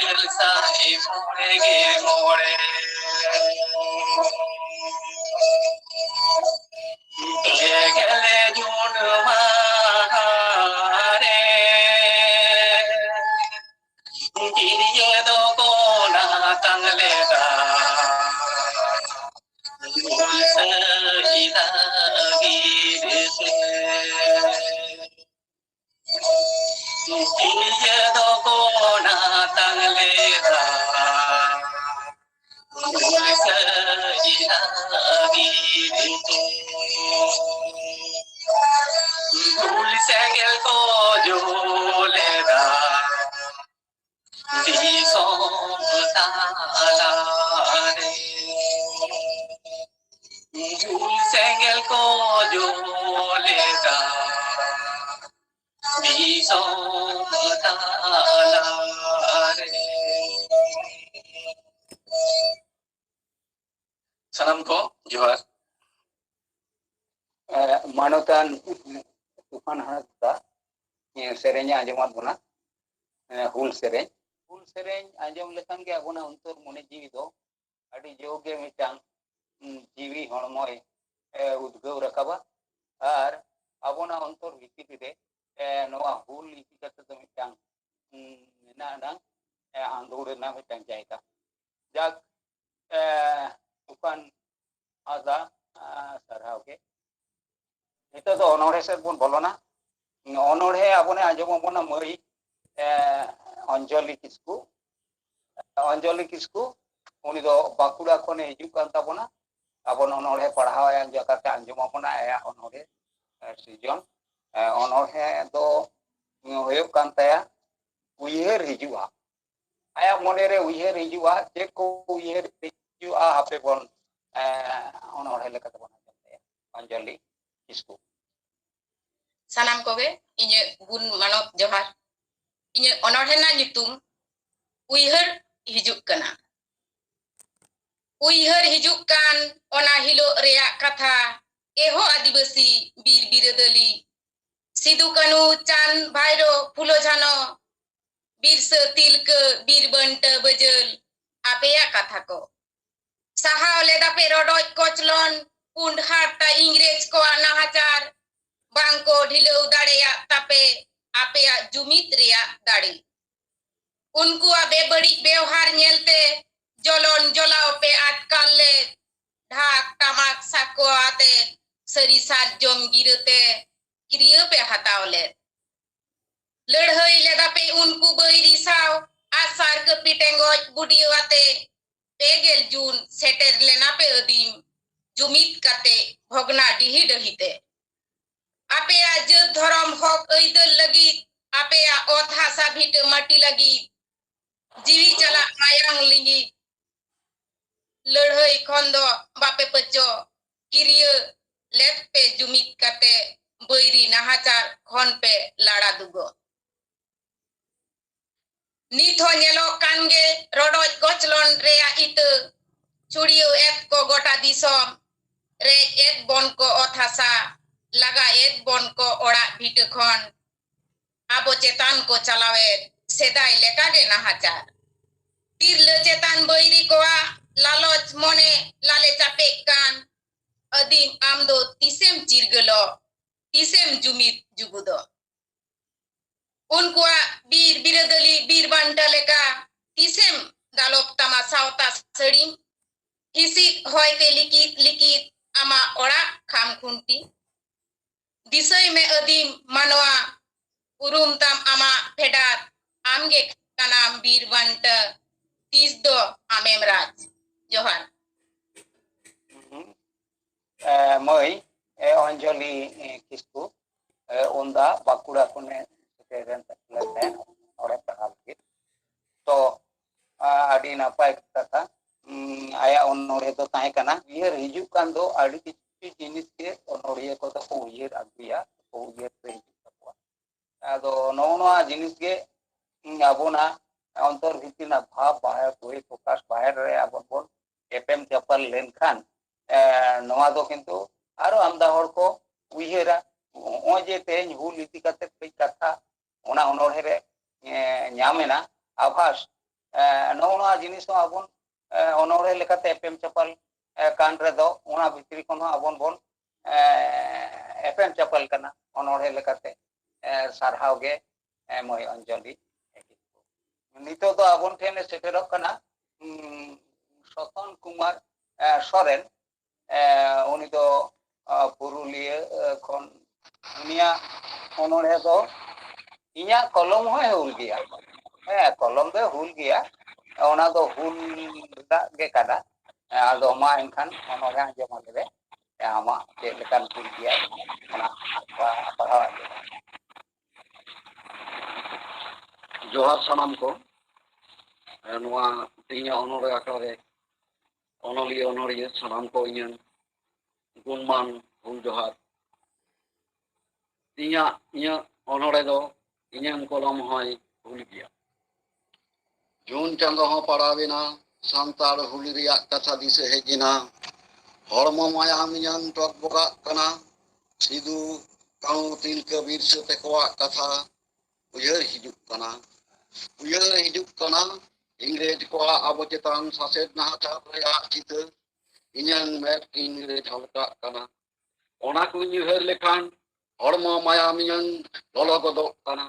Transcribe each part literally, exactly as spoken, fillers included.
ᱜᱮᱞ ᱥᱟᱭ ᱢᱚᱬᱮ ᱜᱮ ᱢᱚᱬᱮ᱾ ᱯᱮᱜᱮᱞ ᱡᱩᱱ ᱢᱟᱦᱟ ᱨᱮ ᱛᱤᱨᱭᱟᱹ ᱫᱚᱠᱚ ᱱᱟᱛᱟᱝ ᱞᱮᱫᱟ᱾ ᱦᱩᱞᱥᱟᱹᱭ ᱞᱟᱹᱜᱤᱫ ᱛᱮ᱾ ᱛᱤᱨᱭᱟᱹ ᱫᱚᱠᱚ ᱱᱟᱛᱟᱝ ᱞᱮᱫᱟ᱾ ᱦᱩᱞᱥᱟᱹᱭ ᱞᱟᱹᱜᱤᱫ ᱛᱮ᱾ ᱦᱩᱞ ᱥᱮᱸᱜᱮᱞ ᱠᱚ ᱡᱩᱞ ᱞᱮᱫᱟ᱾ ᱫᱤᱥᱚᱢ ᱛᱟᱞᱟᱨᱮ ᱡᱩᱞ ᱥᱮᱸᱜᱮᱞ ᱠᱚ ᱡᱩᱞ ᱞᱮᱫᱟ᱾ ᱫᱤᱥᱚᱢ ᱛᱟᱞᱟᱨᱮ᱾ ᱥᱟᱱᱟᱢ ᱠᱚ ᱡᱚᱦᱟᱨ᱾ ᱮ, ᱢᱟᱱᱚᱛᱟᱱ ᱛᱩᱯᱷᱟᱱ ᱦᱟᱸᱥᱫᱟ, ᱮ, ᱥᱮᱨᱮᱧᱮ ᱟᱸᱡᱚᱢᱟᱫ ᱵᱚᱱᱟ, ᱮ, ᱦᱩᱞ ᱥᱮᱨᱮᱧ᱾ ᱦᱩᱞ ᱥᱮᱨᱮᱧ ᱟᱸᱡᱚᱢ ᱞᱮᱠᱷᱟᱱ ᱜᱮ ᱟᱵᱚᱱᱟᱜ ᱚᱱᱛᱚᱨ ᱢᱚᱱᱮ ᱡᱤᱣᱤ ᱫᱚ ᱟᱹᱰᱤ ᱡᱳᱨ ᱜᱮ ᱢᱤᱫᱴᱟᱝ, ᱩᱸ, ᱡᱤᱣᱤ ᱦᱚᱲᱢᱚᱭ, ᱮ, ᱩᱫᱽᱜᱟᱹᱣ ᱨᱟᱠᱟᱵᱟ᱾ ᱟᱨ ᱟᱵᱚᱱᱟᱜ ᱚᱱᱛᱚᱨ ᱵᱷᱤᱛᱤᱨ ᱨᱮ, ᱮ, ᱱᱚᱣᱟ ᱦᱩᱞ ᱤᱫᱤ ᱠᱟᱛᱮ ᱫᱚ ᱢᱤᱫᱴᱟᱝ, ᱩᱸ, ᱢᱮᱱᱟᱜ ᱟᱱᱟᱝ, ᱮ, ᱟᱸᱫᱳᱲ ᱨᱮᱱᱟᱜ ᱢᱤᱫᱴᱟᱝ ᱡᱟᱭᱜᱟ᱾ ᱡᱟᱠ, ᱮ, ᱛᱩᱯᱷᱟᱱ ᱦᱟᱸᱥᱫᱟ, ᱮ, ᱥᱟᱨᱦᱟᱣ ᱜᱮ᱾ ᱱᱤᱛᱚᱜ ᱫᱚ ᱚᱱᱚᱬᱦᱮ ᱥᱮᱫ ᱵᱚᱱ ᱵᱚᱞᱚᱱᱟ᱾ ᱚᱱᱚᱬᱦᱮ ᱟᱵᱚᱱᱮ ᱟᱸᱡᱚᱢ ᱟᱵᱚᱱᱟ ᱢᱟᱹᱭ, ᱮ, ᱚᱧᱡᱚᱞᱤ ᱠᱤᱥᱠᱩ᱾ ᱚᱧᱡᱚᱞᱤ ᱠᱤᱥᱠᱩ, ᱩᱱᱤ ᱫᱚ ᱵᱟᱸᱠᱩᱲᱟ ᱠᱷᱚᱱᱮ ᱦᱤᱡᱩᱜ ᱠᱟᱱ ᱛᱟᱵᱚᱱᱟ᱾ ᱟᱵᱚᱱ ᱚᱱᱚᱬᱦᱮ ᱯᱟᱲᱦᱟᱣ ᱟᱭᱟ, ᱚᱱᱠᱟ ᱠᱟᱛᱮ ᱟᱸᱡᱚᱢ ᱟᱵᱚᱱᱟ ᱟᱭᱟᱜ ᱚᱱᱚᱬᱦᱮ, ᱮ, ᱥᱤᱨᱡᱚᱱ᱾ ᱮ, ᱚᱱᱚᱬᱦᱮ ᱫᱚ ᱦᱩᱭᱩᱜ ᱠᱟᱱ ᱛᱟᱭᱟ ᱩᱭᱦᱟᱹᱨ ᱦᱤᱡᱩᱜᱼᱟ᱾ ᱟᱭᱟᱜ ᱢᱚᱱᱮᱨᱮ ᱩᱭᱦᱟᱹᱨ ᱦᱤᱡᱩᱜᱼᱟ, ᱪᱮᱫ ᱠᱚ ᱩᱭᱦᱟᱹᱨ ᱦᱤᱡᱩᱜᱼᱟ, ᱦᱟᱯᱮ ᱵᱚᱱ, ᱮ, ᱚᱱᱚᱬᱦᱮ ᱞᱮᱠᱟᱛᱮ ᱵᱚᱱ ᱟᱸᱡᱚᱢ ᱛᱟᱭᱟ᱾ ᱚᱧᱡᱚᱞᱤ ᱠᱤᱥᱠᱩ᱾ ᱥᱟᱱᱟᱢ ᱠᱚᱜᱮ ᱤᱧᱟᱹᱜ ᱜᱩᱱ ᱢᱟᱱᱚᱛ ᱡᱚᱦᱟᱨ᱾ ᱤᱧᱟᱹᱜ ᱚᱱᱚᱬᱦᱮ ᱨᱮᱱᱟᱜ ᱧᱩᱛᱩᱢ ᱩᱭᱦᱟᱹᱨ ᱦᱤᱡᱩᱜ ᱠᱟᱱᱟ᱾ ᱩᱭᱦᱟᱹᱨ ᱦᱤᱡᱩᱜ ᱠᱟᱱ ᱚᱱᱟ ᱦᱤᱞᱳᱜ ᱨᱮᱭᱟᱜ ᱠᱟᱛᱷᱟ, ᱮᱦᱚ ᱟᱹᱫᱤᱵᱟᱹᱥᱤ ᱵᱤᱨ ᱵᱤᱨᱟᱹᱫᱟᱹᱞᱤ, ᱥᱤᱫᱩ ᱠᱟᱹᱱᱩ, ᱪᱟᱸᱫᱽ ᱵᱷᱟᱭᱨᱳ, ᱯᱷᱩᱞᱳ ᱡᱷᱟᱱᱳ, ᱵᱤᱨᱥᱟᱹ ᱛᱤᱞᱠᱟᱹ, ᱵᱤᱨ ᱵᱟᱱᱴᱟᱹ ᱵᱟᱹᱡᱟᱹᱞ, ᱟᱯᱮᱭᱟᱜ ᱠᱟᱛᱷᱟ ᱠᱚ᱾ ᱥᱟᱦᱟᱣ ᱞᱮᱫᱟᱯᱮ ᱨᱚᱰᱚᱡ ᱠᱚᱪᱞᱚᱱ, ᱯᱩᱸᱰ ᱦᱟᱨᱛᱟ ᱤᱝᱨᱮᱡᱽ ᱠᱚᱣᱟᱜ ᱱᱟᱦᱟᱪᱟᱨ, ᱵᱟᱝ ᱠᱚ ᱰᱷᱤᱞᱟᱹᱣ ᱫᱟᱲᱮᱭᱟᱜ ᱛᱟᱯᱮ ᱟᱯᱮᱭᱟᱜ ᱡᱩᱢᱤᱫ ᱨᱮᱭᱟᱜ ᱫᱟᱲᱮ᱾ ᱩᱱᱠᱩᱣᱟᱜ ᱵᱮᱵᱟᱹᱲᱤᱡ ᱵᱮᱣᱦᱟᱨ ᱧᱮᱞᱛᱮ ᱡᱚᱞᱚᱱ ᱡᱚᱞᱟᱣ ᱯᱮ ᱟᱴᱠᱟᱨ ᱞᱮᱫ, ᱰᱷᱟᱠ ᱴᱟᱢᱟᱠ ᱥᱟᱠᱣᱟ ᱟᱛᱮ ᱥᱟᱹᱨᱤ ᱥᱟᱨᱡᱚᱢ ᱜᱤᱨᱟᱹᱛᱮ ᱠᱤᱨᱭᱟᱹ ᱯᱮ ᱦᱟᱛᱟᱣ ᱞᱮᱫ᱾ ᱞᱟᱹᱲᱦᱟᱹᱭ ᱞᱮᱫᱟᱯᱮ ᱩᱱᱠᱩ ᱵᱟᱹᱭᱨᱤ ᱥᱟᱶ, ᱟᱜᱼᱥᱟᱨ ᱠᱟᱹᱯᱤ ᱴᱮᱸᱜᱚᱡ ᱵᱩᱰᱤᱭᱟᱹ ᱟᱛᱮ᱾ ᱯᱮ ᱜᱮᱞ ᱡᱩᱱ ᱥᱮᱴᱮᱨ ᱞᱮᱱᱟ ᱯᱮ ᱟᱹᱫᱤᱢ, ᱡᱩᱢᱤᱫ ᱠᱟᱛᱮ ᱵᱷᱚᱜᱽᱱᱟ ᱰᱤᱦᱤ ᱰᱟᱹᱦᱤ ᱛᱮ᱾ ᱟᱯᱮᱭᱟᱜ ᱡᱟᱹᱛ ᱫᱷᱚᱨᱚᱢ ᱦᱚᱠ ᱟᱹᱭᱫᱟᱹᱨ ᱞᱟᱹᱜᱤᱫ, ᱟᱯᱮᱭᱟᱜ ᱚᱛ ᱦᱟᱥᱟ ᱵᱷᱤᱴᱟᱹ ᱢᱟᱹᱴᱤ ᱞᱟᱹᱜᱤᱫ, ᱡᱤᱣᱤ ᱪᱟᱞᱟᱜ ᱢᱟᱭᱟᱝ ᱞᱤᱸᱜᱤ ᱞᱟᱹᱲᱦᱟᱹᱭ ᱠᱷᱚᱱ ᱫᱚ ᱵᱟᱯᱮ ᱯᱟᱹᱪᱚ᱾ ᱠᱤᱨᱭᱟᱹ ᱞᱮᱫ ᱯᱮ ᱡᱩᱢᱤᱫ ᱠᱟᱛᱮ, ᱵᱟᱹᱭᱨᱤ ᱱᱟᱦᱟᱪᱟᱨ ᱠᱷᱚᱱ ᱯᱮ ᱞᱟᱲᱟ ᱫᱩᱜᱚ᱾ ᱱᱤᱛ ᱦᱚᱸ ᱧᱮᱞᱚᱜ ᱠᱟᱱ ᱜᱮ ᱨᱚᱰᱚᱡ ᱠᱚᱪᱞᱚᱱ ᱨᱮᱭᱟᱜ ᱤᱛᱟᱹ᱾ ᱪᱷᱩᱲᱭᱟᱹᱣ ᱮᱫ ᱠᱚ ᱜᱚᱴᱟ ᱫᱤᱥᱚᱢ, ᱨᱮᱡ ᱮᱫ ᱵᱚᱱ ᱠᱚ ᱚᱛ ᱦᱟᱥᱟ, ᱞᱟᱜᱟ ᱮᱫ ᱵᱚᱱ ᱠᱚ ᱚᱲᱟᱜ ᱵᱷᱤᱴᱟᱹ ᱠᱷᱚᱱ᱾ ᱟᱵᱚ ᱪᱮᱛᱟᱱ ᱠᱚ ᱪᱟᱞᱟᱣᱮᱫ ᱥᱮᱫᱟᱭ ᱞᱮᱠᱟᱜᱮ ᱱᱟᱦᱟᱪᱟᱨ᱾ ᱛᱤᱨᱞᱟᱹ ᱪᱮᱛᱟᱱ ᱵᱟᱹᱭᱨᱤ ᱠᱚᱣᱟᱜ ᱞᱟᱞᱚᱪ ᱢᱚᱱᱮ ᱞᱟᱞᱮ ᱪᱟᱯᱮᱜ ᱠᱟᱱ᱾ ᱟᱹᱫᱤᱢ ᱟᱢ ᱫᱚ ᱛᱤᱥᱮᱢ ᱪᱤᱨᱜᱟᱹᱞᱚᱜ, ᱛᱤᱥᱮᱢ ᱡᱩᱢᱤᱫ ᱡᱩᱜᱩᱫᱚᱜ? ᱩᱱᱠᱩᱣᱟᱜ ᱵᱤᱨ ᱵᱤᱨᱟᱹᱫᱟᱹᱞᱤ ᱵᱤᱨ ᱵᱟᱱᱴᱟ ᱞᱮᱠᱟ ᱛᱤᱥᱮᱢ ᱫᱟᱞᱚᱵ ᱛᱟᱢᱟ ᱥᱟᱶᱛᱟ ᱥᱟᱹᱲᱤᱢ? ᱦᱤᱥᱤᱫ ᱦᱚᱭᱛᱮ ᱞᱤᱠᱤᱫ ᱞᱤᱠᱤᱫ ᱟᱢᱟᱜ ᱚᱲᱟᱜ ᱠᱷᱟᱢ ᱠᱷᱩᱱᱴᱤ᱾ ᱫᱤᱥᱟᱹᱭ ᱢᱮ ᱟᱹᱫᱤᱢ ᱢᱟᱱᱣᱟ, ᱩᱨᱩᱢ ᱛᱟᱢ ᱟᱢᱟᱜ ᱯᱷᱮᱰᱟᱛ, ᱟᱢᱜᱮ ᱠᱟᱱᱟᱢ ᱵᱤᱨ ᱵᱟᱱᱴᱟ, ᱛᱤᱥ ᱫᱚ ᱟᱢᱮᱢ ᱨᱟᱡᱽ᱾ ᱡᱚᱦᱟᱨ᱾ ᱦᱩᱸ᱾ ᱮ, ᱢᱟᱹᱭ, ᱮ, ᱚᱧᱡᱚᱞᱤ, ᱮ, ᱠᱤᱥᱠᱩ, ᱮ, ᱩᱱᱫᱟ ᱵᱟᱸᱠᱩᱲᱟ ᱠᱷᱚᱱᱮ ᱥᱮᱴᱮᱨ ᱞᱮᱱ ᱛᱟᱦᱮᱸᱫ ᱱᱚᱰᱮ ᱯᱟᱲᱦᱟᱣ ᱞᱟᱹᱜᱤᱫ᱾ ᱛᱚ, ᱟ, ᱟᱹᱰᱤ ᱱᱟᱯᱟᱭ ᱠᱟᱛᱷᱟ᱾ ᱩᱸ, ᱟᱭᱟᱜ ᱚᱱᱚᱬᱦᱮ ᱫᱚ ᱛᱟᱦᱮᱸ ᱠᱟᱱᱟ, ᱩᱭᱦᱟᱹᱨ ᱦᱤᱡᱩᱜ ᱠᱟᱱ ᱫᱚ ᱟᱹᱰᱤ ᱠᱤᱪᱷᱩ ᱡᱤᱱᱤᱥ ᱜᱮ ᱚᱱᱚᱬᱦᱤᱭᱟᱹ ᱠᱚᱫᱚ ᱠᱚ ᱩᱭᱦᱟᱹᱨ ᱟᱹᱜᱩᱭᱟ, ᱠᱚ ᱩᱭᱦᱟᱹᱨ ᱛᱮ ᱦᱤᱡᱩᱜ ᱛᱟᱠᱚᱣᱟ᱾ ᱟᱫᱚ ᱱᱚᱜᱼᱚ ᱱᱚᱣᱟ ᱡᱤᱱᱤᱥ ᱜᱮ, ᱩᱸ, ᱟᱵᱚᱱᱟᱜ ᱚᱱᱛᱚᱨ ᱵᱷᱤᱛᱤᱨ ᱨᱮᱱᱟᱜ ᱵᱷᱟᱵᱽ ᱵᱟᱦᱮᱨ ᱵᱚᱦᱤᱨ ᱯᱨᱚᱠᱟᱥ ᱵᱟᱦᱮᱨ ᱨᱮ ᱟᱵᱚ ᱵᱚᱱ ᱮᱯᱮᱢ ᱪᱟᱯᱟᱞ ᱞᱮᱱᱠᱷᱟᱱ, ᱮ, ᱱᱚᱣᱟ ᱫᱚ ᱠᱤᱱᱛᱩ ᱟᱨᱚ ᱟᱢᱫᱟ ᱦᱚᱲ ᱠᱚ ᱩᱭᱦᱟᱹᱨᱟ᱾ ᱱᱚᱜᱼᱚᱭ ᱡᱮ ᱛᱮᱦᱮᱧ ᱦᱩᱞ ᱤᱫᱤ ᱠᱟᱛᱮ ᱠᱟᱹᱡ ᱠᱟᱛᱷᱟ ᱚᱱᱟ ᱚᱱᱚᱬᱦᱮ ᱨᱮ ᱧᱟᱢ ᱮᱱᱟ ᱟᱵᱷᱟᱥ᱾ ᱱᱚᱜᱼᱚ ᱱᱚᱣᱟ ᱡᱤᱱᱤᱥ ᱦᱚᱸ ᱟᱵᱚᱱ ᱚᱱᱚᱬᱦᱮ ᱞᱮᱠᱟᱛᱮ ᱮᱯᱮᱢ ᱪᱟᱯᱟᱞ ᱠᱟᱱ ᱨᱮᱫᱚ, ᱚᱱᱟ ᱵᱷᱤᱛᱨᱤ ᱠᱷᱚᱱ ᱦᱚᱸ ᱟᱵᱚᱱ ᱵᱚᱱ ᱮᱯᱮᱢ ᱪᱟᱯᱟᱞ ᱠᱟᱱᱟ ᱚᱱᱚᱬᱦᱮ ᱞᱮᱠᱟᱛᱮ᱾ ᱥᱟᱨᱦᱟᱣ ᱜᱮ ᱢᱟᱹᱭ ᱚᱧᱡᱚᱞᱤ᱾ ᱱᱤᱛᱚᱜ ᱫᱚ ᱟᱵᱚᱱ ᱴᱷᱮᱱ ᱮ ᱥᱮᱴᱮᱨᱚᱜ ᱠᱟᱱᱟ ᱥᱚᱛᱚᱱ ᱠᱩᱢᱟᱨ ᱥᱚᱨᱮᱱ᱾ ᱩᱱᱤ ᱫᱚ ᱯᱩᱨᱩᱞᱤᱭᱟᱹ ᱠᱷᱚᱱ᱾ ᱩᱱᱤᱭᱟᱜ ᱚᱱᱚᱬᱦᱮ ᱫᱚ ᱤᱧᱟᱹᱜ ᱠᱚᱞᱚᱢ ᱦᱚᱸᱭ ᱦᱩᱞ ᱜᱮᱭᱟ᱾ ᱦᱮᱸ, ᱠᱚᱞᱚᱢ ᱫᱚᱭ ᱦᱩᱞ ᱜᱮᱭᱟ, ᱚᱱᱟ ᱫᱚ ᱦᱩᱞ ᱨᱮᱱᱟᱜ ᱜᱮ ᱠᱟᱱᱟ᱾ ᱟᱫᱚ ᱢᱟ ᱮᱱᱠᱷᱟᱱ ᱚᱱᱚᱬᱦᱮ ᱟᱸᱡᱚᱢ ᱟᱞᱮ ᱨᱮ, ᱟᱢᱟᱜ ᱪᱮᱫ ᱞᱮᱠᱟᱱ ᱦᱩᱞ ᱜᱮᱭᱟ, ᱚᱱᱟ ᱯᱟᱲᱦᱟᱣ ᱟᱸᱡᱚᱢ᱾ ᱡᱚᱦᱟᱨ ᱥᱟᱱᱟᱢ ᱠᱚ᱾ ᱱᱚᱣᱟ ᱛᱮᱦᱮᱧᱟᱜ ᱚᱱᱚᱬᱦᱮ ᱟᱠᱷᱲᱟ ᱨᱮ ᱚᱱᱚᱞᱤᱭᱟᱹ ᱚᱱᱚᱲᱦᱤᱭᱟᱹ ᱥᱟᱱᱟᱢ ᱠᱚ ᱤᱧᱟᱹᱝ ᱜᱩᱱᱢᱟᱱ ᱦᱩᱞ ᱡᱚᱦᱟᱨ᱾ ᱤᱧᱟᱹᱜ, ᱤᱧᱟᱹᱜ ᱚᱱᱚᱬᱦᱮ ᱫᱚ ᱤᱧᱟᱹᱝ ᱠᱚᱞᱚᱢ ᱦᱚᱸᱭ ᱦᱩᱞ ᱜᱮᱭᱟ᱾ ᱡᱩᱱ ᱪᱟᱸᱫᱚ ᱦᱚᱸ ᱯᱟᱲᱟᱣ ᱮᱱᱟ, ᱥᱟᱱᱛᱟᱲ ᱦᱩᱞ ᱨᱮᱭᱟᱜ ᱠᱟᱛᱷᱟ ᱫᱤᱥᱟᱹ ᱦᱮᱡ ᱮᱱᱟ᱾ ᱦᱚᱲᱢᱚ ᱢᱟᱭᱟᱢ ᱤᱧᱟᱹᱝ ᱴᱚᱠ ᱵᱚᱜᱟᱜ ᱠᱟᱱᱟ, ᱥᱤᱫᱩ, ᱠᱟᱹᱱᱦᱩ, ᱛᱤᱞᱠᱟᱹ, ᱵᱤᱨᱥᱟᱹ ᱛᱮᱠᱚᱣᱟᱜ ᱠᱟᱛᱷᱟ ᱩᱭᱦᱟᱹᱨ ᱦᱤᱡᱩᱜ ᱠᱟᱱᱟ᱾ ᱩᱭᱦᱟᱹᱨ ᱦᱤᱡᱩᱜ ᱠᱟᱱᱟ ᱤᱝᱨᱮᱡᱽ ᱠᱚᱣᱟᱜ ᱟᱵᱚ ᱪᱮᱛᱟᱱ ᱥᱟᱥᱮᱛ ᱱᱟᱦᱟᱪᱟᱨ ᱨᱮᱭᱟᱜ ᱪᱤᱛᱟᱹᱨ ᱤᱧᱟᱹᱝ ᱢᱮᱫ ᱠᱤᱱ ᱨᱮ ᱡᱷᱟᱞᱠᱟᱜ ᱠᱟᱱᱟ᱾ ᱚᱱᱟ ᱠᱚᱧ ᱩᱭᱦᱟᱹᱨ ᱞᱮᱠᱷᱟᱱ ᱦᱚᱲᱢᱚ ᱢᱟᱭᱟᱢ ᱤᱧᱟᱹᱝ ᱞᱚᱞᱚ ᱜᱚᱫᱚᱜ ᱠᱟᱱᱟ᱾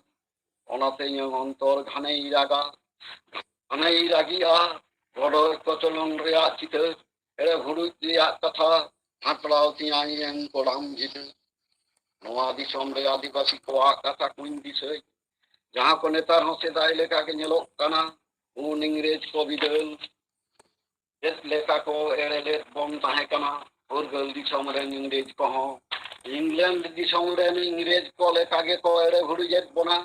ᱚᱱᱟᱛᱮ ᱤᱧᱟᱹᱝ ᱚᱱᱛᱚᱨ ᱜᱷᱟᱱᱮᱭ ᱨᱟᱜᱟ, ᱜᱷᱟᱱᱮᱭ ᱨᱟᱹᱜᱤᱜᱼᱟ᱾ ᱨᱚᱰᱚᱡ ᱠᱚᱪᱚᱞᱚᱱ ᱨᱮᱭᱟᱜ ᱪᱤᱛᱟᱹᱨ, ᱮᱲᱮ ᱵᱷᱩᱲᱩᱡ ᱨᱮᱭᱟᱜ ᱠᱟᱛᱷᱟ, ᱦᱟᱸᱠᱲᱟᱣ ᱛᱤᱧᱟᱹ ᱤᱧᱟᱹᱝ ᱠᱚᱲᱟᱢ ᱵᱷᱤᱛᱟᱹᱨ᱾ ᱱᱚᱣᱟ ᱫᱤᱥᱚᱢ ᱨᱮ ᱟᱹᱫᱤᱵᱟᱹᱥᱤ ᱠᱚᱣᱟᱜ ᱠᱟᱛᱷᱟ ᱠᱚᱧ ᱫᱤᱥᱟᱹᱭ, ᱡᱟᱦᱟᱸ ᱠᱚ ᱱᱮᱛᱟᱨ ᱦᱚᱸ ᱥᱮᱫᱟᱭ ᱞᱮᱠᱟ ᱜᱮ ᱧᱮᱞᱚᱜ ᱠᱟᱱᱟ᱾ ᱩᱱ ᱤᱝᱨᱮᱡᱽ ᱠᱚ ᱵᱤᱫᱟᱹᱞ ᱪᱮᱫ ᱞᱮᱠᱟ ᱠᱚ ᱮᱲᱮ ᱞᱮᱫ ᱵᱚᱱ ᱛᱟᱦᱮᱸ ᱠᱟᱱᱟ᱾ ᱯᱷᱩᱨᱜᱟᱹᱞ ᱫᱤᱥᱚᱢ ᱨᱮᱱ ᱤᱝᱨᱮᱡᱽ ᱠᱚᱦᱚᱸ ᱤᱝᱞᱮᱱᱰ ᱫᱤᱥᱚᱢ ᱨᱮᱱ ᱤᱝᱨᱮᱡᱽ ᱠᱚ ᱞᱮᱠᱟ ᱜᱮᱠᱚ ᱮᱲᱮ ᱵᱷᱩᱲᱩᱡᱮᱫ ᱵᱚᱱᱟ᱾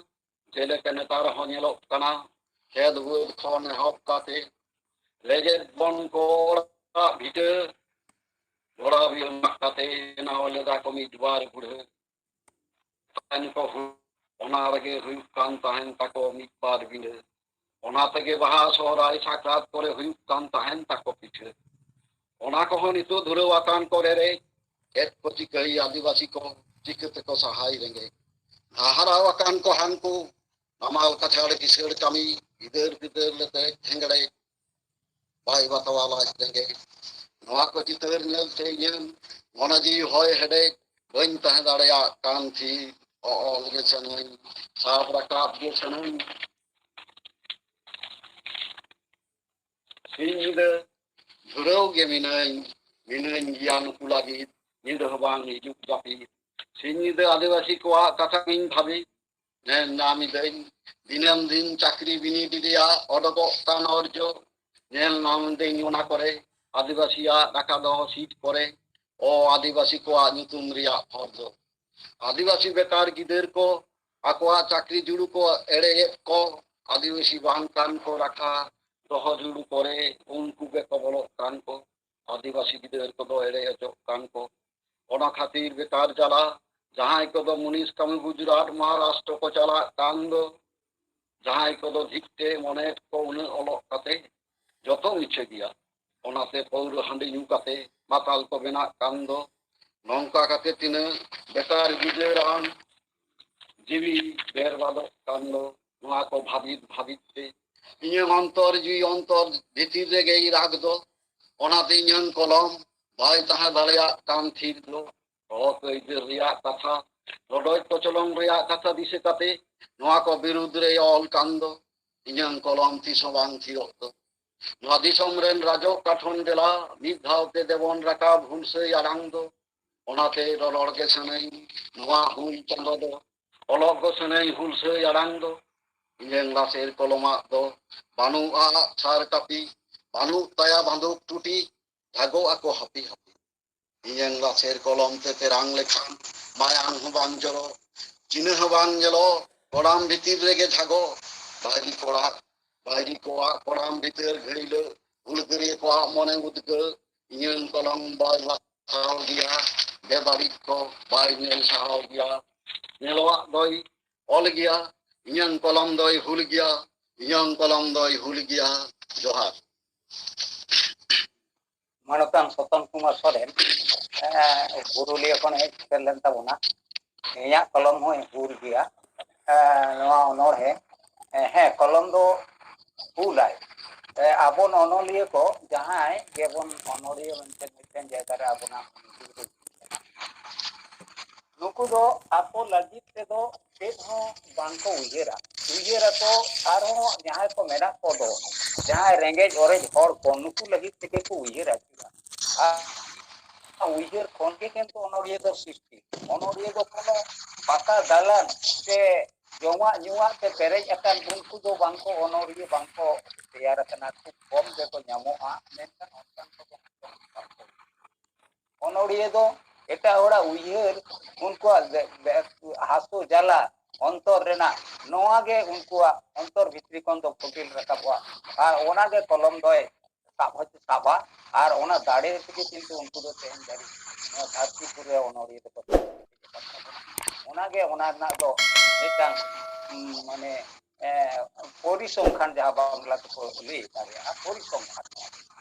ᱡᱮᱞᱮᱠᱟ ᱱᱮᱛᱟᱨ ᱦᱚᱸ ᱧᱮᱞᱚᱜ ᱠᱟᱱᱟ, ᱠᱷᱮᱛ ᱵᱟᱹᱫᱽ ᱠᱷᱚᱱ ᱮᱦᱚᱵ ᱠᱟᱛᱮ ᱞᱮᱡᱮᱫ ᱵᱚᱱ ᱠᱚ ᱚᱲᱟᱜ ᱵᱷᱤᱴᱟᱹ ᱜᱚᱲᱟ ᱵᱤᱨ ᱢᱟᱜ ᱠᱟᱛᱮ ᱵᱮᱱᱟᱣ ᱞᱮᱫᱟ ᱠᱚ ᱢᱤᱫ ᱵᱟᱨ ᱵᱩᱲᱦᱟᱹ᱾ ᱛᱟᱦᱮᱱ ᱠᱚ ᱦᱩ-, ᱚᱱᱟ ᱨᱮᱜᱮ ᱦᱩᱭᱩᱜ ᱠᱟᱱ ᱛᱟᱦᱮᱱ ᱛᱟᱠᱚ ᱢᱤᱫ ᱵᱟᱨ ᱵᱤᱸᱰᱟᱹ᱾ ᱚᱱᱟ ᱛᱮᱜᱮ ᱵᱟᱦᱟ ᱥᱚᱦᱨᱟᱭ ᱥᱟᱠᱨᱟᱛ ᱠᱚᱨᱮ ᱦᱩᱭᱩᱜ ᱠᱟᱱ ᱛᱟᱦᱮᱱ ᱛᱟᱠᱚ ᱯᱤᱴᱷᱟᱹ᱾ ᱚᱱᱟ ᱠᱚᱦᱚᱸ ᱱᱤᱛᱚᱜ ᱫᱷᱩᱨᱟᱹᱣ ᱟᱠᱟᱱ ᱠᱚᱨᱮ ᱨᱮ ᱪᱮᱫ ᱠᱚ ᱪᱤᱠᱟᱹᱭ ᱟᱹᱫᱤᱵᱟᱹᱥᱤ ᱠᱚ, ᱪᱤᱠᱟᱹ ᱛᱮᱠᱚ ᱥᱟᱦᱟᱭ ᱨᱮᱸᱜᱮᱡ? ᱦᱟᱦᱟᱨᱟᱣ ᱟᱠᱟᱱ ᱠᱚ ᱦᱟᱱᱠᱩ ᱱᱟᱢᱟᱞ ᱠᱟᱪᱷᱟᱲ ᱠᱤᱥᱟᱹᱲ ᱠᱟᱹᱢᱤ, ᱜᱤᱫᱟᱹᱨ ᱯᱤᱫᱟᱹᱨ ᱞᱮᱛᱮ ᱴᱷᱮᱸᱜᱲᱮᱡ, ᱵᱟᱭ ᱵᱟᱛᱟᱣᱟ ᱞᱟᱡ ᱨᱮᱸᱜᱮᱡ᱾ ᱱᱚᱣᱟ ᱠᱚ ᱪᱤᱛᱟᱹᱨ ᱧᱮᱞᱛᱮ ᱤᱧᱟᱹᱝ ᱢᱚᱱᱮ ᱡᱤᱣᱤ ᱦᱚᱭ ᱦᱮᱰᱮᱡ, ᱵᱟᱹᱧ ᱛᱟᱦᱮᱸ ᱫᱟᱲᱮᱭᱟᱜ ᱠᱟᱱ ᱛᱷᱤᱨ᱾ ᱚᱞ ᱜᱮ ᱥᱟᱱᱟᱧ, ᱥᱟᱵ ᱨᱟᱠᱟᱵ ᱜᱮ ᱥᱟᱱᱟᱧ᱾ ᱥᱤᱧ ᱧᱤᱫᱟᱹ ᱫᱷᱩᱨᱟᱹᱣ ᱜᱮ ᱢᱤᱱᱟᱹᱧ, ᱢᱤᱱᱟᱹᱧ ᱜᱮᱭᱟ ᱱᱩᱠᱩ ᱞᱟᱹᱜᱤᱫ, ᱧᱤᱫᱟᱹ ᱦᱚᱸ ᱵᱟᱝ ᱦᱤᱡᱩᱜ ᱡᱟᱹᱯᱤᱫ᱾ ᱥᱤᱧ ᱧᱤᱫᱟᱹ ᱟᱹᱫᱤᱵᱟᱹᱥᱤ ᱠᱚᱣᱟᱜ ᱠᱟᱛᱷᱟ ᱜᱤᱧ ᱵᱷᱟᱵᱤ, ᱧᱮᱞ ᱧᱟᱢ ᱤᱫᱟᱹᱧ ᱫᱤᱱᱟᱹᱢ ᱫᱤᱱ ᱪᱟᱹᱠᱨᱤ ᱵᱤᱱᱤᱰ ᱨᱮᱭᱟᱜ ᱚᱰᱚᱠᱚᱜ ᱠᱟᱱ ᱚᱨᱡᱚ, ᱧᱮᱞ ᱧᱟᱢ ᱤᱫᱟᱹᱧ ᱚᱱᱟ ᱠᱚᱨᱮ ᱟᱹᱫᱤᱵᱟᱹᱥᱤᱭᱟᱜ ᱰᱟᱠᱟ ᱫᱚᱦᱚ ᱥᱤᱴ ᱠᱚᱨᱮ ᱚ ᱟᱹᱫᱤᱵᱟᱹᱥᱤ ᱠᱚᱣᱟᱜ ᱧᱩᱛᱩᱢ ᱨᱮᱭᱟᱜ ᱦᱚᱨ ᱫᱚ᱾ ᱟᱹᱫᱤᱵᱟᱹᱥᱤ ᱵᱮᱠᱟᱨ ᱜᱤᱫᱟᱹᱨ ᱠᱚ ᱟᱠᱚᱣᱟᱜ ᱪᱟᱹᱠᱨᱤ ᱡᱩᱲᱩ ᱠᱚ ᱮᱲᱮᱭᱮᱫ ᱠᱚ, ᱟᱹᱫᱤᱵᱟᱹᱥᱤ ᱵᱟᱝ ᱠᱟᱱ ᱠᱚ ᱨᱟᱠᱷᱟ ᱫᱚᱦᱚ ᱡᱩᱲᱩ ᱠᱚᱨᱮ ᱩᱱᱠᱩ ᱜᱮᱠᱚ ᱵᱚᱞᱚᱜ ᱠᱟᱱ ᱠᱚ, ᱟᱹᱫᱤᱵᱟᱹᱥᱤ ᱜᱤᱫᱟᱹᱨ ᱠᱚᱫᱚ ᱮᱲᱮ ᱦᱚᱪᱚᱜ ᱠᱟᱱ ᱠᱚ᱾ ᱚᱱᱟ ᱠᱷᱟᱹᱛᱤᱨ ᱵᱮᱠᱟᱨ ᱡᱟᱞᱟ, ᱡᱟᱦᱟᱸᱭ ᱠᱚᱫᱚ ᱢᱩᱱᱤᱥ ᱠᱟᱹᱢᱤ ᱜᱩᱡᱽᱨᱟᱴ ᱢᱚᱦᱟᱨᱟᱥᱴᱨᱚ ᱠᱚ ᱪᱟᱞᱟᱜ ᱠᱟᱱ ᱫᱚ, ᱡᱟᱦᱟᱸᱭ ᱠᱚᱫᱚ ᱫᱷᱤᱠ ᱛᱮ ᱢᱚᱱᱮᱭᱮᱫ ᱠᱚ ᱩᱱᱟᱹᱜ ᱚᱞᱚᱜ ᱠᱟᱛᱮ ᱡᱚᱛᱚ ᱢᱤᱪᱷᱟᱹ ᱜᱮᱭᱟ᱾ ᱚᱱᱟᱛᱮ ᱯᱟᱹᱣᱨᱟᱹ ᱦᱟᱺᱰᱤ ᱧᱩ ᱠᱟᱛᱮ ᱢᱟᱛᱟᱞ ᱠᱚ ᱵᱮᱱᱟᱜ ᱠᱟᱱ ᱫᱚ᱾ ᱱᱚᱝᱠᱟ ᱠᱟᱛᱮ ᱛᱤᱱᱟᱹᱜ ᱵᱮᱠᱟᱨ ᱜᱤᱫᱟᱹᱨᱟᱱ ᱡᱤᱣᱤ ᱵᱮᱨᱵᱟᱫᱚᱜ ᱠᱟᱱ ᱫᱚ᱾ ᱱᱚᱣᱟ ᱠᱚ ᱵᱷᱟᱵᱤᱛ ᱵᱷᱟᱵᱤᱛ ᱛᱮ ᱤᱧᱟᱹᱜ ᱚᱱᱛᱚᱨ ᱡᱤᱣᱤ ᱚᱱᱛᱚᱨ ᱵᱷᱤᱛᱤᱨ ᱨᱮᱜᱮᱭ ᱨᱟᱜᱽ ᱫᱚ᱾ ᱚᱱᱟᱛᱮ ᱤᱧᱟᱹᱝ ᱠᱚᱞᱚᱢ ᱵᱟᱭ ᱛᱟᱦᱮᱸ ᱫᱟᱲᱮᱭᱟᱜ ᱠᱟᱱ ᱛᱷᱤᱨ ᱫᱚ᱾ ᱦᱚᱠ ᱟᱹᱭᱫᱟᱹᱨ ᱨᱮᱭᱟᱜ ᱠᱟᱛᱷᱟ, ᱨᱚᱰᱚᱡ ᱠᱚᱪᱞᱚᱱ ᱨᱮᱭᱟᱜ ᱠᱟᱛᱷᱟ ᱫᱤᱥᱟᱹ ᱠᱟᱛᱮ ᱱᱚᱣᱟ ᱠᱚ ᱵᱤᱨᱩᱫᱽ ᱨᱮ ᱚᱞ ᱠᱟᱱ ᱫᱚ᱾ ᱤᱧᱟᱹᱝ ᱠᱚᱞᱚᱢ ᱛᱤᱥ ᱦᱚᱸ ᱵᱟᱝ ᱛᱷᱤᱨᱚᱜ ᱫᱚ᱾ ᱱᱚᱣᱟ ᱫᱤᱥᱚᱢ ᱨᱮᱱ ᱨᱟᱡᱚᱜ ᱠᱟᱴᱷᱚᱱ ᱫᱮᱞᱟ, ᱢᱤᱫ ᱫᱷᱟᱣ ᱛᱮ ᱫᱮᱵᱚᱱ ᱨᱟᱠᱟᱵ ᱦᱩᱞᱥᱟᱹᱭ ᱟᱲᱟᱝ ᱫᱚ᱾ ᱚᱱᱟᱛᱮ ᱨᱚᱨᱚᱲ ᱜᱮ ᱥᱟᱱᱟᱧ ᱱᱚᱣᱟ ᱦᱩᱞ ᱪᱟᱸᱫᱚ ᱫᱚ, ᱚᱞᱚᱜ ᱜᱚ ᱥᱟᱱᱟᱧ ᱦᱩᱞᱥᱟᱹᱭ ᱟᱲᱟᱝ ᱫᱚ᱾ ᱤᱧᱟᱹᱝ ᱞᱟᱥᱮᱨ ᱠᱚᱞᱚᱢᱟᱜ ᱫᱚ ᱵᱟᱹᱱᱩᱜᱼᱟ ᱟᱜ ᱥᱟᱨ ᱠᱟᱹᱯᱤ, ᱵᱟᱹᱱᱩᱜ ᱛᱟᱭᱟ ᱵᱟᱸᱫᱩᱠ ᱴᱩᱴᱤ, ᱡᱷᱟᱜᱚᱜ ᱟᱠᱚ ᱦᱟᱹᱯᱤ ᱦᱟᱹᱯᱤ᱾ ᱤᱧᱟᱹᱝ ᱞᱟᱥᱮᱨ ᱠᱚᱞᱚᱢ ᱛᱮ ᱛᱮᱨᱟᱝ ᱞᱮᱠᱷᱟᱱ ᱢᱟᱭᱟᱝ ᱦᱚᱸ ᱵᱟᱝ ᱡᱚᱨᱚ, ᱪᱤᱱᱦᱟᱹ ᱦᱚᱸ ᱵᱟᱝ ᱧᱮᱞᱚᱜ, ᱠᱚᱲᱟᱢ ᱵᱷᱤᱛᱤᱨ ᱨᱮᱜᱮ ᱡᱷᱟᱜᱚ᱾ ᱵᱟᱭᱨᱤ ᱠᱚᱲᱟ, ᱵᱟᱭᱨᱤ ᱠᱚᱣᱟᱜ ᱠᱚᱲᱟᱢ ᱵᱷᱤᱛᱟᱹᱨ ᱜᱷᱟᱹᱭᱞᱟᱹ, ᱦᱩᱞᱜᱟᱹᱨᱤᱭᱟᱹ ᱠᱚᱣᱟᱜ ᱢᱚᱱᱮ ᱩᱫᱽᱜᱟᱹ᱾ ᱤᱧᱟᱹᱝ ᱠᱚᱞᱚᱢ ᱵᱟᱭ ᱵᱟᱛᱷᱟᱣ ᱜᱮᱭᱟ, ᱵᱮᱵᱟᱹᱲᱤᱡ ᱠᱚ ᱵᱟᱭ ᱧᱮᱞ ᱥᱟᱦᱟᱣ ᱜᱮᱭᱟ᱾ ᱧᱮᱞᱚᱜ ᱫᱚᱭ ᱚᱞ ᱜᱮᱭᱟ, ᱤᱧᱟᱹᱝ ᱠᱚᱞᱚᱢ ᱫᱚᱭ ᱦᱩᱞ ᱜᱮᱭᱟ, ᱤᱧᱟᱹᱝ ᱠᱚᱞᱚᱢ ᱫᱚᱭ ᱦᱩᱞ ᱜᱮᱭᱟ᱾ ᱡᱚᱦᱟᱨ᱾ ᱢᱟᱱᱚᱛᱟᱱ ᱥᱚᱛᱚᱱ ᱠᱩᱢᱟᱨ ᱥᱚᱨᱮᱱ, ᱮᱸ, ᱯᱩᱨᱩᱞᱤᱭᱟᱹ ᱠᱷᱚᱱ ᱦᱮᱡ ᱥᱮᱴᱮᱨ ᱞᱮᱱ ᱛᱟᱵᱚᱱᱟ᱾ ᱤᱧᱟᱹᱜ ᱠᱚᱞᱚᱢ ᱦᱚᱸᱭ ᱦᱩᱞ ᱜᱮᱭᱟ᱾ ᱮ, ᱱᱚᱣᱟ ᱚᱱᱚᱬᱦᱮ, ᱮ, ᱦᱮᱸ, ᱠᱚᱞᱚᱢ ᱫᱚ ᱦᱩᱞᱟᱭ᱾ ᱮ, ᱟᱵᱚ ᱚᱱᱚᱞᱤᱭᱟᱹ ᱠᱚ ᱡᱟᱦᱟᱸᱭ ᱜᱮᱵᱚᱱ ᱚᱱᱚᱲᱦᱤᱭᱟᱹ ᱢᱮᱱᱛᱮ ᱢᱤᱫᱴᱮᱱ ᱡᱟᱭᱜᱟ ᱨᱮ ᱟᱵᱚᱱᱟᱜ ᱱᱩᱠᱩ ᱫᱚ ᱟᱠᱚ ᱞᱟᱹᱜᱤᱫ ᱛᱮᱫᱚ ᱪᱮᱫ ᱦᱚᱸ ᱵᱟᱝᱠᱚ ᱩᱭᱦᱟᱹᱨᱟ᱾ ᱩᱭᱦᱟᱹᱨᱟᱠᱚ ᱟᱨᱦᱚᱸ ᱡᱟᱦᱟᱸᱭ ᱠᱚ ᱢᱮᱱᱟᱜ ᱠᱚᱫᱚ, ᱡᱟᱦᱟᱸᱭ ᱨᱮᱸᱜᱮᱡ ᱚᱨᱮᱡ ᱦᱚᱲ ᱠᱚ, ᱱᱩᱠᱩ ᱞᱟᱹᱜᱤᱫ ᱛᱮᱜᱮ ᱠᱚ ᱩᱭᱦᱟᱹᱨ ᱟᱹᱪᱩᱨᱟ᱾ ᱟᱨ ᱩᱭᱦᱟᱹᱨ ᱠᱷᱚᱱ ᱜᱮ ᱠᱤᱱᱛᱩ ᱚᱱᱚᱲᱦᱤᱭᱟᱹ ᱫᱚ ᱥᱨᱤᱥᱴᱤ᱾ ᱚᱱᱚᱲᱦᱤᱭᱟᱹ ᱫᱚ ᱠᱳᱱᱳ ᱯᱟᱠᱟ ᱫᱟᱞᱟᱱ ᱥᱮ ᱡᱚᱢᱟᱜ ᱧᱩᱣᱟᱜ ᱛᱮ ᱯᱮᱨᱮᱡ ᱟᱠᱟᱱ ᱩᱱᱠᱩ ᱫᱚ ᱵᱟᱝᱠᱚ ᱚᱱᱚᱲᱦᱤᱭᱟᱹ, ᱵᱟᱝᱠᱚ ᱛᱮᱭᱟᱨ ᱟᱠᱟᱱᱟ, ᱠᱷᱩᱵ ᱠᱚᱢ ᱜᱮᱠᱚ ᱧᱟᱢᱚᱜᱼᱟ, ᱢᱮᱱᱠᱷᱟᱱ ᱚᱱᱠᱟᱱ ᱠᱚᱫᱚ ᱵᱟᱝᱠᱚ᱾ ᱚᱱᱚᱲᱦᱤᱭᱟᱹ ᱫᱚ ᱮᱴᱟᱜ ᱦᱚᱲᱟᱜ ᱩᱭᱦᱟᱹᱨ, ᱩᱱᱠᱩᱣᱟᱜ ᱵᱮ-, ᱵᱮ-, ᱦᱟᱹᱥᱩ ᱡᱟᱞᱟ, ᱚᱱᱛᱚᱨ ᱨᱮᱱᱟᱜ ᱱᱚᱣᱟ ᱜᱮ ᱩᱱᱠᱩᱣᱟᱜ ᱚᱱᱛᱚᱨ ᱵᱷᱤᱛᱨᱤ ᱠᱷᱚᱱ ᱫᱚ ᱯᱷᱩᱴᱤᱞ ᱨᱟᱠᱟᱵᱚᱜᱼᱟ, ᱟᱨ ᱚᱱᱟ ᱜᱮ ᱠᱚᱞᱚᱢ ᱫᱚᱭ ᱥᱟᱵ ᱦᱚᱪᱚ ᱥᱟᱵᱟ, ᱟᱨ ᱚᱱᱟ ᱫᱟᱲᱮ ᱛᱮᱜᱮ ᱠᱤᱱᱛᱩ ᱩᱱᱠᱩ ᱫᱚ ᱛᱮᱦᱮᱧ ᱫᱷᱟᱹᱨᱤᱡ ᱱᱚᱣᱟ ᱫᱷᱟᱹᱨᱛᱤ ᱯᱩᱨᱤ ᱨᱮ ᱚᱱᱚᱲᱦᱤᱭᱟᱹ ᱫᱚᱠᱚ ᱛᱟᱦᱮᱸ ᱠᱟᱱᱟ᱾ ᱚᱱᱟᱜᱮ ᱚᱱᱟ ᱨᱮᱱᱟᱜ ᱫᱚ ᱢᱤᱫᱴᱟᱝ, ᱩᱸ, ᱢᱟᱱᱮ, ᱮ, ᱯᱚᱨᱤᱥᱚᱝᱠᱷᱟᱱ, ᱡᱟᱦᱟᱸ ᱵᱟᱝᱞᱟ ᱛᱮᱠᱚ ᱞᱟᱹᱭ ᱫᱟᱲᱮᱭᱟᱜᱼᱟ, ᱯᱚᱨᱤᱥᱚᱝᱠᱷᱟᱱ᱾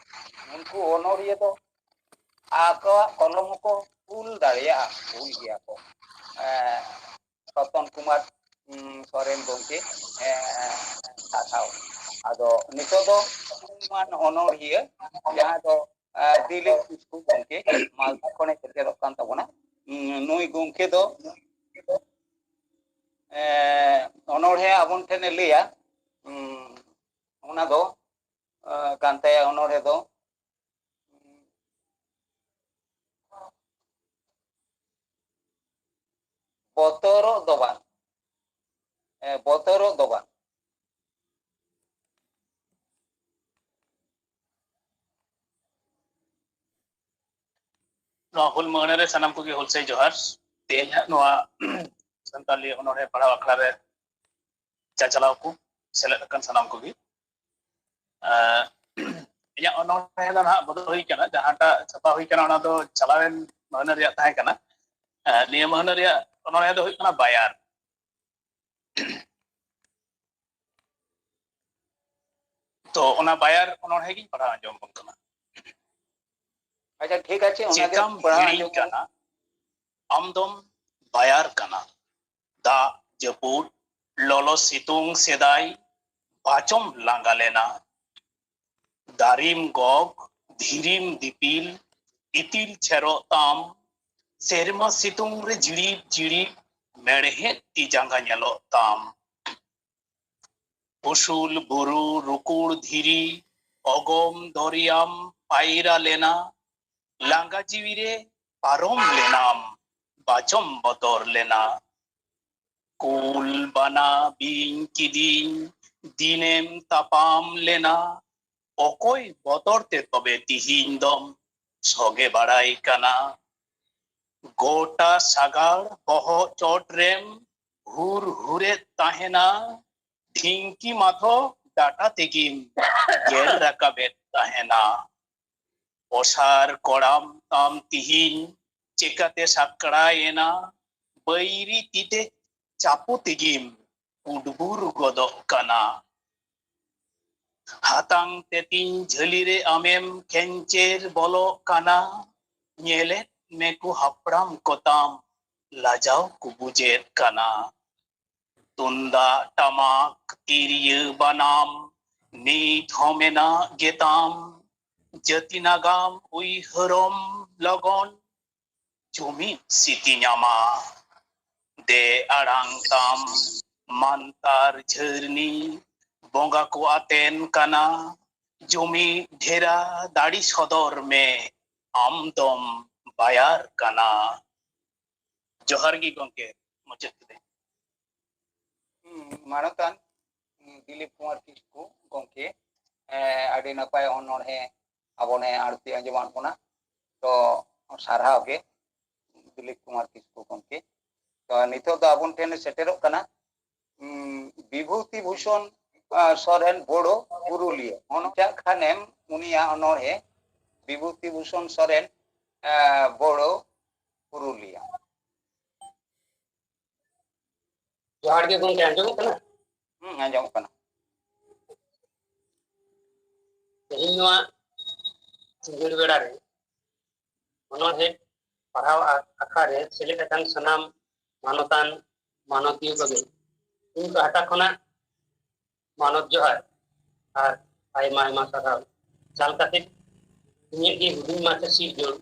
ᱩᱱᱠᱩ ᱚᱱᱚᱲᱦᱤᱭᱟᱹ ᱫᱚ ᱟᱠᱚᱣᱟᱜ ᱠᱚᱞᱚᱢ ᱦᱚᱸᱠᱚ ᱠᱩᱞ ᱫᱟᱲᱮᱭᱟᱜᱼᱟ, ᱠᱩᱞ ᱜᱮᱭᱟ ᱠᱚ᱾ ᱮ, ᱨᱚᱛᱚᱱ ᱠᱩᱢᱟᱨ, ᱩᱸ, ᱥᱚᱨᱮᱱ ᱜᱚᱢᱠᱮ, ᱮ, ᱥᱟᱥᱟᱣ᱾ ᱟᱫᱚ ᱱᱤᱛᱚᱜ ᱫᱚ ᱧᱩᱢᱟᱱ ᱚᱱᱚᱲᱦᱤᱭᱟᱹ, ᱡᱟᱦᱟᱸ ᱫᱚ, ᱮ, ᱫᱤᱞᱤᱯ ᱠᱤᱥᱠᱩ ᱜᱚᱢᱠᱮ, ᱢᱟᱞᱫᱟ ᱠᱷᱚᱱᱮ ᱥᱮᱴᱮᱨᱚᱜ ᱠᱟᱱ ᱛᱟᱵᱚᱱᱟ᱾ ᱩᱸ, ᱱᱩᱭ ᱜᱚᱢᱠᱮ ᱫᱚ, ᱮ, ᱚᱱᱚᱲᱦᱮ ᱟᱵᱚᱱ ᱴᱷᱮᱱᱮ ᱞᱟᱹᱭᱟ, ᱩᱸ, ᱚᱱᱟ ᱫᱚ, ᱮ, ᱠᱟᱱ ᱛᱟᱭᱟ ᱚᱱᱚᱲᱦᱮ ᱫᱚ, ᱵᱚᱛᱚᱨᱚᱜ ᱫᱚ ᱵᱟᱝ, ᱮ, ᱵᱚᱛᱚᱨᱚᱜ ᱫᱚ ᱵᱟᱝ᱾ ᱱᱚᱣᱟ ᱦᱩᱞ ᱢᱟᱦᱟ ᱨᱮ ᱥᱟᱱᱟᱢ ᱠᱚᱜᱮ ᱦᱩᱞᱥᱟᱹᱭ ᱡᱚᱦᱟᱨ᱾ ᱛᱮᱦᱮᱧᱟᱜ ᱱᱚᱣᱟ ᱥᱟᱱᱛᱟᱞᱤ ᱚᱱᱚᱬᱦᱮ ᱯᱟᱲᱦᱟᱣ ᱟᱠᱷᱲᱟ ᱨᱮ ᱪᱟᱪᱟᱞᱟᱣ ᱠᱚ ᱥᱮᱞᱮᱫ ᱟᱠᱟᱱ ᱥᱟᱱᱟᱢ ᱠᱚᱜᱮ᱾ ᱟᱨ ᱤᱧᱟᱹᱜ ᱚᱱᱚᱬᱦᱮ ᱫᱚ ᱱᱟᱦᱟᱜ ᱵᱚᱫᱚᱞ ᱦᱩᱭ ᱠᱟᱱᱟ, ᱡᱟᱦᱟᱸᱴᱟᱜ ᱪᱷᱟᱯᱟ ᱦᱩᱭ ᱠᱟᱱᱟ ᱚᱱᱟ ᱫᱚ ᱪᱟᱞᱟᱣᱮᱱ ᱢᱟᱹᱦᱱᱟᱹ ᱨᱮᱭᱟᱜ ᱛᱟᱦᱮᱸ ᱠᱟᱱᱟ᱾ ᱟᱨ ᱱᱤᱭᱟᱹ ᱢᱟᱹᱦᱱᱟᱹ ᱨᱮᱭᱟᱜ ᱚᱱᱚᱬᱦᱮ ᱫᱚ ᱦᱩᱭᱩᱜ ᱠᱟᱱᱟ ᱵᱟᱭᱟᱨ᱾ ᱛᱚ ᱚᱱᱟ ᱵᱟᱭᱟᱨ ᱚᱱᱚᱬᱦᱮ ᱜᱤᱧ ᱯᱟᱲᱦᱟᱣ ᱟᱸᱡᱚᱢ ᱟᱵᱚᱱ ᱠᱟᱱᱟ᱾ ᱟᱪᱪᱷᱟ, ᱴᱷᱤᱠ ᱟᱪᱷᱮ, ᱚᱱᱟᱜᱮ ᱪᱮᱠᱟᱢ ᱯᱟᱲᱦᱟᱣ ᱦᱤᱲᱤᱧ ᱟᱸᱡᱚᱢ ᱠᱟᱱᱟ, ᱟᱢ ᱫᱚᱢ ᱵᱟᱭᱟᱨ ᱠᱟᱱᱟ᱾ ᱫᱟᱜ, ᱡᱟᱹᱯᱩᱫ, ᱞᱚᱞᱚ ᱥᱤᱛᱩᱝ ᱥᱮᱫᱟᱭ ᱵᱟᱪᱚᱢ ᱞᱟᱸᱜᱟ ᱞᱮᱱᱟ᱾ ᱫᱟᱨᱮᱢ ᱜᱚᱜ, ᱫᱷᱤᱨᱤᱢ ᱫᱤᱯᱤᱞ, ᱤᱛᱤᱞ ᱪᱷᱮᱨᱚᱜ ᱛᱟᱢ, ᱥᱮᱨᱢᱟ ᱥᱤᱛᱩᱝ ᱨᱮ ᱡᱤᱲᱤᱵ ᱡᱤᱲᱤᱵ ᱢᱮᱲᱦᱮᱫ ᱛᱤ ᱡᱟᱸᱜᱟ ᱧᱮᱞᱚᱜ ᱛᱟᱢ᱾ ᱩᱥᱩᱞ ᱵᱩᱨᱩ, ᱨᱩᱠᱩᱲ ᱫᱷᱤᱨᱤ, ᱚᱜᱚᱢ ᱫᱚᱨᱭᱟᱢ ᱯᱟᱭᱨᱟ ᱞᱮᱱᱟ᱾ ᱞᱟᱸᱜᱟ ᱡᱤᱣᱤ ᱨᱮ ᱯᱟᱨᱚᱢ ᱞᱮᱱᱟᱢ, ᱵᱟᱪᱚᱢ ᱵᱚᱛᱚᱨ ᱞᱮᱱᱟ᱾ ᱠᱩᱞ ᱵᱟᱱᱟ ᱵᱤᱧ ᱠᱤᱫᱤᱧ ᱫᱤᱱᱮᱢ ᱛᱟᱯᱟᱢ ᱞᱮᱱᱟ᱾ ᱚᱠᱚᱭ ᱵᱚᱛᱚᱨ ᱛᱮ ᱛᱚᱵᱮ ᱛᱤᱦᱤᱧ ᱫᱚᱢ ᱥᱚᱜᱮ ᱵᱟᱲᱟᱭ ᱠᱟᱱᱟ? ᱜᱚᱴᱟ ᱥᱟᱜᱟᱲ ᱵᱚᱦᱚᱜ ᱪᱚᱴ ᱨᱮᱢ ᱦᱩᱨ ᱦᱩᱨᱮᱫ ᱛᱟᱦᱮᱱᱟ᱾ ᱰᱷᱤᱝᱠᱤ ᱢᱟᱛᱷᱚ ᱰᱟᱴᱟ ᱛᱮᱜᱮᱢ ᱜᱮᱨ ᱨᱟᱠᱟᱵᱮᱫ ᱛᱟᱦᱮᱱᱟ᱾ ᱚᱥᱟᱨ ᱠᱚᱲᱟᱢ ᱛᱟᱢ ᱛᱤᱦᱤᱧ ᱪᱮᱠᱟᱛᱮ ᱥᱟᱠᱲᱟᱭᱮᱱᱟ? ᱵᱟᱹᱭᱨᱤ ᱛᱤᱛᱮ ᱪᱟᱯᱚ ᱛᱮᱜᱮᱢ ᱩᱰᱵᱩᱨ ᱜᱚᱫᱚᱜ ᱠᱟᱱᱟ᱾ ᱦᱟᱛᱟᱝ ᱛᱮᱛᱤᱧ ᱡᱷᱟᱹᱞᱤ ᱨᱮ ᱟᱢᱮᱢ ᱠᱷᱮᱧᱪᱮᱨ ᱵᱚᱞᱚᱜ ᱠᱟᱱᱟ᱾ ᱧᱮᱞᱮᱫ ᱢᱮᱠᱚ ᱦᱟᱯᱲᱟᱢ ᱠᱚᱛᱟᱢ ᱞᱟᱡᱟᱣ ᱠᱚ ᱵᱩᱡᱮᱫ ᱠᱟᱱᱟ᱾ ᱛᱩᱢᱫᱟᱜ ᱴᱟᱢᱟᱠ ᱛᱤᱨᱭᱳ ᱵᱟᱱᱟᱢ ᱱᱤᱛ ᱦᱚᱸ ᱢᱮᱱᱟᱜ ᱜᱮᱛᱟᱢ᱾ ᱡᱟᱹᱛᱤ ᱱᱟᱜᱟᱢ ᱩᱭᱦᱟᱹᱨᱚᱢ ᱞᱚᱜᱚᱱ ᱡᱩᱢᱤᱫ ᱥᱤᱛᱤᱧ ᱟᱢᱟ᱾ ᱫᱮ ᱟᱲᱟᱝ ᱛᱟᱢ ᱢᱟᱱᱛᱟᱨ ᱡᱷᱟᱹᱨᱱᱤ ᱵᱚᱸᱜᱟ ᱠᱚ ᱟᱛᱮᱱ ᱠᱟᱱᱟ᱾ ᱡᱩᱢᱤᱫ ᱰᱷᱮᱨᱟ ᱫᱟᱲᱮ ᱥᱚᱫᱚᱨ ᱢᱮ, ᱟᱢ ᱫᱚᱢ ᱵᱟᱭᱟᱨ ᱠᱟᱱᱟ᱾ ᱡᱚᱦᱟᱨ ᱜᱮ ᱜᱚᱢᱠᱮ, ᱢᱩᱪᱟᱹᱫ ᱠᱤᱫᱟᱹᱧ᱾ ᱦᱩᱸ, ᱢᱟᱱᱚᱛᱟᱱ, ᱦᱩᱸ, ᱫᱤᱞᱤᱯ ᱠᱩᱢᱟᱨ ᱠᱤᱥᱠᱩ ᱜᱚᱢᱠᱮ, ᱮ, ᱟᱹᱰᱤ ᱱᱟᱯᱟᱭ ᱚᱱᱚᱬᱦᱮ ᱟᱵᱚᱱᱮ ᱟᱬᱛᱤ ᱟᱸᱡᱚᱢᱟᱫ ᱵᱚᱱᱟ᱾ ᱛᱚ ᱥᱟᱨᱦᱟᱣ ᱜᱮ ᱫᱤᱞᱤᱯ ᱠᱩᱢᱟᱨ ᱠᱤᱥᱠᱩ ᱜᱚᱢᱠᱮ᱾ ᱛᱚ ᱱᱤᱛᱚᱜ ᱫᱚ ᱟᱵᱚᱱ ᱴᱷᱮᱱ ᱥᱮᱴᱮᱨᱚᱜ ᱠᱟᱱᱟ, ᱩᱸ, ᱵᱤᱵᱷᱩᱛᱤ ᱵᱷᱩᱥᱚᱱ, ᱟ, ᱥᱚᱨᱮᱱ ᱵᱳᱲᱳ ᱯᱩᱨᱩᱞᱤᱭᱟᱹ᱾ ᱚᱱᱠᱟ ᱠᱷᱟᱱᱮᱢ ᱩᱱᱤᱭᱟᱜ ᱚᱱᱚᱬᱦᱮ ᱵᱤᱵᱷᱩᱛᱤ ᱵᱷᱩᱥᱚᱱ ᱥᱚᱨᱮᱱ, ᱟ, ᱵᱳᱲᱳ ᱯᱩᱨᱩᱞᱤᱭᱟᱹ᱾ ᱡᱚᱦᱟᱨ ᱜᱮ ᱜᱚᱢᱠᱮ, ᱟᱸᱡᱚᱢᱚᱜ ᱠᱟᱱᱟ? ᱦᱩᱸ, ᱟᱸᱡᱚᱢᱚᱜ ᱠᱟᱱᱟ᱾ ᱛᱮᱦᱮᱧ ᱱᱚᱣᱟ ᱥᱤᱸᱜᱟᱹᱲ ᱵᱮᱲᱟ ᱨᱮ ᱚᱱᱚᱬᱦᱮ ᱯᱟᱲᱦᱟᱣ ᱟ-, ᱟᱠᱷᱲᱟ ᱨᱮ ᱥᱮᱞᱮᱫ ᱟᱠᱟᱱ ᱥᱟᱱᱟᱢ ᱢᱟᱱᱚᱛᱟᱱ ᱢᱟᱱᱚᱛᱤᱭᱟᱹ ᱠᱚᱜᱮ ᱤᱧ ᱯᱟᱦᱴᱟ ᱠᱷᱚᱱᱟᱜ ᱢᱟᱱᱚᱛ ᱡᱚᱦᱟᱨ ᱟᱨ ᱟᱭᱢᱟ ᱟᱭᱢᱟ ᱥᱟᱨᱦᱟᱣ᱾ ᱪᱟᱞ ᱠᱟᱛᱮ ᱤᱧᱟᱹᱜ ᱜᱮ ᱦᱩᱰᱤᱧ ᱢᱟᱪᱷᱟ ᱥᱤᱨᱡᱚᱱ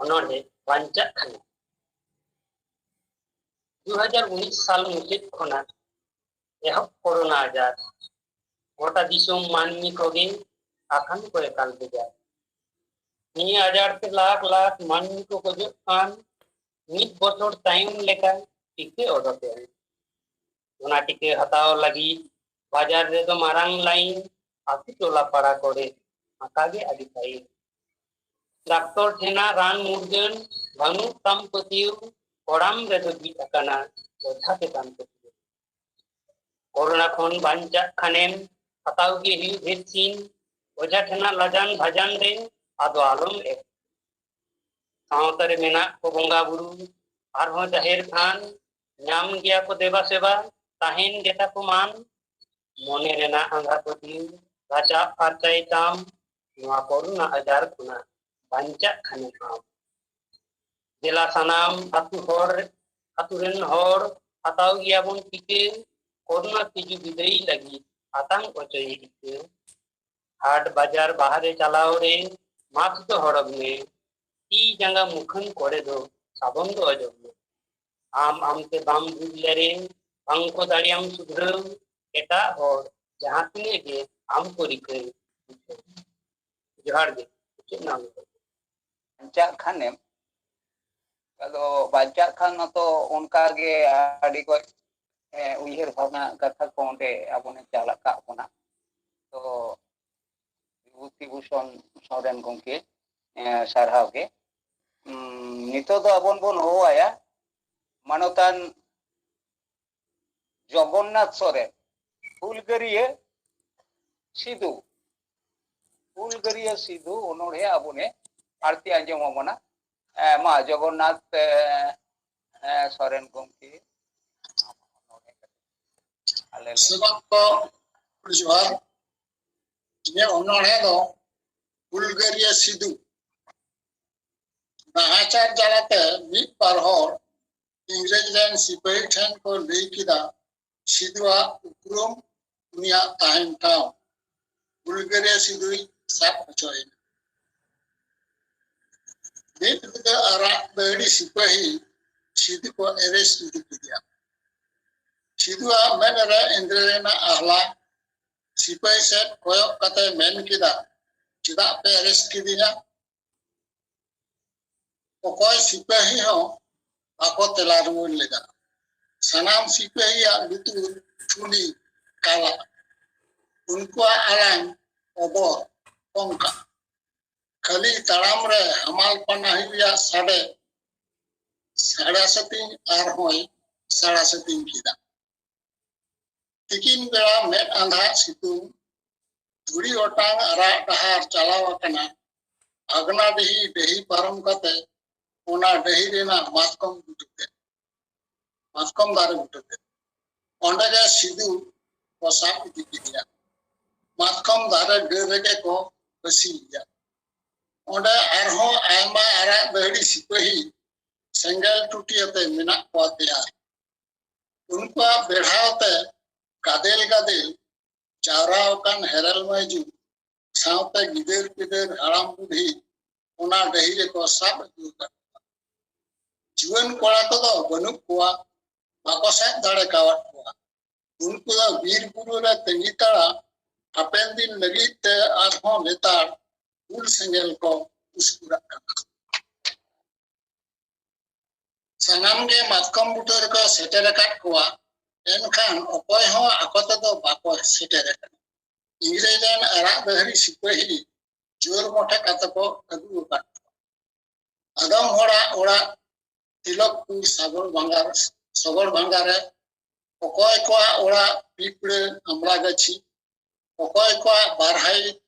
ᱚᱱᱚᱬᱦᱮ ᱵᱟᱧᱪᱟᱜ ᱠᱷᱟᱱᱮᱢ᱾ ᱫᱩ ᱦᱟᱡᱟᱨ ᱩᱱᱤᱥ ᱥᱟᱞ ᱢᱩᱪᱟᱹᱫ ᱠᱷᱚᱱᱟᱜ ᱮᱦᱚᱵ ᱠᱳᱨᱳᱱᱟ ᱟᱡᱟᱨ ᱜᱚᱴᱟ ᱫᱤᱥᱚᱢ ᱢᱟᱹᱱᱢᱤ ᱠᱚᱜᱮ ᱟᱠᱷᱟᱱ ᱠᱚ ᱮᱠᱟᱞ ᱵᱷᱮᱡᱟᱨ᱾ ᱱᱤᱭᱟᱹ ᱟᱡᱟᱨ ᱛᱮ ᱞᱟᱠᱷ ᱞᱟᱠᱷ ᱢᱟᱹᱱᱢᱤ ᱠᱚ ᱜᱚᱡᱚᱜ ᱠᱟᱱ, ᱢᱤᱫ ᱵᱚᱪᱷᱚᱨ ᱛᱟᱭᱚᱢ ᱞᱮᱠᱟ ᱴᱤᱠᱟᱹ ᱚᱰᱚᱠ ᱮᱱ᱾ ᱚᱱᱟ ᱴᱤᱠᱟᱹ ᱦᱟᱛᱟᱣ ᱞᱟᱹᱜᱤᱫ ᱵᱟᱡᱟᱨ ᱨᱮᱫᱚ ᱢᱟᱨᱟᱝ ᱞᱟᱭᱤᱱ, ᱟᱹᱛᱩ ᱴᱚᱞᱟ ᱯᱟᱲᱟ ᱠᱚᱨᱮ ᱟᱠᱟ ᱜᱮ ᱟᱹᱰᱤ ᱥᱟᱭᱤᱱ᱾ ᱰᱟᱠᱛᱚᱨ ᱴᱷᱮᱱᱟᱜ ᱨᱟᱱ ᱢᱩᱨᱜᱟᱹᱱ ᱵᱟᱹᱱᱩᱜ ᱛᱟᱢ ᱯᱟᱹᱛᱭᱟᱹᱣ, ᱠᱚᱲᱟᱢ ᱨᱮᱫᱚ ᱵᱤᱫ ᱟᱠᱟᱱᱟ ᱚᱡᱷᱟ ᱪᱮᱛᱟᱱ ᱯᱟᱹᱛᱭᱟᱹᱣ᱾ ᱠᱳᱨᱳᱱᱟ ᱠᱷᱚᱱ ᱵᱟᱧᱪᱟᱜ ᱠᱷᱟᱱᱮᱢ ᱦᱟᱛᱟᱣ ᱜᱮ ᱦᱩᱭᱩᱜ ᱵᱷᱮᱠᱥᱤᱱ, ᱚᱡᱷᱟ ᱴᱷᱮᱱᱟᱜ ᱞᱟᱡᱟᱱ ᱵᱷᱟᱡᱟᱱ ᱨᱮ ᱟᱫᱚ ᱟᱞᱚᱢ ᱮᱢ᱾ ᱥᱟᱶᱛᱟ ᱨᱮ ᱢᱮᱱᱟᱜ ᱠᱚ ᱵᱚᱸᱜᱟ ᱵᱩᱨᱩ ᱟᱨᱦᱚᱸ ᱡᱟᱦᱮᱨ ᱛᱷᱟᱱ, ᱧᱟᱢ ᱜᱮᱭᱟ ᱠᱚ ᱫᱮᱵᱟ ᱥᱮᱵᱟ, ᱛᱟᱦᱮᱱ ᱜᱮᱛᱟ ᱠᱚ ᱢᱟᱱ᱾ ᱢᱚᱱᱮ ᱨᱮᱱᱟᱜ ᱟᱸᱫᱷᱟ ᱯᱟᱹᱛᱭᱟᱹᱣ ᱨᱟᱪᱟᱜ ᱯᱷᱟᱨᱪᱟᱭ ᱛᱟᱢ, ᱱᱚᱣᱟ ᱠᱳᱨᱳᱱᱟ ᱟᱡᱟᱨ ᱠᱷᱚᱱᱟᱜ ᱵᱟᱧᱪᱟᱜ ᱠᱷᱟᱱᱮᱢ ᱟᱢ᱾ ᱫᱮᱞᱟ ᱥᱟᱱᱟᱢ ᱟᱹᱛᱩ ᱦᱚᱲ, ᱟᱹᱛᱩ ᱨᱮᱱ ᱦᱚᱲ, ᱦᱟᱛᱟᱣ ᱜᱮᱭᱟᱵᱚᱱ ᱴᱤᱠᱟᱹ, ᱠᱳᱨᱳᱱᱟ ᱛᱤᱡᱩ ᱵᱤᱫᱟᱹᱭ ᱞᱟᱹᱜᱤᱫ ᱟᱛᱟᱝ ᱚᱪᱚᱭ ᱤᱠᱟᱹ᱾ ᱦᱟᱴ ᱵᱟᱡᱟᱨ ᱵᱟᱦᱨᱮ ᱪᱟᱞᱟᱣ ᱨᱮ ᱢᱟᱥᱠ ᱫᱚ ᱦᱚᱨᱚᱜ ᱢᱮ, ᱛᱤ ᱡᱟᱸᱜᱟ ᱢᱩᱠᱷᱟᱹᱱ ᱠᱚᱨᱮ ᱫᱚ ᱥᱟᱵᱚᱱ ᱫᱚ ᱚᱡᱚᱜ ᱢᱮ᱾ ᱟᱢ ᱟᱢᱛᱮ ᱵᱟᱢ ᱵᱩᱡᱽ ᱞᱮᱨᱮ, ᱵᱟᱝ ᱠᱚ ᱫᱟᱲᱮᱭᱟᱢ ᱥᱩᱫᱷᱨᱟᱹᱣ, ᱮᱴᱟᱜ ᱦᱚᱲ ᱡᱟᱦᱟᱸ ᱛᱤᱱᱟᱹᱜ ᱜᱮ ᱟᱢ ᱠᱚ ᱨᱤᱠᱟᱹᱭ᱾ ᱡᱚᱦᱟᱨ ᱜᱮ᱾ ᱪᱮᱫ ᱱᱟᱢ? ᱵᱟᱧᱪᱟᱜ ᱠᱷᱟᱱᱮᱢ, ᱟᱫᱚ ᱵᱟᱧᱪᱟᱜ ᱠᱷᱟᱱ ᱢᱟᱛᱚ ᱚᱱᱠᱟ ᱜᱮ ᱟᱹᱰᱤ ᱠᱚᱡ, ᱮ, ᱩᱭᱦᱟᱹᱨ ᱵᱷᱟᱵᱽᱱᱟ ᱠᱟᱛᱷᱟ ᱠᱚ ᱚᱸᱰᱮ ᱟᱵᱚ ᱱᱮ ᱪᱟᱞ ᱟᱠᱟᱫ ᱵᱚᱱᱟ᱾ ᱛᱚ ᱵᱤᱵᱷᱩᱛᱤ ᱵᱷᱩᱥᱚᱱ ᱥᱚᱨᱮᱱ ᱜᱚᱢᱠᱮ, ᱮ, ᱥᱟᱨᱦᱟᱣ ᱜᱮ᱾ ᱩᱢ, ᱱᱤᱛᱚᱜ ᱫᱚ ᱟᱵᱚᱱ ᱵᱚᱱ ᱦᱚᱦᱚᱣᱟᱭᱟ ᱢᱟᱱᱚᱛᱟᱱ ᱡᱚᱜᱚᱱᱱᱟᱛᱷ ᱥᱚᱨᱮᱱ, ᱦᱩᱞᱜᱟᱹᱨᱤᱭᱟᱹ ᱥᱤᱫᱩ, ᱦᱩᱞᱜᱟᱹᱨᱤᱭᱟᱹ ᱥᱤᱫᱩ ᱚᱱᱚᱬᱦᱮ ᱟᱵᱚᱱᱮ ᱟᱨᱛᱤ ᱟᱸᱡᱚᱢ ᱟᱵᱚᱱᱟ᱾ ᱮ, ᱢᱟ ᱡᱚᱜᱚᱱᱱᱟᱛᱷ, ᱮ, ᱮ, ᱥᱚᱨᱮᱱ ᱜᱚᱢᱠᱮ, ᱟᱞᱮ ᱞᱮ ᱥᱟᱱᱟᱢ ᱠᱚ ᱡᱚᱦᱟᱨ᱾ ᱤᱧᱟᱹᱜ ᱚᱱᱚᱬᱦᱮ ᱫᱚ ᱦᱩᱞᱜᱟᱹᱨᱤᱭᱟᱹ ᱥᱤᱫᱩ᱾ ᱱᱟᱦᱟᱪᱟᱨ ᱡᱟᱞᱟᱛᱮ ᱢᱤᱫ ᱵᱟᱨ ᱦᱚᱲ ᱤᱝᱨᱮᱡᱽ ᱨᱮᱱ ᱥᱤᱯᱟᱹᱦᱤ ᱴᱷᱮᱱ ᱠᱚ ᱞᱟᱹᱭ ᱠᱮᱫᱟ, ᱥᱤᱫᱩᱣᱟᱜ ᱩᱯᱨᱩᱢ, ᱩᱱᱤᱭᱟᱜ ᱛᱟᱦᱮᱱ ᱴᱷᱟᱶ᱾ ᱦᱩᱞᱜᱟᱹᱨᱤᱭᱟᱹ ᱥᱤᱫᱩᱭ ᱥᱟᱵ ᱦᱚᱪᱚᱭᱮᱱᱟ᱾ ᱢᱤᱫ ᱦᱩᱫᱟᱹ ᱟᱨᱟᱜ ᱫᱟᱹᱦᱲᱤ ᱥᱤᱯᱟᱹᱦᱤ ᱥᱤᱫᱩ ᱠᱚ arrest ᱤᱫᱤ ᱠᱮᱫᱮᱭᱟ᱾ ᱥᱤᱫᱩᱣᱟᱜ ᱢᱮᱫ ᱨᱮ ᱮᱸᱫᱽᱨᱮ ᱨᱮᱱᱟᱜ ᱟᱦᱞᱟ᱾ ᱥᱤᱯᱟᱹᱦᱤ ᱥᱮᱫ ᱠᱚᱭᱚᱜ ᱠᱟᱛᱮ ᱢᱮᱱ ᱠᱮᱫᱟ, "ᱪᱮᱫᱟᱜ ᱯᱮ arrest ᱠᱤᱫᱤᱧᱟ?" ᱚᱠᱚᱭ ᱥᱤᱯᱟᱹᱦᱤ ᱦᱚᱸ ᱵᱟᱠᱚ ᱛᱮᱞᱟ ᱨᱩᱣᱟᱹᱲ ᱞᱮᱫᱟ᱾ ᱥᱟᱱᱟᱢ ᱥᱤᱯᱟᱹᱦᱤᱭᱟᱜ ᱞᱩᱛᱩᱨ ᱴᱷᱩᱞᱤ ᱠᱟᱞᱟ᱾ ᱩᱱᱠᱩᱣᱟᱜ ᱟᱲᱟᱝ ᱚᱵᱚᱨ ᱠᱚᱝᱠᱟ᱾ ᱠᱷᱟᱹᱞᱤ ᱛᱟᱲᱟᱢ ᱨᱮ ᱦᱟᱢᱟᱞ ᱯᱟᱱᱟᱦᱤ ᱨᱮᱭᱟᱜ ᱥᱟᱰᱮ ᱥᱟᱲᱟ ᱥᱟᱹᱛᱤᱧ ᱟᱨᱦᱚᱸᱭ ᱥᱟᱲᱟ ᱥᱟᱹᱛᱤᱧ ᱠᱮᱫᱟ᱾ ᱛᱤᱠᱤᱱ ᱵᱮᱲᱟ ᱢᱮᱫ ᱟᱸᱫᱷᱟ ᱥᱤᱛᱩᱝ ᱫᱷᱩᱲᱤ ᱚᱴᱟᱝ ᱟᱨᱟᱜ ᱰᱟᱦᱟᱨ ᱪᱟᱞᱟᱣ ᱟᱠᱟᱱᱟ᱾ ᱵᱷᱟᱜᱽᱱᱟ ᱰᱤᱦᱤ ᱰᱟᱹᱦᱤ ᱯᱟᱨᱚᱢ ᱠᱟᱛᱮ ᱚᱱᱟ ᱰᱟᱹᱦᱤ ᱨᱮᱱᱟᱜ ᱢᱟᱛᱠᱚᱢ ᱵᱩᱴᱟᱹ ᱛᱮ, ᱢᱟᱛᱠᱚᱢ ᱫᱟᱨᱮ ᱵᱩᱴᱟᱹ ᱛᱮ᱾ ᱚᱸᱰᱮ ᱜᱮ ᱥᱤᱫᱩ ᱠᱚ ᱥᱟᱵ ᱤᱫᱤ ᱠᱮᱫᱮᱭᱟ᱾ ᱢᱟᱛᱠᱚᱢ ᱫᱟᱨᱮ ᱰᱟᱹᱨ ᱨᱮᱜᱮ ᱠᱚ ᱯᱟᱹᱥᱤᱭᱮᱭᱟ᱾ ᱚᱸᱰᱮ ᱟᱨᱦᱚᱸ ᱟᱭᱢᱟ ᱟᱨᱟᱜ ᱫᱟᱹᱦᱲᱤ ᱥᱤᱯᱟᱹᱦᱤ ᱥᱮᱸᱜᱮᱞ ᱴᱩᱴᱤ ᱟᱛᱮ ᱢᱮᱱᱟᱜ ᱠᱚᱣᱟ ᱛᱮᱭᱟᱨ᱾ ᱩᱱᱠᱩᱣᱟᱜ ᱵᱮᱲᱦᱟᱣ ᱛᱮ ᱜᱟᱫᱮᱞ ᱜᱟᱫᱮᱞ ᱡᱟᱣᱨᱟ ᱟᱠᱟᱱ ᱦᱮᱨᱮᱞ ᱢᱟᱹᱭᱡᱩ ᱥᱟᱶᱛᱮ ᱜᱤᱫᱟᱹᱨ ᱯᱤᱫᱟᱹᱨ ᱦᱟᱲᱟᱢ ᱵᱩᱰᱷᱤ ᱚᱱᱟ ᱰᱟᱹᱦᱤ ᱨᱮᱠᱚ ᱥᱟᱵ ᱟᱹᱜᱩ ᱟᱠᱟᱫ ᱠᱚᱣᱟ᱾ ᱡᱩᱣᱟᱹᱱ ᱠᱚᱲᱟ ᱠᱚᱫᱚ ᱵᱟᱹᱱᱩᱜ ᱠᱚᱣᱟ, ᱵᱟᱠᱚ ᱥᱟᱵ ᱫᱟᱲᱮ ᱠᱟᱣᱟᱫ ᱠᱚᱣᱟ᱾ ᱩᱱᱠᱩ ᱫᱚ ᱵᱤᱨ ᱵᱩᱨᱩ ᱨᱮ ᱛᱟᱺᱜᱤ ᱛᱟᱲᱟ ᱦᱟᱯᱮᱱ ᱫᱤᱱ ᱞᱟᱹᱜᱤᱫ ᱛᱮ ᱟᱨᱦᱚᱸ ᱞᱮᱛᱟᱲ ᱦᱩᱞ ᱥᱮᱸᱜᱮᱞ ᱠᱚ ᱩᱥᱠᱩᱨᱟᱜ ᱠᱟᱱᱟ᱾ ᱥᱟᱱᱟᱢ ᱜᱮ ᱢᱟᱛᱠᱚᱢ ᱵᱩᱴᱟᱹ ᱨᱮᱠᱚ ᱥᱮᱴᱮᱨ ᱟᱠᱟᱫ ᱠᱚᱣᱟ, ᱮᱱᱠᱷᱟᱱ ᱚᱠᱚᱭ ᱦᱚᱸ ᱟᱠᱚ ᱛᱮᱫᱚ ᱵᱟᱠᱚ ᱥᱮᱴᱮᱨ ᱟᱠᱟᱱᱟ᱾ ᱤᱝᱨᱮᱡᱽ ᱨᱮᱱ ᱟᱨᱟᱜ ᱫᱟᱹᱦᱲᱤ ᱥᱤᱯᱟᱹᱦᱤ ᱡᱳᱨ ᱢᱚᱴᱷᱮ ᱠᱟᱛᱮ ᱠᱚ ᱟᱹᱜᱩ ᱟᱠᱟᱫ ᱠᱚᱣᱟ᱾ ᱟᱫᱚᱢ ᱦᱚᱲᱟᱜ ᱚᱲᱟᱜ ᱛᱤᱞᱚᱠᱯᱩᱨ ᱥᱟᱜᱚᱲ ᱵᱷᱟᱸᱜᱟ, ᱥᱚᱜᱚᱲ ᱵᱷᱟᱸᱜᱟ ᱨᱮ, ᱚᱠᱚᱭ ᱠᱚᱣᱟᱜ ᱚᱲᱟᱜ ᱯᱤᱯᱲᱟᱹ ᱟᱢᱲᱟ ᱜᱟᱹᱪᱷᱤ, ᱚᱠᱚᱭ ᱠᱚᱣᱟᱜ ᱵᱟᱨᱦᱟᱭ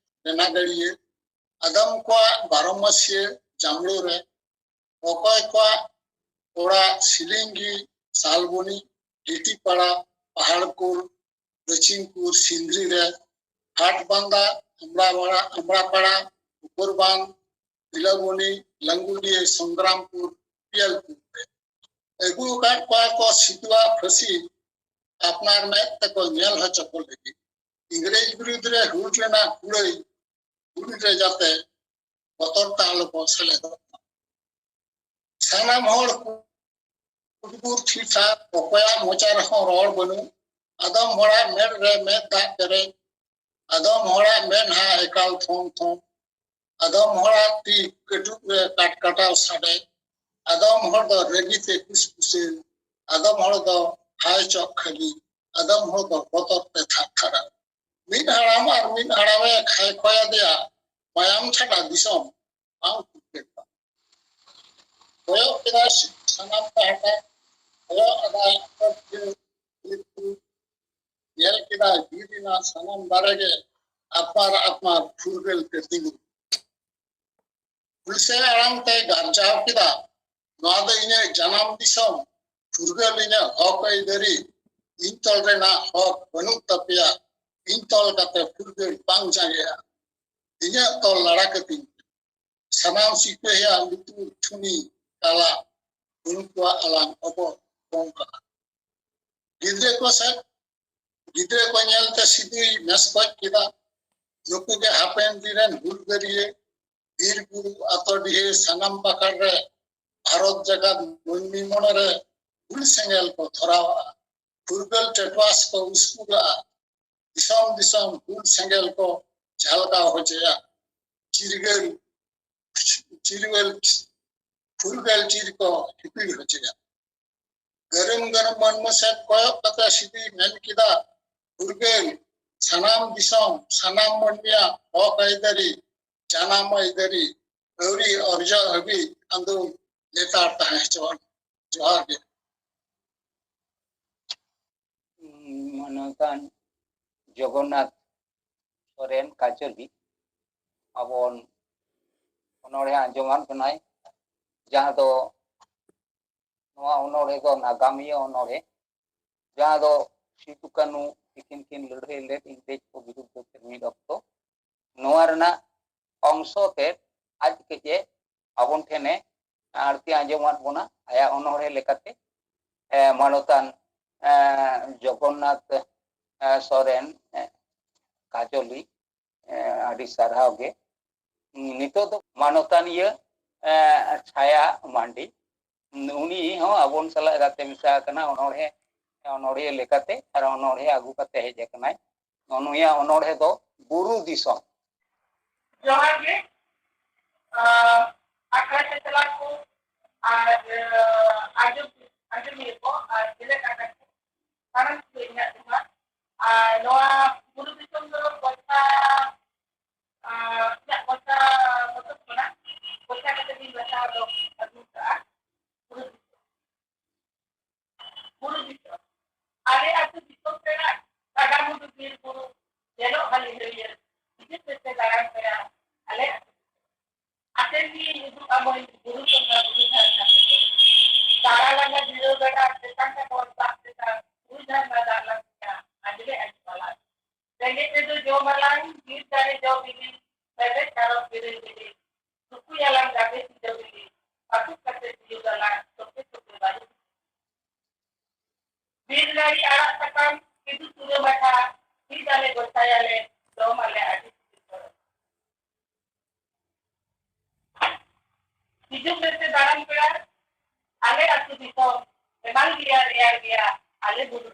ᱨᱮᱱᱟᱜ ᱜᱟᱹᱲᱭᱟᱹ, ᱟᱫᱚᱢ ᱠᱚᱣᱟᱜ ᱵᱟᱨᱚ ᱢᱟᱹᱥᱤᱭᱟᱹ ᱡᱟᱢᱲᱳ ᱨᱮ, ᱚᱠᱚᱭ ᱠᱚᱣᱟᱜ ᱚᱲᱟᱜ ᱥᱤᱞᱤᱝᱜᱤ, ᱥᱟᱞᱵᱚᱱᱤ, ᱜᱤᱴᱤᱯᱟᱲᱟ, ᱯᱟᱦᱟᱲᱯᱩᱨ, ᱫᱚᱪᱷᱤᱱᱯᱩᱨ, ᱥᱤᱱᱫᱽᱨᱤ ᱨᱮ, ᱦᱟᱴᱵᱟᱸᱫᱟ, ᱟᱢᱲᱟᱯᱟᱲᱟ, ᱟᱢᱲᱟᱯᱟᱲᱟ, ᱩᱯᱚᱨᱵᱟᱸᱫ, ᱛᱤᱞᱟᱵᱚᱱᱤ, ᱞᱟᱝᱜᱩᱞᱤᱭᱟᱹ, ᱥᱚᱝᱜᱨᱟᱢᱯᱩᱨ, ᱯᱤᱭᱟᱞᱯᱩᱨ ᱨᱮ᱾ ᱟᱹᱜᱩ ᱟᱠᱟᱫ ᱠᱚᱣᱟ ᱠᱚ ᱥᱤᱫᱩᱣᱟᱜ ᱯᱷᱟᱹᱥᱤ ᱟᱯᱱᱟᱨ ᱢᱮᱫ ᱛᱮᱠᱚ ᱧᱮᱞ ᱦᱚᱪᱚ ᱠᱚ ᱞᱟᱹᱜᱤᱫ᱾ ᱤᱝᱨᱮᱡᱽ ᱵᱤᱨᱩᱫᱽ ᱨᱮ ᱦᱩᱞ ᱨᱮᱱᱟᱜ ᱠᱩᱲᱟᱹᱭ ᱦᱩᱞ ᱨᱮ ᱡᱟᱛᱮ ᱵᱚᱛᱚᱨ ᱛᱮ ᱟᱞᱚ ᱠᱚ ᱥᱮᱞᱮᱫᱚᱜ ᱢᱟ᱾ ᱥᱟᱱᱟᱢ ᱦᱚᱲ ᱠᱩᱴᱵᱩᱨ ᱴᱷᱤᱠ ᱴᱷᱟᱠ, ᱚᱠᱚᱭᱟᱜ ᱢᱚᱪᱟ ᱨᱮᱦᱚᱸ ᱨᱚᱲ ᱵᱟᱹᱱᱩᱜ᱾ ᱟᱫᱚᱢ ᱦᱚᱲᱟᱜ ᱢᱮᱫ ᱨᱮ ᱢᱮᱫ ᱫᱟᱜ ᱯᱮᱨᱮᱡ, ᱟᱫᱚᱢ ᱦᱚᱲᱟᱜ ᱢᱮᱫᱦᱟ ᱮᱠᱟᱞ ᱛᱷᱚᱢ ᱛᱷᱚᱢ, ᱟᱫᱚᱢ ᱦᱚᱲᱟᱜ ᱛᱤ ᱠᱟᱹᱴᱩᱵ ᱨᱮ ᱠᱟᱴᱠᱟᱴᱟᱣ ᱥᱟᱰᱮ, ᱟᱫᱚᱢ ᱦᱚᱲ ᱫᱚ ᱨᱟᱹᱜᱤ ᱛᱮ ᱠᱩᱥᱠᱩᱥᱟᱹ, ᱟᱫᱚᱢ ᱦᱚᱲ ᱫᱚ ᱦᱟᱭ ᱪᱚᱜ ᱠᱷᱟᱹᱞᱤ, ᱟᱫᱚᱢ ᱦᱚᱲ ᱫᱚ ᱵᱚᱛᱚᱨ ᱛᱮ ᱛᱷᱟᱨ ᱛᱷᱟᱨᱟᱣ᱾ ᱢᱤᱫ ᱦᱟᱲᱟᱢ ᱟᱨ ᱢᱤᱫ ᱦᱟᱲᱟᱢᱮ ᱠᱷᱟᱭ ᱠᱷᱚᱭ ᱟᱫᱮᱭᱟ, ᱢᱟᱭᱟᱢ ᱪᱷᱟᱰᱟ ᱫᱤᱥᱚᱢ ᱵᱟᱝ ᱯᱷᱩᱨᱜᱟᱹᱞ ᱠᱟᱱᱟ᱾ ᱠᱚᱭᱚᱜ ᱠᱮᱫᱟᱭ ᱥᱟᱱᱟᱢ ᱯᱟᱦᱴᱟ, ᱠᱚᱭᱚᱜ ᱟᱫᱟᱭ ᱟᱯᱟᱛ ᱜᱮ ᱢᱤᱫᱴᱤᱡ, ᱧᱮᱞ ᱠᱮᱫᱟᱭ ᱵᱤᱨ ᱨᱮᱱᱟᱜ ᱥᱟᱱᱟᱢ ᱫᱟᱨᱮ ᱜᱮ ᱟᱯᱱᱟᱨ ᱟᱯᱱᱟᱨ ᱯᱷᱩᱨᱜᱟᱹᱞ ᱛᱮ ᱛᱤᱸᱜᱩ᱾ ᱦᱩᱞᱥᱟᱹᱭ ᱟᱲᱟᱝ ᱛᱮ ᱜᱟᱨᱡᱟᱣ ᱠᱮᱫᱟ, ᱱᱚᱣᱟ ᱫᱚ ᱤᱧᱟᱹᱜ ᱡᱟᱱᱟᱢ ᱫᱤᱥᱚᱢ, ᱯᱷᱩᱨᱜᱟᱹᱞ ᱤᱧᱟᱹᱜ ᱦᱚᱠ ᱟᱹᱭᱫᱟᱹᱨᱤ, ᱤᱧ ᱛᱚᱞ ᱨᱮᱱᱟᱜ ᱦᱚᱠ ᱵᱟᱹᱱᱩᱜ ᱛᱟᱯᱮᱭᱟ, ᱤᱧ ᱛᱚᱞ ᱠᱟᱛᱮ ᱯᱷᱩᱨᱜᱟᱹᱞ ᱵᱟᱝ ᱡᱟᱸᱜᱮᱜᱼᱟ᱾ ᱤᱧᱟᱹᱜ ᱛᱚᱞ ᱞᱟᱲᱟ ᱠᱟᱹᱛᱤᱧ ᱯᱮ᱾ ᱥᱟᱱᱟᱢ ᱥᱤᱯᱟᱹᱦᱤᱭᱟᱜ ᱞᱩᱛᱩᱨ ᱴᱷᱩᱱᱤ ᱛᱟᱞᱟ ᱩᱱᱠᱩᱣᱟᱜ ᱟᱞᱟᱝ ᱚᱵᱚᱨ ᱠᱚᱢ ᱠᱟᱜᱼᱟ᱾ ᱜᱤᱫᱽᱨᱟᱹ ᱠᱚ ᱥᱮᱫ, ᱜᱤᱫᱽᱨᱟᱹ ᱠᱚ ᱧᱮᱞᱛᱮ ᱥᱤᱫᱩᱭ ᱢᱮᱥᱠᱚᱡ ᱠᱮᱫᱟ᱾ ᱱᱩᱠᱩ ᱜᱮ ᱦᱟᱯᱮᱱ ᱫᱤᱱ ᱨᱮᱱ ᱦᱩᱞᱜᱟᱹᱨᱤᱭᱟᱹ, ᱵᱤᱨ ᱵᱩᱨᱩ ᱟᱛᱳ ᱰᱤᱦᱟᱹ ᱥᱟᱱᱟᱢ ᱯᱟᱠᱟᱲ ᱨᱮ ᱵᱷᱟᱨᱚᱛ ᱡᱟᱠᱟᱛ ᱢᱟᱹᱱᱢᱤ ᱢᱚᱱᱮᱨᱮ ᱦᱩᱞ ᱥᱮᱸᱜᱮᱞ ᱠᱚ ᱫᱷᱚᱨᱟᱣᱟᱜᱼᱟ᱾ ᱯᱷᱩᱨᱜᱟᱹᱞ ᱴᱮᱴᱣᱟᱥ ᱠᱚ ᱩᱥᱠᱩᱨᱟᱜᱼᱟ᱾ ᱫᱤᱥᱚᱢ ᱫᱤᱥᱚᱢ ᱦᱩᱞ ᱥᱮᱸᱜᱮᱞ ᱠᱚ ᱡᱷᱟᱞᱠᱟᱣ ᱦᱚᱪᱚᱭᱟ᱾ ᱪᱤᱨᱜᱟᱹᱞ, ᱪᱤᱨᱜᱟᱹᱞ, ᱯᱷᱩᱨᱜᱟᱹᱞ ᱪᱤᱨ ᱠᱚ ᱦᱤᱯᱤᱲ ᱦᱚᱪᱚᱭᱟ᱾ ᱜᱟᱹᱨᱩᱢ ᱜᱟᱹᱨᱩᱢ ᱢᱟᱹᱱᱢᱤ ᱥᱮᱫ ᱠᱚᱭᱚᱜ ᱠᱟᱛᱮ ᱥᱤᱫᱩᱭ ᱢᱮᱱ ᱠᱮᱫᱟ, ᱯᱷᱩᱨᱜᱟᱹᱞ, ᱥᱟᱱᱟᱢ ᱫᱤᱥᱚᱢ, ᱥᱟᱱᱟᱢ ᱢᱟᱹᱱᱢᱤᱭᱟᱜ ᱦᱚᱠ ᱟᱹᱭᱫᱟᱹᱨᱤ, ᱡᱟᱱᱟᱢ ᱟᱹᱭᱫᱟᱹᱨᱤ ᱟᱹᱣᱨᱤ ᱚᱨᱡᱚᱜ ᱦᱟᱹᱵᱤᱡ ᱟᱸᱫᱳᱲ ᱞᱮᱛᱟᱲ ᱛᱟᱦᱮᱸ ᱦᱚᱪᱚᱣᱟᱱ᱾ ᱡᱚᱦᱟᱨ ᱜᱮ᱾ ᱢᱟᱱᱚᱛᱟᱱ ᱡᱚᱜᱚᱱᱱᱟᱛᱷ ᱥᱚᱨᱮᱱ ᱠᱟᱪᱚᱞᱤ ᱟᱵᱚᱱ ᱚᱱᱚᱬᱦᱮ ᱟᱸᱡᱚᱢᱟᱱ ᱠᱟᱱᱟᱭ, ᱡᱟᱦᱟᱸ ᱫᱚ, ᱱᱚᱣᱟ ᱚᱱᱚᱬᱦᱮ ᱫᱚ ᱱᱟᱜᱟᱢᱤᱭᱟᱹ ᱚᱱᱚᱬᱦᱮ, ᱡᱟᱦᱟᱸ ᱫᱚ ᱥᱤᱫᱩ ᱠᱟᱹᱱᱦᱩ ᱛᱤᱠᱤᱱ ᱠᱤᱱ ᱞᱟᱹᱲᱦᱟᱹᱭ ᱞᱮᱫ ᱤᱝᱨᱮᱡᱽ ᱠᱚ ᱵᱤᱨᱩᱫᱽ ᱛᱮ ᱢᱤᱫ ᱚᱠᱛᱚ, ᱱᱚᱣᱟ ᱨᱮᱱᱟᱜ ᱚᱝᱥᱚ ᱛᱮᱫ ᱟᱡ ᱠᱟᱹᱡ ᱮ ᱟᱵᱚᱱ ᱴᱷᱮᱱ ᱮ ᱟᱹᱲᱛᱤ ᱟᱸᱡᱚᱢᱟᱫ ᱵᱚᱱᱟ ᱟᱭᱟᱜ ᱚᱱᱚᱬᱦᱮ ᱞᱮᱠᱟᱛᱮ᱾ ᱮ, ᱢᱟᱱᱚᱛᱟᱱ, ᱮ, ᱡᱚᱜᱚᱱᱱᱟᱛᱷ, ᱮ, ᱥᱚᱨᱮᱱ, ᱮ, ᱠᱟᱡᱚᱞᱤ, ᱮ, ᱟᱹᱰᱤ ᱥᱟᱨᱦᱟᱣ ᱜᱮ᱾ ᱱᱤᱛᱚᱜ ᱫᱚ ᱢᱟᱱᱚᱛᱟᱱᱤᱭᱟᱹ, ᱮ, ᱪᱷᱟᱭᱟ ᱢᱟᱱᱰᱤ, ᱩᱱᱤ ᱦᱚᱸ ᱟᱵᱚᱱ ᱥᱟᱞᱟᱜ ᱜᱟᱛᱮ ᱢᱮᱥᱟ ᱟᱠᱟᱱᱟ, ᱚᱱᱚᱬᱦᱮ, ᱚᱱᱚᱬᱦᱤᱭᱟᱹ ᱞᱮᱠᱟᱛᱮ ᱟᱨ ᱚᱱᱚᱬᱦᱮ ᱟᱹᱜᱩ ᱠᱟᱛᱮ ᱦᱮᱡ ᱟᱠᱟᱱᱟᱭ᱾ ᱱᱩᱭᱟᱜ ᱚᱱᱚᱬᱦᱮ ᱫᱚ ᱵᱩᱨᱩ ᱫᱤᱥᱚᱢ᱾ ᱡᱚᱦᱟᱨ ᱜᱮ, ᱟᱸ, ᱟᱠᱷᱲᱟ ᱪᱟᱪᱞᱟᱣ ᱠᱚ ᱟᱨ, ᱟᱸ, ᱟᱸᱡᱚᱢ, ᱟᱸᱡᱚᱢᱤᱭᱟᱹ ᱠᱚ ᱟᱨ ᱥᱮᱞᱮᱫ ᱟᱠᱟᱱ ᱠᱚ ᱥᱟᱱᱟᱢ ᱠᱚᱜᱮ ᱤᱧᱟᱹᱜ ᱡᱚᱦᱟᱨ᱾ ᱟᱨ ᱱᱚᱣᱟ ᱵᱩᱨᱩ ᱫᱤᱥᱚᱢ ᱫᱚ ᱜᱚᱴᱟ, ᱟᱸ, ᱤᱧᱟᱹᱜ ᱜᱚᱴᱟ ᱯᱚᱛᱚᱵ ᱠᱷᱚᱱᱟᱜ ᱜᱚᱴᱟ ᱠᱟᱛᱮ ᱜᱤᱧ ᱵᱟᱪᱷᱟᱣ ᱫᱚ ᱟᱹᱜᱩ ᱠᱟᱜᱼᱟ᱾ ᱵᱩᱨᱩ ᱫᱤᱥᱚᱢ᱾ ᱵᱩᱨᱩ ᱫᱤᱥᱚᱢ᱾ ᱟᱞᱮ ᱟᱹᱛᱩ ᱫᱤᱥᱚᱢ ᱨᱮᱱᱟᱜ ᱜᱟᱰᱟᱼᱢᱩᱰᱩ, ᱵᱤᱨ ᱵᱩᱨᱩ, ᱧᱮᱞᱚᱜ ᱦᱟᱹᱞᱤ ᱦᱟᱹᱨᱭᱟᱹᱲ, ᱦᱤᱡᱩᱜ ᱯᱮᱥᱮ ᱫᱟᱬᱟᱱ ᱯᱮᱲᱟ ᱟᱞᱮ ᱟᱹᱛᱩ ᱫᱤᱥᱚᱢ᱾ ᱟᱥᱮᱱ ᱜᱮ ᱩᱫᱩᱜ ᱟᱢᱟᱹᱧ ᱵᱩᱨᱩ ᱥᱚᱸᱜᱷᱟ, ᱵᱩᱨᱩ ᱡᱷᱟᱨᱱᱟ ᱯᱮ᱾ ᱫᱟᱬᱟ ᱞᱟᱸᱜᱟ ᱡᱤᱨᱟᱹᱣ ᱵᱮᱲᱟ ᱪᱮᱛᱟᱱ ᱠᱟᱴᱚᱨ ᱫᱟᱜ ᱪᱮᱛᱟᱱ ᱵᱩᱨᱩ ᱡᱷᱟᱨᱱᱟ ᱫᱟᱜ ᱞᱟᱝ ᱟᱸᱡᱞᱮ ᱟᱸᱡᱮᱫ ᱟᱞᱟᱝ᱾ ᱨᱮᱸᱜᱮᱡ ᱨᱮᱫᱚ ᱡᱚᱢ ᱟᱞᱟᱝ, ᱵᱤᱨ ᱫᱟᱨᱮ ᱡᱚ ᱵᱤᱞᱤ, ᱢᱮᱨᱮᱡ ᱛᱟᱨᱚᱵ ᱵᱤᱨᱤᱞ ᱵᱤᱞᱤ, ᱛᱩᱠᱩᱭᱟᱞᱟᱝ ᱜᱟᱵᱮ ᱥᱤᱸᱡᱚ ᱵᱤᱞᱤ, ᱯᱟᱹᱴᱩᱵ ᱠᱟᱛᱮ ᱛᱤᱭᱳᱜᱟᱞᱟᱝ ᱛᱚᱯᱮ ᱛᱚᱯᱮ ᱵᱟᱹᱨᱩ᱾ ᱵᱤᱨ ᱱᱟᱹᱲᱤ ᱟᱲᱟᱜ ᱥᱟᱠᱟᱢ, ᱠᱤᱫᱩ ᱪᱩᱨᱟᱹ ᱢᱟᱴᱷᱟ, ᱥᱤᱫ ᱟᱞᱮ ᱜᱚᱥᱟᱭᱟᱞᱮ, ᱡᱚᱢ ᱟᱞᱮ ᱟᱹᱰᱤ ᱥᱤᱵᱤᱞ ᱥᱚᱲᱚᱢ᱾ ᱦᱤᱡᱩᱜ ᱢᱮᱥᱮ ᱫᱟᱬᱟᱱ ᱯᱮᱲᱟ, ᱟᱞᱮ ᱟᱹᱛᱩ ᱫᱤᱥᱚᱢ, ᱦᱮᱢᱟᱞ ᱜᱮᱭᱟ, ᱨᱮᱭᱟᱲ ᱜᱮᱭᱟ, ᱟᱞᱮ ᱵᱩᱨᱩ᱾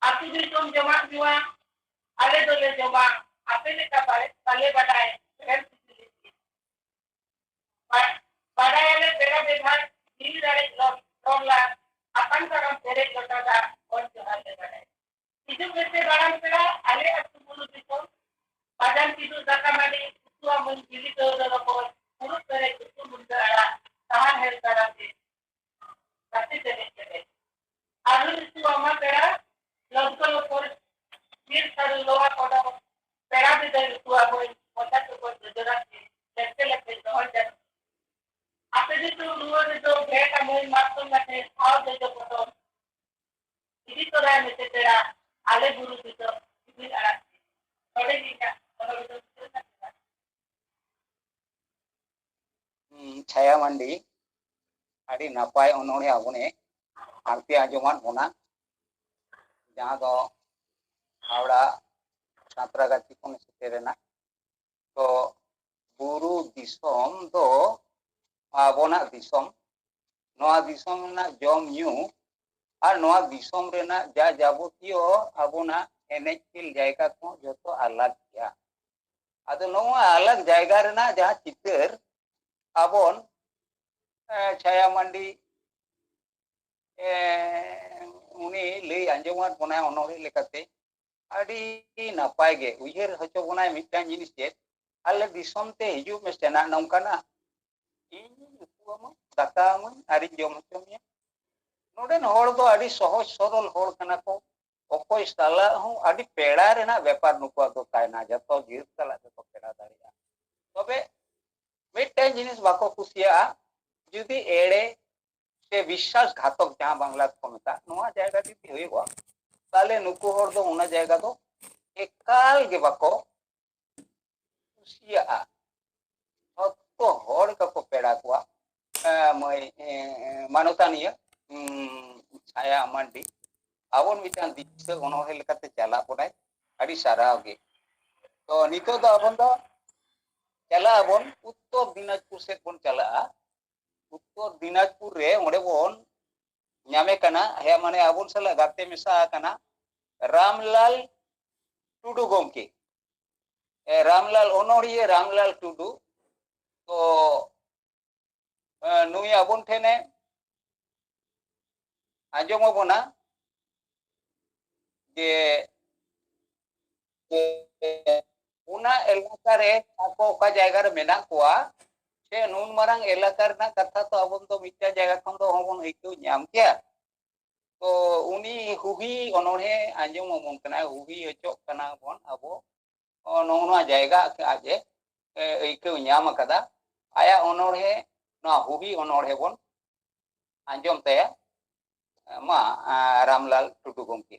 ᱟᱹᱛᱩ ᱫᱤᱥᱚᱢ ᱡᱚᱢᱟᱜ ᱧᱩᱣᱟᱜ, ᱟᱞᱮ ᱫᱚᱞᱮ ᱡᱚᱢᱟ, ᱟᱯᱮ ᱞᱮᱠᱟ ᱵᱟᱞᱮ, ᱵᱟᱞᱮ ᱵᱟᱰᱟᱭ, ᱦᱮᱲᱮᱢ ᱥᱤᱵᱤᱞ ᱤᱥᱤᱱ᱾ ᱵᱟ-, ᱵᱟᱰᱟᱭᱟᱞᱮ ᱯᱮᱲᱟ ᱵᱮᱵᱷᱟᱨ, ᱡᱤᱣᱤ ᱨᱟᱲᱮᱡ ᱨᱚᱲ, ᱨᱚᱲ ᱞᱟᱲ, ᱟᱛᱟᱝ ᱛᱟᱲᱟᱢ ᱯᱮᱨᱮᱡ ᱞᱚᱴᱟ ᱫᱟᱜ, ᱜᱚᱰ ᱡᱚᱦᱟᱨ ᱞᱮ ᱵᱟᱰᱟᱭᱟ᱾ ᱦᱤᱡᱩᱜ ᱢᱮᱥᱮ ᱫᱟᱬᱟᱱ ᱯᱮᱲᱟ, ᱟᱞᱮ ᱟᱹᱛᱩ ᱵᱩᱨᱩ ᱫᱤᱥᱚᱢ᱾ ᱵᱟᱡᱟᱱ ᱠᱤᱫᱩ ᱫᱟᱠᱟ ᱢᱟᱹᱰᱤ, ᱩᱛᱩ ᱟᱢᱩᱞ ᱵᱤᱞᱤ ᱫᱟᱹᱣᱲᱟᱹ ᱨᱚᱠᱚᱡ, ᱯᱷᱩᱲᱩᱜ ᱯᱮᱨᱮᱡ ᱩᱛᱩ ᱢᱩᱱᱜᱟᱹ ᱟᱲᱟᱜ, ᱥᱟᱦᱟᱱ ᱦᱮᱲ ᱛᱟᱲᱟᱢ ᱛᱮ, ᱜᱟᱛᱮ ᱛᱮᱨᱮᱡ ᱯᱮᱨᱮᱡ᱾ ᱟᱹᱞᱩ ᱩᱛᱩ ᱟᱢᱟ ᱯᱮᱲᱟ, ᱞᱚᱫᱽᱠᱚ ᱞᱚᱯᱚᱲ, ᱵᱤᱨ ᱥᱟᱹᱨᱩ ᱞᱚᱣᱟ ᱠᱚᱰᱚᱢ, ᱯᱮᱲᱟ ᱵᱤᱫᱟᱹᱭ ᱩᱛᱩ ᱟᱢᱟᱹᱧ, ᱢᱚᱪᱟ ᱪᱚᱠᱚᱡ ᱡᱚᱡᱚ ᱨᱟᱥᱮ, ᱞᱮᱴᱠᱮ ᱞᱮᱴᱠᱮ ᱫᱚᱦᱚᱭ ᱡᱟᱹᱱᱩᱢ᱾ ᱟᱯᱮ ᱫᱤᱥᱚᱢ ᱨᱩᱣᱟᱹᱲ ᱨᱮᱫᱚ ᱵᱷᱮᱴ ᱟᱢᱟᱹᱧ ᱢᱟᱛᱠᱚᱢ ᱞᱟᱴᱷᱮ, ᱥᱟᱶ ᱡᱚᱡᱚ ᱯᱚᱴᱚᱢ᱾ ᱤᱫᱤ ᱛᱚᱨᱟᱭ ᱢᱮᱥᱮ ᱯᱮᱲᱟ, ᱟᱞᱮ ᱵᱩᱨᱩ ᱫᱤᱥᱚᱢ ᱥᱤᱵᱤᱞ ᱟᱲᱟᱜ ᱥᱤᱫ᱾ ᱱᱚᱰᱮ ᱜᱮ ᱤᱧᱟᱹᱜ ᱚᱱᱚᱞ ᱫᱚ ᱢᱩᱪᱟᱹᱫ ᱮᱱᱟ᱾ ᱪᱷᱟᱭᱟ ᱢᱟᱱᱰᱤ ᱟᱹᱰᱤ ᱱᱟᱯᱟᱭ ᱚᱱᱚᱬᱦᱮ ᱟᱵᱚᱱᱮ ᱟᱬᱛᱤ ᱟᱸᱡᱚᱢᱟᱫ ᱵᱚᱱᱟ, ᱡᱟᱦᱟᱸ ᱫᱚ ᱦᱟᱣᱲᱟ ᱥᱟᱸᱛᱨᱟᱜᱟᱪᱷᱤ ᱠᱷᱚᱱ ᱥᱮᱴᱮᱨᱮᱱᱟ᱾ ᱛᱚ ᱵᱩᱨᱩ ᱫᱤᱥᱚᱢ ᱫᱚ ᱟᱵᱚᱱᱟᱜ ᱫᱤᱥᱚᱢ, ᱱᱚᱣᱟ ᱫᱤᱥᱚᱢ ᱨᱮᱱᱟᱜ ᱡᱚᱢ ᱧᱩ ᱟᱨ ᱱᱚᱣᱟ ᱫᱤᱥᱚᱢ ᱨᱮᱱᱟᱜ ᱡᱟ ᱡᱟᱵᱚᱛᱤᱭᱚ ᱟᱵᱚᱱᱟᱜ ᱮᱱᱮᱡ ᱠᱷᱮᱞ ᱡᱟᱭᱜᱟ ᱠᱚᱦᱚᱸ ᱡᱚᱛᱚ ᱟᱞᱟᱜᱽ ᱜᱮᱭᱟ᱾ ᱟᱫᱚ ᱱᱚᱣᱟ ᱟᱞᱟᱜᱽ ᱡᱟᱭᱜᱟ ᱨᱮᱱᱟᱜ ᱡᱟᱦᱟᱸ ᱪᱤᱛᱟᱹᱨ ᱟᱵᱚᱱ, ᱮ, ᱪᱷᱟᱭᱟ ᱢᱟᱱᱰᱤ, ᱮ, ᱩᱱᱤ ᱞᱟᱹᱭ ᱟᱸᱡᱚᱢᱟᱫ ᱵᱚᱱᱟᱭ ᱚᱱᱚᱬᱦᱮ ᱞᱮᱠᱟᱛᱮ, ᱟᱹᱰᱤ ᱱᱟᱯᱟᱭ ᱜᱮ ᱩᱭᱦᱟᱹᱨ ᱦᱚᱪᱚ ᱵᱚᱱᱟᱭ ᱢᱤᱫᱴᱟᱝ ᱡᱤᱱᱤᱥ, ᱪᱮᱫ ᱟᱞᱮ ᱫᱤᱥᱚᱢ ᱛᱮ ᱦᱤᱡᱩᱜ ᱢᱮ ᱥᱮᱱᱟᱜ ᱱᱚᱝᱠᱟᱱᱟᱜ, ᱤᱧ ᱩᱛᱩ ᱟᱢᱟ, ᱫᱟᱠᱟ ᱟᱢᱟᱹᱧ ᱟᱨᱤᱧ ᱡᱚᱢ ᱦᱚᱪᱚ ᱢᱮᱭᱟ᱾ ᱱᱚᱰᱮᱱ ᱦᱚᱲ ᱫᱚ ᱟᱹᱰᱤ ᱥᱚᱦᱚᱡ ᱥᱚᱨᱚᱞ ᱦᱚᱲ ᱠᱟᱱᱟ ᱠᱚ, ᱚᱠᱚᱭ ᱥᱟᱞᱟᱜ ᱦᱚᱸ ᱟᱹᱰᱤ ᱯᱮᱲᱟ ᱨᱮᱱᱟᱜ ᱵᱮᱯᱟᱨ ᱱᱩᱠᱩᱣᱟᱜ ᱫᱚ ᱛᱟᱦᱮᱱᱟ, ᱡᱚᱛᱚ ᱡᱟᱹᱛ ᱥᱟᱞᱟᱜ ᱜᱮᱠᱚ ᱯᱮᱲᱟ ᱫᱟᱲᱮᱭᱟᱜᱼᱟ᱾ ᱛᱚᱵᱮ ᱢᱤᱫᱴᱟᱝ ᱡᱤᱱᱤᱥ ᱵᱟᱠᱚ ᱠᱩᱥᱤᱭᱟᱜᱼᱟ, ᱡᱩᱫᱤ ᱮᱲᱮ ᱥᱮ ᱵᱤᱥᱥᱟᱥ ᱜᱷᱟᱛᱚᱠ ᱡᱟᱦᱟᱸ ᱵᱟᱝᱞᱟ ᱛᱮᱠᱚ ᱢᱮᱛᱟᱜ, ᱱᱚᱣᱟ ᱡᱟᱭᱜᱟ ᱡᱩᱫᱤ ᱦᱩᱭᱩᱜᱼᱟ, ᱛᱟᱦᱞᱮ ᱱᱩᱠᱩ ᱦᱚᱲ ᱫᱚ ᱚᱱᱟ ᱡᱟᱭᱜᱟ ᱫᱚ ᱮᱠᱟᱞ ᱜᱮ ᱵᱟᱠᱚ ᱠᱩᱥᱤᱭᱟᱜᱼᱟ᱾ ᱡᱚᱛᱚ ᱦᱚᱲ ᱜᱮᱠᱚ ᱯᱮᱲᱟ ᱠᱚᱣᱟ᱾ ᱮ, ᱢᱟᱹᱭ, ᱮ, ᱮ, ᱢᱟᱱᱚᱛᱟᱱᱤᱭᱟᱹ, ᱩᱢ, ᱪᱷᱟᱭᱟ ᱢᱟᱱᱰᱤ ᱟᱵᱚᱱ ᱢᱤᱫᱴᱟᱝ ᱫᱤᱥᱟᱹ ᱚᱱᱚᱬᱦᱮ ᱞᱮᱠᱟᱛᱮ ᱪᱟᱞᱟᱜ ᱵᱚᱱᱟᱭ᱾ ᱟᱹᱰᱤ ᱥᱟᱨᱦᱟᱣ ᱜᱮ᱾ ᱛᱚ ᱱᱤᱛᱚᱜ ᱫᱚ ᱟᱵᱚᱱ ᱫᱚ ᱪᱟᱞᱟᱜ ᱟᱵᱚᱱ ᱩᱛᱛᱚᱨ ᱫᱤᱱᱟᱡᱽᱯᱩᱨ ᱥᱮᱫ ᱵᱚᱱ ᱪᱟᱞᱟᱜᱼᱟ᱾ ᱩᱛᱛᱚᱨ ᱫᱤᱱᱟᱡᱽᱯᱩᱨ ᱨᱮ ᱚᱸᱰᱮ ᱵᱚᱱ ᱧᱟᱢᱮ ᱠᱟᱱᱟ, ᱦᱮᱸ, ᱢᱟᱱᱮ ᱟᱵᱚᱱ ᱥᱟᱞᱟᱜ ᱜᱟᱛᱮ ᱢᱮᱥᱟ ᱟᱠᱟᱱᱟ ᱨᱟᱢᱞᱟᱞ ᱴᱩᱰᱩ ᱜᱚᱢᱠᱮ᱾ ᱮ, ᱨᱟᱢᱞᱟᱞ, ᱚᱱᱚᱬᱦᱤᱭᱟᱹ ᱨᱟᱢᱞᱟᱞ ᱴᱩᱰᱩ᱾ ᱛᱚ, ᱮ, ᱱᱩᱭ ᱟᱵᱚᱱ ᱴᱷᱮᱱᱮ ᱟᱸᱡᱚᱢ ᱟᱵᱚᱱᱟ ᱡᱮ, ᱡᱮ ᱚᱱᱟ ᱮᱞᱟᱠᱟ ᱨᱮ ᱟᱠᱚ ᱚᱠᱟ ᱡᱟᱭᱜᱟ ᱨᱮ ᱢᱮᱱᱟᱜ ᱠᱚᱣᱟ, ᱥᱮ ᱱᱩᱱ ᱢᱟᱨᱟᱝ ᱮᱞᱟᱠᱟ ᱨᱮᱱᱟᱜ ᱠᱟᱛᱷᱟ ᱛᱚ ᱟᱵᱚ ᱫᱚ ᱢᱤᱫᱴᱟᱝ ᱡᱟᱭᱜᱟ ᱠᱷᱚᱱ ᱫᱚ ᱚᱦᱚ ᱵᱚᱱ ᱟᱹᱭᱠᱟᱹᱣ ᱧᱟᱢ ᱠᱮᱭᱟ᱾ ᱛᱚ ᱩᱱᱤ ᱦᱩᱦᱤ ᱚᱱᱚᱬᱦᱮ ᱟᱸᱡᱚᱢ ᱟᱵᱚᱱ ᱠᱟᱱᱟᱭ, ᱦᱩᱦᱤ ᱦᱚᱪᱚᱜ ᱠᱟᱱᱟ ᱵᱚᱱ ᱟᱵᱚ᱾ ᱚ, ᱱᱚᱜᱼᱚ ᱱᱚᱣᱟ ᱡᱟᱭᱜᱟ ᱟᱡ ᱮ, ᱮ, ᱟᱹᱭᱠᱟᱹᱣ ᱧᱟᱢ ᱟᱠᱟᱫᱟ᱾ ᱟᱭᱟᱜ ᱚᱱᱚᱬᱦᱮ, ᱱᱚᱣᱟ ᱦᱩᱦᱤ ᱚᱱᱚᱬᱦᱮ ᱵᱚᱱ ᱟᱸᱡᱚᱢ ᱛᱟᱭᱟ᱾ ᱢᱟ, ᱟ, ᱨᱟᱢᱞᱟᱞ ᱴᱩᱰᱩ ᱜᱚᱢᱠᱮ᱾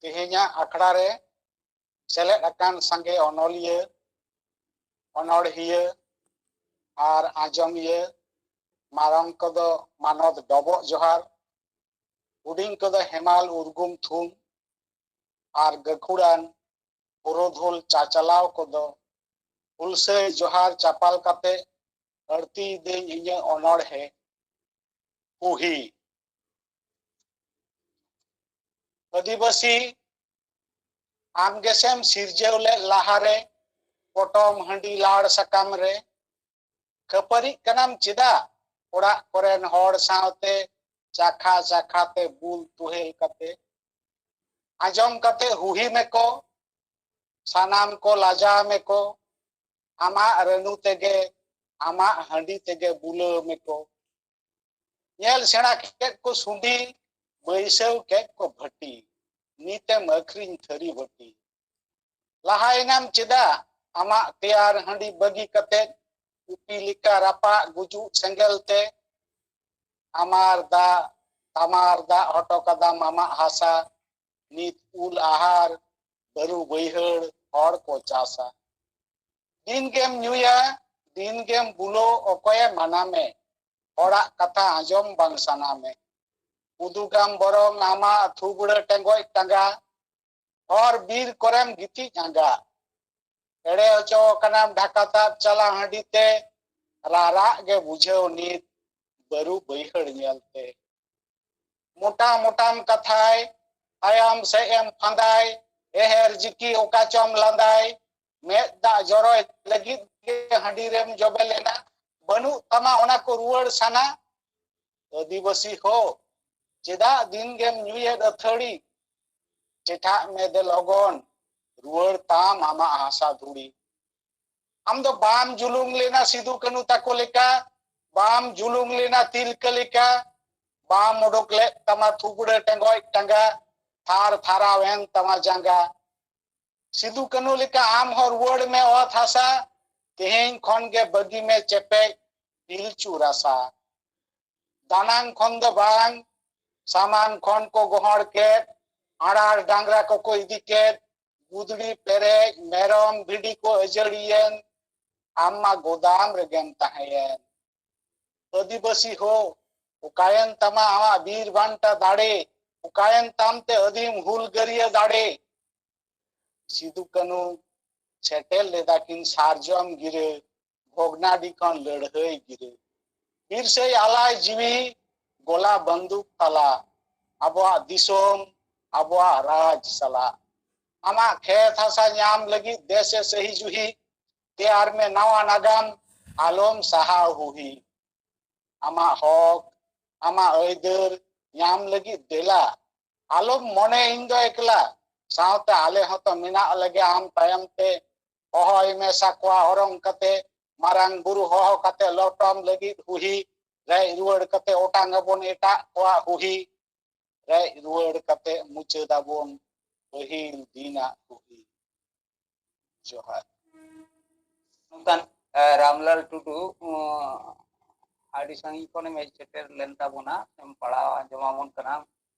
ᱛᱮᱦᱮᱧᱟᱜ ᱟᱠᱷᱲᱟ ᱨᱮ ᱥᱮᱞᱮᱫ ᱟᱠᱟᱱ ᱥᱟᱸᱜᱮ ᱚᱱᱚᱞᱤᱭᱟᱹ, ᱚᱱᱚᱲᱦᱤᱭᱟᱹ ᱟᱨ ᱟᱸᱡᱚᱢᱤᱭᱟᱹ, ᱢᱟᱨᱟᱝ ᱠᱚᱫᱚ ᱢᱟᱱᱚᱛ ᱰᱚᱵᱚᱜ ᱡᱚᱦᱟᱨ, ᱦᱩᱰᱤᱧ ᱠᱚᱫᱚ ᱦᱮᱢᱟᱞ ᱩᱨᱜᱩᱢ ᱛᱷᱩᱢ ᱟᱨ ᱜᱟᱹᱠᱷᱩᱲᱟᱱ ᱯᱩᱨᱩᱫᱷᱩᱞ ᱪᱟᱪᱟᱞᱟᱣ ᱠᱚᱫᱚ ᱦᱩᱞᱥᱟᱹᱭ ᱡᱚᱦᱟᱨ ᱪᱟᱯᱟᱞ ᱠᱟᱛᱮ ᱟᱹᱲᱛᱤᱭᱮᱫᱟᱹᱧ ᱤᱧᱟᱹᱜ ᱚᱱᱚᱬᱦᱮ ᱠᱩᱦᱤ᱾ ᱟᱹᱫᱤᱵᱟᱹᱥᱤ, ᱟᱢ ᱜᱮᱥᱮᱢ ᱥᱤᱨᱡᱟᱹᱣ ᱞᱮᱫ ᱞᱟᱦᱟᱨᱮ ᱯᱚᱴᱚᱢ ᱦᱟᱺᱰᱤ ᱞᱟᱲ ᱥᱟᱠᱟᱢ ᱨᱮ ᱠᱷᱟᱹᱯᱟᱹᱨᱤᱜ ᱠᱟᱱᱟᱢ ᱪᱮᱫᱟᱜ? ᱚᱲᱟᱜ ᱠᱚᱨᱮᱱ ᱦᱚᱲ ᱥᱟᱶᱛᱮ ᱪᱟᱠᱷᱟ ᱪᱟᱠᱷᱟ ᱛᱮ ᱵᱩᱞ ᱛᱩᱦᱮᱞ ᱠᱟᱛᱮ ᱟᱸᱡᱚᱢ ᱠᱟᱛᱮ ᱦᱩᱦᱤ ᱢᱮᱠᱚ, ᱥᱟᱱᱟᱢ ᱠᱚ ᱞᱟᱡᱟᱣ ᱢᱮᱠᱚ, ᱟᱢᱟᱜ ᱨᱟᱹᱱᱩ ᱛᱮᱜᱮ, ᱟᱢᱟᱜ ᱦᱟᱺᱰᱤ ᱛᱮᱜᱮ ᱵᱩᱞᱟᱹᱣ ᱢᱮᱠᱚ᱾ ᱧᱮᱞ ᱥᱮᱬᱟ ᱠᱮᱫ ᱠᱚ ᱥᱩᱸᱰᱤ, ᱵᱟᱹᱭᱥᱟᱹᱣ ᱠᱮᱫ ᱠᱚ ᱵᱷᱟᱹᱴᱤ, ᱱᱤᱛᱮᱢ ᱟᱹᱠᱷᱨᱤᱧ ᱛᱷᱟᱹᱨᱤ ᱵᱟᱹᱴᱤ᱾ ᱞᱟᱦᱟᱭᱮᱱᱟᱢ ᱪᱮᱫᱟᱜ ᱟᱢᱟᱜ ᱛᱮᱭᱟᱨ ᱦᱟᱺᱰᱤ ᱵᱟᱹᱜᱤ ᱠᱟᱛᱮ, ᱩᱯᱤ ᱞᱮᱠᱟ ᱨᱟᱯᱟᱜ ᱜᱩᱡᱩᱜ ᱥᱮᱸᱜᱮᱞ ᱛᱮ? ᱟᱢᱟᱨ ᱫᱟᱜ, ᱛᱟᱢᱟᱨ ᱫᱟᱜ ᱦᱚᱴᱚ ᱠᱟᱫᱟᱢ ᱟᱢᱟᱜ ᱦᱟᱥᱟ, ᱱᱤᱛ ᱩᱞ ᱟᱦᱟᱨ, ᱵᱟᱹᱨᱩ ᱵᱟᱹᱭᱦᱟᱹᱲ ᱦᱚᱲ ᱠᱚ ᱪᱟᱥᱟ᱾ ᱫᱤᱱ ᱜᱮᱢ ᱧᱩᱭᱟ, ᱫᱤᱱ ᱜᱮᱢ ᱵᱩᱞᱟᱹᱣ, ᱚᱠᱚᱭᱮ ᱢᱟᱱᱟ ᱢᱮ? ᱦᱚᱲᱟᱜ ᱠᱟᱛᱷᱟ ᱟᱸᱡᱚᱢ ᱵᱟᱝ ᱥᱟᱱᱟ ᱢᱮ᱾ ᱩᱫᱩᱜᱟᱢ ᱵᱚᱨᱚᱝ ᱟᱢᱟᱜ ᱛᱷᱩᱵᱲᱟᱹ ᱴᱮᱸᱜᱚᱡ ᱴᱟᱸᱜᱟ, ᱦᱚᱨ ᱵᱤᱨ ᱠᱚᱨᱮᱢ ᱜᱤᱛᱤᱡ ᱟᱸᱜᱟ᱾ ᱮᱲᱮ ᱦᱚᱪᱚ ᱠᱟᱱᱟᱢ ᱰᱷᱟᱠᱟ ᱛᱟᱵ ᱪᱟᱞᱟ ᱦᱟᱺᱰᱤ ᱛᱮ, ᱨᱟᱨᱟᱜ ᱜᱮ ᱵᱩᱡᱷᱟᱹᱣ ᱱᱤᱛ ᱵᱟᱹᱨᱩ ᱵᱟᱹᱭᱦᱟᱹᱲ ᱧᱮᱞ ᱛᱮ᱾ ᱢᱚᱴᱟ ᱢᱚᱴᱟᱢ ᱠᱟᱛᱷᱟᱭ, ᱛᱟᱭᱚᱢ ᱥᱮᱫ ᱮᱢ ᱯᱷᱟᱸᱫᱟᱭ, ᱮᱦᱮᱨ ᱡᱤᱠᱤ ᱚᱠᱟ ᱪᱚᱢ ᱞᱟᱸᱫᱟᱭ, ᱢᱮᱫ ᱫᱟᱜ ᱡᱚᱨᱚᱭ ᱞᱟᱹᱜᱤᱫ ᱜᱮ ᱦᱟᱺᱰᱤ ᱨᱮᱢ ᱡᱚᱵᱮ ᱞᱮᱱᱟ, ᱵᱟᱹᱱᱩᱜ ᱛᱟᱢᱟ ᱚᱱᱟ ᱠᱚ ᱨᱩᱣᱟᱹᱲ ᱥᱟᱱᱟ᱾ ᱟᱹᱫᱤᱵᱟᱹᱥᱤ ᱦᱳ, ᱪᱮᱫᱟᱜ ᱫᱤᱱ ᱜᱮᱢ ᱧᱩᱭᱮᱫ ᱟᱹᱛᱷᱟᱹᱲᱤ? ᱪᱮᱴᱷᱟᱜ ᱢᱮ ᱫᱮ ᱞᱚᱜᱚᱱ, ᱨᱩᱣᱟᱹᱲ ᱛᱟᱢ ᱟᱢᱟᱜ ᱦᱟᱥᱟ ᱫᱷᱩᱲᱤ᱾ ᱟᱢ ᱫᱚ ᱵᱟᱢ ᱡᱩᱞᱩᱝ ᱞᱮᱱᱟ ᱥᱤᱫᱩ ᱠᱟᱹᱱᱩ ᱛᱟᱠᱚ ᱞᱮᱠᱟ, ᱵᱟᱢ ᱡᱩᱞᱩᱝ ᱞᱮᱱᱟ ᱛᱤᱞᱠᱟᱹ ᱞᱮᱠᱟ, ᱵᱟᱢ ᱚᱰᱚᱠ ᱞᱮᱫ ᱛᱟᱢᱟ ᱛᱷᱩᱵᱲᱟᱹ ᱴᱮᱸᱜᱚᱡ ᱴᱟᱸᱜᱟ, ᱛᱷᱟᱨ ᱛᱷᱟᱨᱟᱣ ᱮᱱ ᱛᱟᱢᱟ ᱡᱟᱸᱜᱟ᱾ ᱥᱤᱫᱩ ᱠᱟᱹᱱᱩ ᱞᱮᱠᱟ ᱟᱢ ᱦᱚᱸ ᱨᱩᱣᱟᱹᱲ ᱢᱮ ᱚᱛ ᱦᱟᱥᱟ, ᱛᱮᱦᱮᱧ ᱠᱷᱚᱱ ᱜᱮ ᱵᱟᱹᱜᱤ ᱢᱮ ᱪᱮᱯᱮᱡ ᱯᱤᱞᱪᱩ ᱨᱟᱥᱟ᱾ ᱫᱟᱱᱟᱝ ᱠᱷᱚᱱ ᱫᱚ ᱵᱟᱝ, ᱥᱟᱢᱟᱝ ᱠᱷᱚᱱ ᱠᱚ ᱜᱚᱦᱚᱲ ᱠᱮᱫ, ᱟᱲᱟᱨ ᱰᱟᱝᱨᱟ ᱠᱚᱠᱚ ᱤᱫᱤ ᱠᱮᱫ, ᱜᱩᱫᱽᱲᱤ ᱯᱮᱨᱮᱡ ᱢᱮᱨᱚᱢ ᱵᱷᱤᱰᱤ ᱠᱚ ᱟᱹᱡᱟᱹᱲᱤᱭᱮᱱ, ᱟᱢ ᱢᱟ ᱜᱚᱫᱟᱢ ᱨᱮᱜᱮᱢ ᱛᱟᱦᱮᱸᱭᱮᱱ᱾ ᱟᱹᱫᱤᱵᱟᱹᱥᱤ ᱦᱳ, ᱚᱠᱟᱭᱮᱱ ᱛᱟᱢᱟ ᱟᱢᱟᱜ ᱵᱤᱨ ᱵᱟᱱᱴᱟ ᱫᱟᱲᱮ? ᱚᱠᱟᱭᱮᱱ ᱛᱟᱢ ᱛᱮ ᱟᱹᱫᱤᱢ ᱦᱩᱞᱜᱟᱹᱨᱤᱭᱟᱹ ᱫᱟᱲᱮ? ᱥᱤᱫᱩ ᱠᱟᱹᱱᱩ ᱥᱮᱴᱮᱨ ᱞᱮᱫᱟ ᱠᱤᱱ ᱥᱟᱨᱡᱚᱢ ᱜᱤᱨᱟᱹ, ᱵᱷᱚᱜᱽᱱᱟᱰᱤ ᱠᱷᱚᱱ ᱞᱟᱹᱲᱦᱟᱹᱭ ᱜᱤᱨᱟᱹ᱾ ᱵᱤᱨᱥᱟᱹᱭ ᱟᱞᱟᱭ ᱡᱤᱣᱤ ᱜᱚᱞᱟ ᱵᱟᱱᱫᱩᱠ ᱛᱟᱞᱟ, ᱟᱵᱚᱣᱟᱜ ᱫᱤᱥᱚᱢ, ᱟᱵᱚᱣᱟᱜ ᱨᱟᱡᱽ ᱥᱟᱞᱟᱜ᱾ ᱟᱢᱟᱜ ᱠᱷᱮᱛ ᱦᱟᱥᱟ ᱧᱟᱢ ᱞᱟᱹᱜᱤᱫ ᱫᱮᱥᱮ ᱥᱟᱹᱦᱤ ᱡᱩᱦᱤ, ᱛᱮᱭᱟᱨ ᱢᱮ ᱱᱟᱣᱟ ᱱᱟᱜᱟᱢ, ᱟᱞᱚᱢ ᱥᱟᱦᱟᱣ ᱦᱩᱦᱤ᱾ ᱟᱢᱟᱜ ᱦᱚᱠ, ᱟᱢᱟᱜ ᱟᱹᱭᱫᱟᱹᱨ ᱧᱟᱢ ᱞᱟᱹᱜᱤᱫ ᱫᱮᱞᱟ, ᱟᱞᱚᱢ ᱢᱚᱱᱮ ᱤᱧ ᱫᱚ ᱮᱠᱞᱟ, ᱥᱟᱶᱛᱮ ᱟᱞᱮ ᱦᱚᱸᱛᱚ ᱢᱮᱱᱟᱜ ᱞᱮᱜᱮ ᱟᱢ ᱛᱟᱭᱚᱢ ᱛᱮ᱾ ᱦᱚᱦᱚᱭ ᱢᱮ ᱥᱟᱠᱣᱟ ᱚᱨᱚᱝ ᱠᱟᱛᱮ, ᱢᱟᱨᱟᱝ ᱵᱩᱨᱩ ᱦᱚᱦᱚ ᱠᱟᱛᱮ ᱞᱚᱴᱚᱢ ᱞᱟᱹᱜᱤᱫ ᱦᱩᱦᱤ, ᱨᱮᱡ ᱨᱩᱣᱟᱹᱲ ᱠᱟᱛᱮ ᱚᱴᱟᱝ ᱟᱵᱚᱱ ᱮᱴᱟᱜ ᱠᱚᱣᱟᱜ ᱦᱩᱦᱤ, ᱨᱮᱡ ᱨᱩᱣᱟᱹᱲ ᱠᱟᱛᱮ ᱢᱩᱪᱟᱹᱫ ᱟᱵᱚᱱ ᱯᱟᱹᱦᱤᱞ ᱫᱤᱱᱟᱜ ᱦᱩᱦᱤ᱾ ᱡᱚᱦᱟᱨ᱾ ᱱᱚᱝᱠᱟᱱ, ᱮ, ᱨᱟᱢᱞᱟᱞ ᱴᱩᱰᱩ, ᱩᱸ, ᱟᱹᱰᱤ ᱥᱟᱺᱜᱤᱧ ᱠᱷᱚᱱᱮᱢ ᱦᱮᱡ ᱥᱮᱴᱮᱨ ᱞᱮᱱ ᱛᱟᱵᱚᱱᱟ, ᱮᱢ ᱯᱟᱲᱦᱟᱣ ᱟᱸᱡᱚᱢ ᱟᱵᱚᱱ ᱠᱟᱱᱟ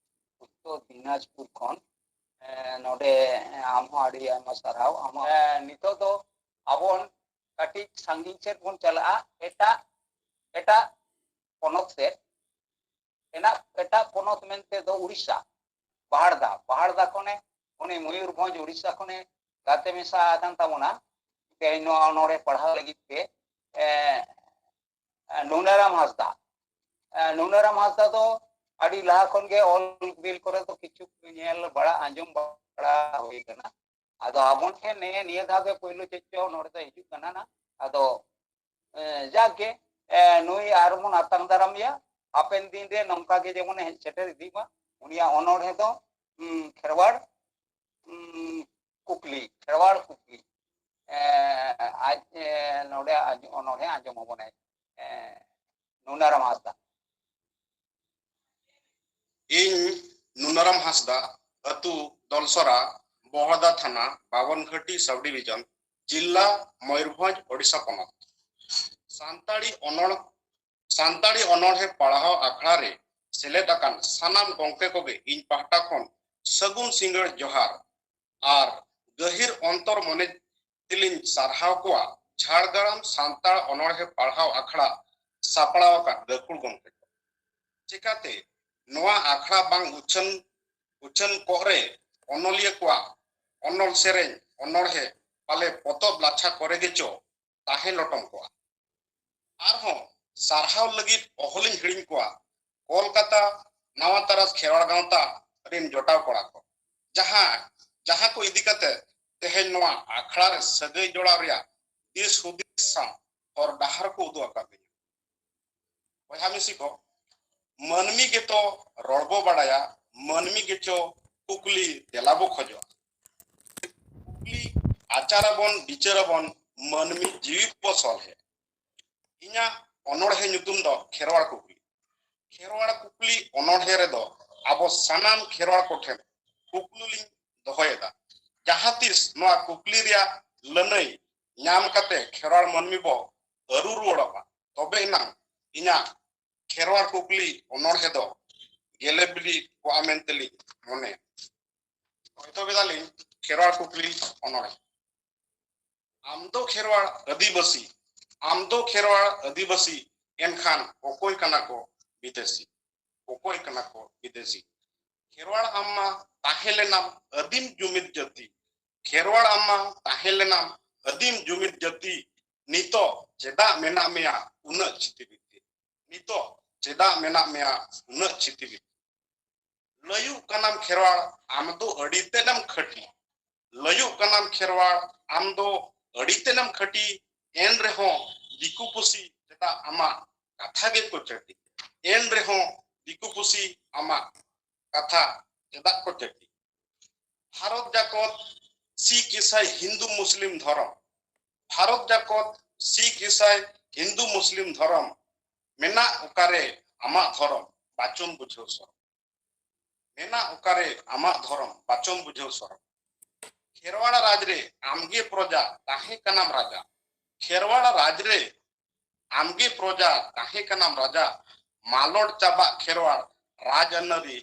ᱩᱛᱛᱚᱨ ᱫᱤᱱᱟᱡᱽᱯᱩᱨ ᱠᱷᱚᱱ᱾ ᱮ, ᱱᱚᱰᱮ ᱟᱢ ᱦᱚᱸ ᱟᱹᱰᱤ ᱟᱭᱢᱟ ᱥᱟᱨᱦᱟᱣ᱾ ᱟᱢ ᱦᱚᱸ, ᱮ, ᱱᱤᱛᱚᱜ ᱫᱚ ᱟᱵᱚᱱ ᱠᱟᱹᱴᱤᱡ ᱥᱟᱺᱜᱤᱧ ᱥᱮᱫ ᱵᱚᱱ ᱪᱟᱞᱟᱜᱼᱟ, ᱮᱴᱟᱜ, ᱮᱴᱟᱜ ᱯᱚᱱᱚᱛ ᱥᱮᱫ᱾ ᱮᱱᱟᱜ ᱮᱴᱟᱜ ᱯᱚᱱᱚᱛ ᱢᱮᱱᱛᱮ ᱫᱚ ᱩᱲᱤᱥᱥᱟ, ᱵᱟᱦᱟᱲᱫᱟ, ᱵᱟᱦᱟᱲᱫᱟ ᱠᱷᱚᱱᱮ, ᱩᱱᱤ ᱢᱚᱭᱩᱨᱵᱷᱚᱸᱡᱽ ᱩᱲᱤᱥᱥᱟ ᱠᱷᱚᱱᱮ ᱜᱟᱛᱮ ᱢᱮᱥᱟ ᱟᱠᱟᱱ ᱛᱟᱵᱚᱱᱟ᱾ ᱛᱮᱦᱮᱧ ᱱᱚᱣᱟ ᱚᱱᱚᱲᱦᱮ ᱯᱟᱲᱦᱟᱣ ᱞᱟᱹᱜᱤᱫ ᱛᱮ, ᱮ, ᱮ, ᱱᱩᱱᱟᱨᱟᱢ ᱦᱟᱸᱥᱫᱟ᱾ ᱮ, ᱱᱩᱱᱟᱨᱟᱢ ᱦᱟᱸᱥᱫᱟ ᱫᱚ ᱟᱹᱰᱤ ᱞᱟᱦᱟ ᱠᱷᱚᱱ ᱜᱮ ᱚᱞ ᱵᱤᱞ ᱠᱚᱨᱮ ᱫᱚ ᱠᱤᱪᱷᱩ ᱧᱮᱞ ᱵᱟᱲᱟ, ᱟᱸᱡᱚᱢ ᱵᱟᱲᱟ ᱦᱩᱭ ᱟᱠᱟᱱᱟ᱾ ᱟᱫᱚ ᱟᱵᱚ ᱴᱷᱮᱱ ᱱᱤᱭᱟᱹ, ᱱᱤᱭᱟᱹ ᱫᱷᱟᱣ ᱜᱮ ᱯᱳᱭᱞᱳ ᱪᱮᱫ ᱪᱚ ᱱᱚᱰᱮ ᱫᱚ ᱦᱤᱡᱩᱜ ᱠᱟᱱᱟ ᱱᱟ᱾ ᱟᱫᱚ, ᱮ, ᱡᱟᱠ ᱜᱮ, ᱮ, ᱱᱩᱭ ᱟᱨ ᱵᱚᱱ ᱟᱛᱟᱝ ᱫᱟᱨᱟᱢ ᱮᱭᱟ᱾ ᱦᱟᱯᱮᱱ ᱫᱤᱱ ᱨᱮ ᱱᱚᱝᱠᱟ ᱜᱮ ᱡᱮᱢᱚᱱ ᱦᱮᱡ ᱥᱮᱴᱮᱨ ᱤᱫᱤᱜ ᱢᱟ᱾ ᱩᱱᱤᱭᱟᱜ ᱚᱱᱚᱬᱦᱮ ᱫᱚ, ᱩᱢ, ᱠᱷᱮᱨᱣᱟᱲ, ᱩᱢ, ᱠᱩᱠᱞᱤ, ᱠᱷᱮᱨᱣᱟᱲ ᱠᱩᱠᱞᱤ᱾ ᱮ, ᱟᱡ, ᱮ, ᱱᱚᱰᱮ ᱟᱸᱡ-, ᱚᱱᱚᱬᱦᱮ ᱟᱸᱡᱚᱢ ᱟᱵᱚᱱᱟᱭ, ᱮ, ᱱᱩᱱᱟᱨᱟᱢ ᱦᱟᱸᱥᱫᱟ᱾ ᱤᱧ ᱱᱩᱱᱟᱨᱟᱢ ᱦᱟᱸᱥᱫᱟ, ᱟᱹᱛᱩ ᱫᱚᱞᱥᱚᱨᱟ, ᱵᱚᱦᱲᱫᱟ ᱛᱷᱟᱱᱟ, ᱵᱟᱵᱚᱱᱜᱷᱟᱹᱴᱤ ᱥᱟᱵ ᱰᱤᱵᱤᱡᱚᱱ, ᱡᱤᱞᱞᱟ ᱢᱚᱭᱩᱨᱵᱷᱚᱸᱡᱽ, ᱳᱰᱤᱥᱟ ᱯᱚᱱᱚᱛ᱾ ᱥᱟᱱᱛᱟᱲᱤ ᱚᱱᱚᱲ-, ᱥᱟᱱᱛᱟᱲᱤ ᱚᱱᱚᱬᱦᱮ ᱯᱟᱲᱦᱟᱣ ᱟᱠᱷᱲᱟ ᱨᱮ ᱥᱮᱞᱮᱫ ᱟᱠᱟᱱ ᱥᱟᱱᱟᱢ ᱜᱚᱢᱠᱮ ᱠᱚᱜᱮ ᱤᱧ ᱯᱟᱦᱴᱟ ᱠᱷᱚᱱ ᱥᱟᱹᱜᱩᱱ ᱥᱤᱸᱜᱟᱹᱲ ᱡᱚᱦᱟᱨ ᱟᱨ ᱜᱟᱹᱦᱤᱨ ᱚᱱᱛᱚᱨ ᱢᱚᱱᱮ ᱛᱮᱞᱤᱧ ᱥᱟᱨᱦᱟᱣ ᱠᱚᱣᱟ ᱡᱷᱟᱲᱜᱨᱟᱢ ᱥᱟᱱᱛᱟᱲ ᱚᱱᱚᱬᱦᱮ ᱯᱟᱲᱦᱟᱣ ᱟᱠᱷᱲᱟ ᱥᱟᱯᱲᱟᱣ ᱟᱠᱟᱫ ᱜᱟᱹᱠᱷᱩᱲ ᱜᱚᱢᱠᱮ ᱠᱚ᱾ ᱪᱮᱠᱟᱛᱮ ᱱᱚᱣᱟ ᱟᱠᱷᱲᱟ ᱵᱟᱝ ᱩᱪᱷᱟᱹᱱ, ᱩᱪᱷᱟᱹᱱ ᱠᱚᱜ ᱨᱮ ᱚᱱᱚᱞᱤᱭᱟᱹ ᱠᱚᱣᱟᱜ ᱚᱱᱚᱞ ᱥᱮᱨᱮᱧ, ᱚᱱᱚᱬᱦᱮ, ᱯᱟᱞᱮ ᱯᱚᱛᱚᱵ ᱞᱟᱪᱷᱟ ᱠᱚᱨᱮ ᱜᱮᱪᱚ ᱛᱟᱦᱮᱸ ᱞᱚᱴᱚᱢ ᱠᱚᱜᱼᱟ᱾ ᱟᱨᱦᱚᱸ ᱥᱟᱨᱦᱟᱣ ᱞᱟᱹᱜᱤᱫ ᱚᱦᱚᱞᱤᱧ ᱦᱤᱲᱤᱧ ᱠᱚᱣᱟ ᱠᱳᱞᱠᱟᱛᱟ ᱱᱟᱣᱟ ᱛᱟᱨᱟᱥ ᱠᱷᱮᱨᱣᱟᱲ ᱜᱟᱶᱛᱟ ᱨᱤᱱ ᱡᱚᱴᱟᱣ ᱠᱚᱲᱟ ᱠᱚ, ᱡᱟᱦᱟᱸ, ᱡᱟᱦᱟᱸ ᱠᱚ ᱤᱫᱤ ᱠᱟᱛᱮ ᱛᱮᱦᱮᱧ ᱱᱚᱣᱟ ᱟᱠᱷᱲᱟ ᱨᱮ ᱥᱟᱹᱜᱟᱹᱭ ᱡᱚᱲᱟᱣ ᱨᱮᱭᱟᱜ ᱫᱤᱥ ᱦᱩᱫᱤᱥ ᱥᱟᱶ ᱦᱚᱨ ᱰᱟᱦᱟᱨ ᱠᱚ ᱩᱫᱩᱜ ᱟᱠᱟᱫ ᱞᱤᱧᱟ᱾ ᱵᱚᱭᱦᱟ ᱢᱤᱥᱤ ᱠᱚ, ᱢᱟᱹᱱᱢᱤ ᱜᱮᱛᱚ ᱨᱚᱲ ᱵᱚ ᱵᱟᱲᱟᱭᱟ, ᱢᱟᱹᱱᱢᱤ ᱜᱮᱪᱚ ᱠᱩᱠᱞᱤ ᱛᱮᱞᱟ ᱵᱚ ᱠᱷᱚᱡᱚᱜᱼᱟ᱾ ᱠᱩᱠᱞᱤ ᱟᱪᱟᱨᱟᱵᱚᱱ, ᱵᱤᱪᱟᱹᱨᱟᱵᱚᱱ, ᱢᱟᱹᱱᱢᱤ ᱡᱤᱣᱤ ᱵᱚ ᱥᱚᱞᱦᱮ᱾ ᱤᱧᱟᱹᱜ ᱚᱱᱚᱬᱦᱮ ᱧᱩᱛᱩᱢ ᱫᱚ ᱠᱷᱮᱨᱣᱟᱲ ᱠᱩᱠᱞᱤ᱾ ᱠᱷᱮᱨᱣᱟᱲ ᱠᱩᱠᱞᱤ ᱚᱱᱚᱬᱦᱮ ᱨᱮᱫᱚ ᱟᱵᱚ ᱥᱟᱱᱟᱢ ᱠᱷᱮᱨᱣᱟᱲ ᱠᱚᱴᱷᱮᱱ ᱠᱩᱠᱞᱤ ᱞᱤᱧ ᱫᱚᱦᱚᱭᱮᱫᱟ, ᱡᱟᱦᱟᱸ ᱛᱤᱥ ᱱᱚᱣᱟ ᱠᱩᱠᱞᱤ ᱨᱮᱭᱟᱜ ᱞᱟᱹᱱᱟᱹᱭ ᱧᱟᱢ ᱠᱟᱛᱮ ᱠᱷᱮᱨᱣᱟᱲ ᱢᱟᱹᱱᱢᱤ ᱵᱚ ᱟᱹᱨᱩ ᱨᱩᱣᱟᱹᱲᱚᱜᱼᱟ, ᱛᱚᱵᱮ ᱮᱱᱟᱝ ᱤᱧᱟᱹᱜ ᱠᱷᱮᱨᱣᱟᱲ ᱠᱩᱠᱞᱤ ᱚᱱᱚᱬᱦᱮ ᱫᱚ ᱜᱮᱞᱮ ᱵᱤᱞᱤ ᱠᱚᱜᱼᱟ ᱢᱮᱱᱛᱮᱞᱤᱧ ᱢᱚᱱᱮᱭᱟ᱾ ᱦᱚᱭᱛᱚ ᱵᱮᱫᱟᱞᱤᱧ ᱠᱷᱮᱨᱣᱟᱲ ᱠᱩᱠᱞᱤ ᱚᱱᱚᱬᱦᱮ᱾ ᱟᱢ ᱫᱚ ᱠᱷᱮᱨᱣᱟᱲ ᱟᱹᱫᱤᱵᱟᱹᱥᱤ, ᱟᱢ ᱫᱚ ᱠᱷᱮᱨᱣᱟᱲ ᱟᱹᱫᱤᱵᱟᱹᱥᱤ, ᱮᱱᱠᱷᱟᱱ ᱚᱠᱚᱭ ᱠᱟᱱᱟ ᱠᱚ ᱵᱤᱫᱮᱥᱤ? ᱚᱠᱚᱭ ᱠᱟᱱᱟ ᱠᱚ ᱵᱤᱫᱮᱥᱤ? ᱠᱷᱮᱨᱣᱟᱲ ᱟᱢ ᱢᱟ ᱛᱟᱦᱮᱸ ᱞᱮᱱᱟᱢ ᱟᱹᱫᱤᱢ ᱡᱩᱢᱤᱫ ᱡᱟᱹᱛᱤ, ᱠᱷᱮᱨᱣᱟᱲ ᱟᱢ ᱢᱟ ᱛᱟᱦᱮᱸ ᱞᱮᱱᱟᱢ ᱟᱹᱫᱤᱢ ᱡᱩᱢᱤᱫ ᱡᱟᱹᱛᱤ, ᱱᱤᱛᱚᱜ ᱪᱮᱫᱟᱜ ᱢᱮᱱᱟᱜ ᱢᱮᱭᱟ ᱩᱱᱟᱹᱜ ᱪᱷᱤᱛᱤ ᱵᱤᱛᱤ? ᱱᱤᱛᱚᱜ ᱪᱮᱫᱟᱜ ᱢᱮᱱᱟᱜ ᱢᱮᱭᱟ ᱩᱱᱟᱹᱜ ᱪᱷᱤᱛᱤ ᱵᱤᱛᱤ? ᱞᱟᱹᱭᱩᱜ ᱠᱟᱱᱟᱢ ᱠᱷᱮᱨᱣᱟᱲ ᱟᱢ ᱫᱚ ᱟᱹᱰᱤ ᱛᱮᱫ ᱮᱢ ᱠᱷᱟᱹᱴᱤ, ᱞᱟᱹᱭᱩᱜ ᱠᱟᱱᱟᱢ ᱠᱷᱮᱨᱣᱟᱲ ᱟᱢ ᱫᱚ ᱟᱹᱰᱤ ᱛᱮᱫ ᱮᱢ ᱠᱷᱟᱹᱴᱤ, ᱮᱱ ᱨᱮᱦᱚᱸ ᱫᱤᱠᱩ ᱯᱩᱥᱤ ᱪᱮᱫᱟᱜ ᱟᱢᱟᱜ ᱠᱟᱛᱷᱟ ᱜᱮᱠᱚ ᱪᱟᱹᱴᱤ? ᱮᱱ ᱨᱮᱦᱚᱸ ᱫᱤᱠᱩ ᱯᱩᱥᱤ ᱟᱢᱟᱜ ᱠᱟᱛᱷᱟ ᱪᱮᱫᱟᱜ ᱠᱚ ᱪᱟᱹᱴᱤ? ᱵᱷᱟᱨᱚᱛ ᱡᱟᱠᱚᱛ ᱥᱤᱠᱷ ᱤᱥᱟᱭ ᱦᱤᱱᱫᱩ ᱢᱩᱥᱞᱤᱢ ᱫᱷᱚᱨᱚᱢ, ᱵᱷᱟᱨᱚᱛ ᱡᱟᱠᱚᱛ ᱥᱤᱠᱷ ᱤᱥᱟᱭ ᱦᱤᱱᱫᱩ ᱢᱩᱥᱞᱤᱢ ᱫᱷᱚᱨᱚᱢ, ᱢᱮᱱᱟᱜ ᱚᱠᱟᱨᱮ ᱟᱢᱟᱜ ᱫᱷᱚᱨᱚᱢ? ᱵᱟᱪᱚᱢ ᱵᱩᱡᱷᱟᱹᱣ ᱥᱚᱨᱚᱢ᱾ ᱢᱮᱱᱟᱜ ᱚᱠᱟᱨᱮ ᱟᱢᱟᱜ ᱫᱷᱚᱨᱚᱢ? ᱵᱟᱪᱚᱢ ᱵᱩᱡᱷᱟᱹᱣ ᱥᱚᱨᱚᱢ᱾ ᱠᱷᱮᱨᱣᱟᱲ ᱨᱟᱡᱽ ᱨᱮ ᱟᱢᱜᱮ ᱯᱨᱚᱡᱟ, ᱛᱟᱦᱮᱸ ᱠᱟᱱᱟᱢ ᱨᱟᱡᱟ᱾ ᱠᱷᱮᱨᱣᱟᱲ ᱨᱟᱡᱽ ᱨᱮ ᱟᱢᱜᱮ ᱯᱨᱚᱡᱟ, ᱛᱟᱦᱮᱸ ᱠᱟᱱᱟᱢ ᱨᱟᱡᱟ᱾ ᱢᱟᱞᱚᱴ ᱪᱟᱵᱟᱜ ᱠᱷᱮᱨᱣᱟᱲ ᱨᱟᱡᱽ ᱟᱹᱱᱟᱹᱨᱤ,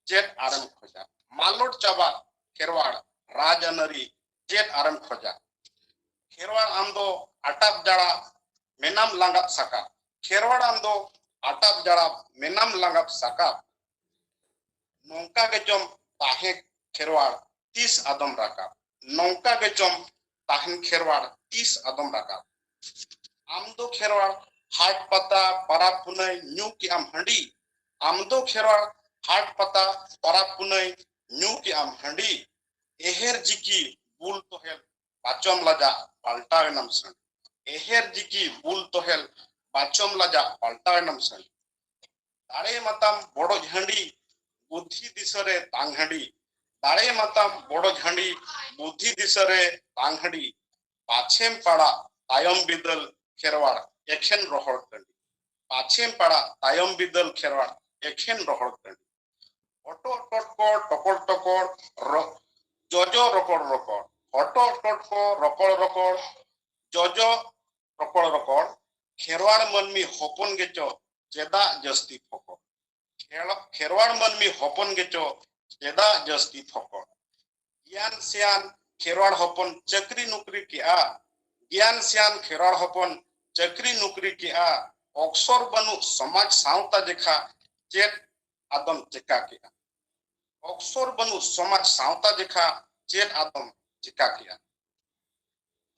ᱪᱮᱫ ᱟᱨᱮᱢ ᱠᱷᱚᱡᱟ? ᱢᱟᱞᱚᱴ ᱪᱟᱵᱟᱜ ᱠᱷᱮᱨᱣᱟᱲ ᱨᱟᱡᱽ ᱟᱹᱱᱟᱹᱨᱤ, ᱪᱮᱫ ᱟᱨᱮᱢ ᱠᱷᱚᱡᱟ? ᱠᱷᱮᱨᱣᱟᱲ ᱟᱢ ᱫᱚ ᱟᱴᱟᱯ ᱡᱟᱲᱟᱯ ᱢᱮᱱᱟᱢ ᱞᱟᱸᱜᱟᱯ ᱥᱟᱠᱟᱯ᱾ ᱠᱷᱮᱨᱣᱟᱲ ᱟᱢ ᱫᱚ ᱟᱴᱟᱯ ᱡᱟᱲᱟᱯ ᱢᱮᱱᱟᱢ ᱞᱟᱸᱜᱟᱯ ᱥᱟᱠᱟᱯ᱾ ᱱᱚᱝᱠᱟ ᱜᱮ ᱪᱚᱢ ᱛᱟᱦᱮᱸ ᱠᱷᱮᱨᱣᱟᱲ ᱛᱤᱥ ᱟᱫᱚᱢ ᱨᱟᱠᱟᱵ᱾ ᱱᱚᱝᱠᱟ ᱜᱮ ᱪᱚᱢ ᱛᱟᱦᱮᱸᱱ ᱠᱷᱮᱨᱣᱟᱲ ᱛᱤᱥ ᱟᱫᱚᱢ ᱨᱟᱠᱟᱵ᱾ ᱟᱢ ᱫᱚ ᱠᱷᱮᱨᱣᱟᱲ ᱦᱟᱴ ᱯᱟᱛᱟ ᱯᱟᱨᱟᱵᱽ ᱯᱩᱱᱟᱹᱭ ᱧᱩ ᱠᱮᱜ ᱟᱢ ᱦᱟᱺᱰᱤ᱾ ᱟᱢ ᱫᱚ ᱠᱷᱮᱨᱣᱟᱲ ᱦᱟᱴ ᱯᱟᱛᱟ ᱯᱟᱨᱟᱵᱽ ᱯᱩᱱᱟᱹᱭ ᱧᱩ ᱠᱮᱜ ᱟᱢ ᱦᱟᱺᱰᱤ᱾ ᱮᱦᱮᱨ ᱡᱤᱠᱤ ᱵᱩᱞ ᱛᱚᱦᱮᱞ ᱵᱟᱪᱚᱢ ᱞᱟᱡᱟᱜ ᱯᱟᱞᱴᱟᱣ ᱮᱱᱟᱢ ᱥᱟᱺᱰᱤ᱾ ᱮᱦᱮᱨ ᱡᱤᱠᱤ ᱵᱩᱞ ᱛᱚᱦᱮᱞ ᱵᱟᱪᱚᱢ ᱞᱟᱡᱟᱜ ᱯᱟᱞᱴᱟᱣ ᱮᱱᱟᱢ ᱥᱟᱺᱰᱤ᱾ ᱫᱟᱲᱮ ᱢᱟᱛᱟᱢ ᱵᱚᱰᱚᱡ ᱦᱟᱺᱰᱤ, ᱵᱩᱫᱷᱤ ᱫᱤᱥᱟᱹ ᱨᱮ ᱛᱟᱝ ᱦᱟᱺᱰᱤ᱾ ᱫᱟᱲᱮ ᱢᱟᱛᱟᱢ ᱵᱚᱰᱚᱡ ᱦᱟᱺᱰᱤ, ᱵᱩᱫᱷᱤ ᱫᱤᱥᱟᱹ ᱨᱮ ᱛᱟᱝ ᱦᱟᱺᱰᱤ᱾ ᱯᱟᱪᱷᱮᱢ ᱯᱟᱲᱟᱜ ᱛᱟᱭᱚᱢ ᱵᱤᱫᱟᱹᱞ ᱠᱷᱮᱨᱣᱟᱲ ᱮᱠᱷᱮᱱ ᱨᱚᱦᱚᱲ ᱴᱟᱺᱰᱤ᱾ ᱯᱟᱪᱷᱮᱢ ᱯᱟᱲᱟᱜ ᱛᱟᱭᱚᱢ ᱵᱤᱫᱟᱹᱞ ᱠᱷᱮᱨᱣᱟᱲ ᱮᱠᱷᱮᱱ ᱨᱚᱦᱚᱲ ᱴᱟᱺᱰᱤ᱾ ᱦᱚᱴᱚᱜ ᱴᱚᱴᱠᱚᱲ ᱴᱚᱠᱚᱲ ᱴᱚᱠᱚᱲ ᱨᱚ-, ᱡᱚᱡᱚ ᱨᱚᱠᱚᱲ ᱨᱚᱠᱚᱲ᱾ ᱦᱚᱴᱚᱜ ᱴᱚᱴᱠᱚ ᱨᱚᱠᱚᱲ ᱨᱚᱠᱚᱲ ᱡᱚᱡᱚ ᱨᱚᱠᱚᱲ ᱨᱚᱠᱚᱲ᱾ ᱠᱷᱮᱨᱣᱟᱲ ᱢᱟᱹᱱᱢᱤ ᱦᱚᱯᱚᱱ ᱜᱮᱪᱚ ᱪᱮᱫᱟᱜ ᱡᱟᱹᱥᱛᱤ ᱯᱷᱚᱠᱚᱲ? ᱠᱷᱮᱲ-, ᱠᱷᱮᱨᱣᱟᱲ ᱢᱟᱹᱱᱢᱤ ᱦᱚᱯᱚᱱ ᱜᱮᱪᱚ ᱪᱮᱫᱟᱜ ᱡᱟᱹᱥᱛᱤ ᱯᱷᱚᱠᱚᱲ? ᱜᱮᱭᱟᱱ ᱥᱮᱭᱟᱱ ᱠᱷᱮᱨᱣᱟᱲ ᱦᱚᱯᱚᱱ ᱪᱟᱹᱠᱨᱤ ᱱᱩᱠᱨᱤ ᱠᱮᱜᱼᱟ᱾ ᱜᱮᱭᱟᱱ ᱥᱮᱭᱟᱱ ᱠᱷᱮᱨᱣᱟᱲ ᱦᱚᱯᱚᱱ ᱪᱟᱹᱠᱨᱤ ᱱᱩᱠᱨᱤ ᱠᱮᱜᱼᱟ᱾ ᱚᱠᱥᱚᱨ ᱵᱟᱹᱱᱩᱜ ᱥᱚᱢᱟᱡᱽ ᱥᱟᱶᱛᱟ ᱡᱮᱠᱷᱟ ᱪᱮᱫ ᱟᱫᱚᱢ ᱪᱮᱠᱟ ᱠᱮᱜᱼᱟ? ᱚᱠᱥᱚᱨ ᱵᱟᱹᱱᱩᱜ ᱥᱚᱢᱟᱡᱽ ᱥᱟᱶᱛᱟ ᱡᱮᱠᱷᱟ ᱪᱮᱫ ᱟᱫᱚᱢ ᱪᱮᱠᱟ ᱠᱮᱜᱼᱟ?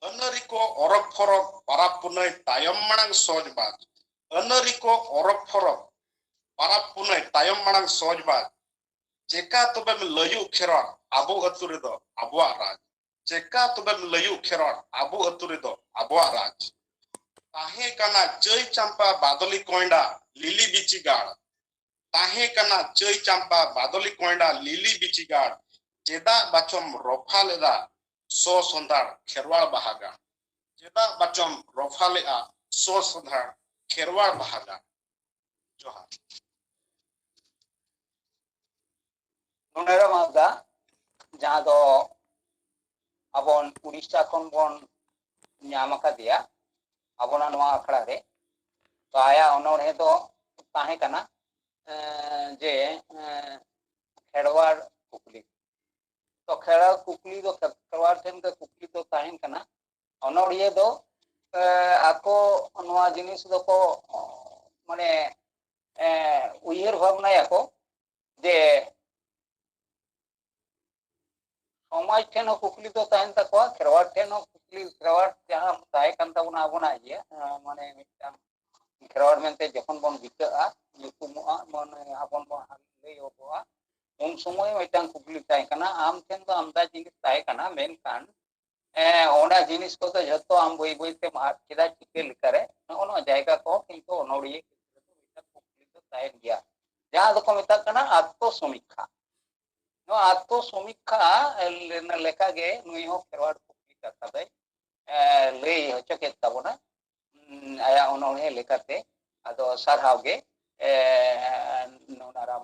ᱟᱹᱱᱟᱹᱨᱤ ᱠᱚ ᱚᱨᱚᱜ ᱯᱷᱚᱨᱚᱜ ᱯᱟᱨᱟᱵᱽ ᱯᱩᱱᱟᱹᱭ ᱛᱟᱭᱚᱢ ᱢᱟᱲᱟᱝ ᱥᱚᱡᱽ ᱵᱟᱡᱽ᱾ ᱟᱹᱱᱟᱹᱨᱤ ᱠᱚ ᱚᱨᱚᱜ ᱯᱷᱚᱨᱚᱜ ᱯᱟᱨᱟᱵᱽ ᱯᱩᱱᱟᱹᱭ ᱛᱟᱭᱚᱢ ᱢᱟᱲᱟᱝ ᱥᱚᱡᱽ ᱵᱟᱡᱽ᱾ ᱪᱮᱠᱟ ᱛᱚᱵᱮᱢ ᱞᱟᱹᱭᱩᱜ ᱠᱷᱮᱨᱣᱟᱲ ᱟᱵᱚ ᱟᱹᱛᱩ ᱨᱮᱫᱚ ᱟᱵᱚᱣᱟᱜ ᱨᱟᱡᱽ? ᱪᱮᱠᱟ ᱛᱚᱵᱮᱢ ᱞᱟᱹᱭᱩᱜ ᱠᱷᱮᱨᱣᱟᱲ ᱟᱵᱚ ᱟᱹᱛᱩ ᱨᱮᱫᱚ ᱟᱵᱚᱣᱟᱜ ᱨᱟᱡᱽ? ᱛᱟᱦᱮᱸ ᱠᱟᱱᱟ ᱪᱟᱹᱭ ᱪᱟᱢᱯᱟ ᱵᱟᱫᱚᱞᱤ ᱠᱚᱸᱭᱰᱟ ᱞᱤᱞᱤ ᱵᱤᱪᱤ ᱜᱟᱲ᱾ ᱛᱟᱦᱮᱸ ᱠᱟᱱᱟ ᱪᱟᱹᱭ ᱪᱟᱢᱯᱟ ᱵᱟᱫᱚᱞᱤ ᱠᱚᱸᱭᱰᱟ ᱞᱤᱞᱤ ᱵᱤᱪᱤ ᱜᱟᱲ᱾ ᱪᱮᱫᱟᱜ ᱵᱟᱪᱚᱢ ᱨᱚᱯᱷᱟ ᱞᱮᱫᱟ ᱥᱚ ᱥᱚᱸᱫᱷᱟᱲ ᱠᱷᱮᱨᱣᱟᱲ ᱵᱟᱦᱟ ᱜᱟᱲ? ᱪᱮᱫᱟᱜ ᱵᱟᱪᱚᱢ ᱨᱚᱯᱷᱟ ᱞᱮᱫᱼᱟ ᱥᱚ ᱥᱚᱸᱫᱷᱟᱲ ᱠᱷᱮᱨᱣᱟᱲ ᱵᱟᱦᱟ ᱜᱟᱲ? ᱡᱚᱦᱟᱨ᱾ ᱱᱚᱰᱮ ᱨᱮ ᱢᱟᱞᱫᱟ, ᱡᱟᱦᱟᱸ ᱫᱚ ᱟᱵᱚᱱ ᱩᱲᱤᱥᱥᱟ ᱠᱷᱚᱱ ᱵᱚᱱ ᱧᱟᱢ ᱟᱠᱟᱫᱮᱭᱟ ᱟᱵᱚᱱᱟᱜ ᱱᱚᱣᱟ ᱟᱠᱷᱲᱟ ᱨᱮ᱾ ᱛᱚ ᱟᱭᱟᱜ ᱚᱱᱚᱬᱦᱮ ᱫᱚ ᱛᱟᱦᱮᱸ ᱠᱟᱱᱟ, ᱮᱸ, ᱡᱮ, ᱮᱸ, ᱠᱷᱮᱨᱣᱟᱲ ᱠᱩᱠᱞᱤ᱾ ᱛᱚ ᱠᱷᱮᱨᱣᱟᱲ ᱠᱩᱠᱞᱤ ᱫᱚ ᱠᱷᱮᱨᱣᱟᱲ ᱴᱷᱮᱱ ᱜᱮ ᱚᱱᱚᱲᱦᱤᱭᱟᱹ ᱫᱚ, ᱮ, ᱟᱠᱚ ᱱᱚᱣᱟ ᱡᱤᱱᱤᱥ ᱫᱚᱠᱚ, ᱢᱟᱱᱮ, ᱮ, ᱩᱭᱦᱟᱹᱨ ᱵᱷᱟᱵᱽᱱᱟᱭᱟᱠᱚ ᱡᱮ ᱥᱚᱢᱟᱡᱽ ᱴᱷᱮᱱ ᱦᱚᱸ ᱠᱩᱠᱞᱤ ᱫᱚ ᱛᱟᱦᱮᱱ ᱛᱟᱠᱚᱣᱟ, ᱠᱷᱮᱨᱣᱟᱲ ᱴᱷᱮᱱ ᱦᱚᱸ ᱠᱩᱠᱞᱤ, ᱠᱷᱮᱨᱣᱟᱲ ᱡᱟᱦᱟᱸ ᱛᱟᱦᱮᱸ ᱠᱟᱱ ᱛᱟᱵᱚᱱᱟ ᱟᱵᱚᱱᱟᱜ ᱤᱭᱟᱹ, ᱮ, ᱢᱟᱱᱮ ᱢᱤᱫᱴᱟᱝ ᱠᱷᱮᱨᱣᱟᱲ ᱢᱮᱱᱛᱮ ᱡᱚᱠᱷᱚᱱ ᱵᱚᱱ ᱵᱤᱪᱟᱹᱜᱼᱟ, ᱧᱩᱛᱩᱢᱚᱜᱼᱟ, ᱢᱟᱱᱮ ᱟᱵᱚᱱ ᱵᱚᱱ ᱞᱟᱹᱭᱚᱜᱚᱜᱼᱟ, ᱩᱱ ᱥᱚᱢᱚᱭ ᱢᱤᱫᱴᱟᱝ ᱠᱩᱠᱞᱤ ᱛᱟᱦᱮᱸ ᱠᱟᱱᱟ, ᱟᱢ ᱴᱷᱮᱱ ᱫᱚ ᱟᱢᱫᱟ ᱡᱤᱱᱤᱥ ᱛᱟᱦᱮᱸ ᱠᱟᱱᱟ, ᱢᱮᱱᱠᱷᱟᱱ, ᱮ, ᱚᱱᱟ ᱡᱤᱱᱤᱥ ᱠᱚᱫᱚ ᱡᱷᱚᱛᱚ ᱟᱢ ᱵᱟᱹᱭ ᱵᱟᱹᱭ ᱛᱮᱢ ᱟᱫ ᱠᱮᱫᱟ, ᱪᱤᱠᱟᱹ ᱞᱮᱠᱟᱨᱮ? ᱱᱚᱜᱼᱚ ᱱᱚᱣᱟ ᱡᱟᱭᱜᱟ ᱠᱚᱦᱚᱸ ᱠᱤᱱᱛᱩ ᱚᱱᱚᱲᱦᱤᱭᱟᱹ ᱠᱷᱮᱛᱨᱮ ᱫᱚ ᱢᱤᱫᱴᱟᱝ ᱠᱩᱠᱞᱤ ᱫᱚ ᱛᱟᱦᱮᱱ ᱜᱮᱭᱟ, ᱡᱟᱦᱟᱸ ᱫᱚᱠᱚ ᱢᱮᱛᱟᱜ ᱠᱟᱱᱟ ᱟᱛᱛᱚ ᱥᱚᱢᱤᱠᱠᱷᱟ᱾ ᱱᱚᱣᱟ ᱟᱛᱛᱚ ᱥᱚᱢᱤᱠᱠᱷᱟ ᱞᱮᱠᱟᱜᱮ ᱱᱩᱭ ᱦᱚᱸ ᱠᱷᱮᱨᱣᱟᱲ ᱠᱩᱠᱞᱤ ᱠᱟᱛᱷᱟ ᱫᱚᱭ, ᱮ, ᱞᱟᱹᱭ ᱦᱚᱪᱚ ᱠᱮᱫ ᱛᱟᱵᱚᱱᱟ, ᱩᱸ, ᱟᱭᱟᱜ ᱚᱱᱚᱬᱦᱮ ᱞᱮᱠᱟᱛᱮ᱾ ᱟᱫᱚ ᱥᱟᱨᱦᱟᱣ ᱜᱮ, ᱮ, ᱱᱚᱱᱟᱨᱟᱢ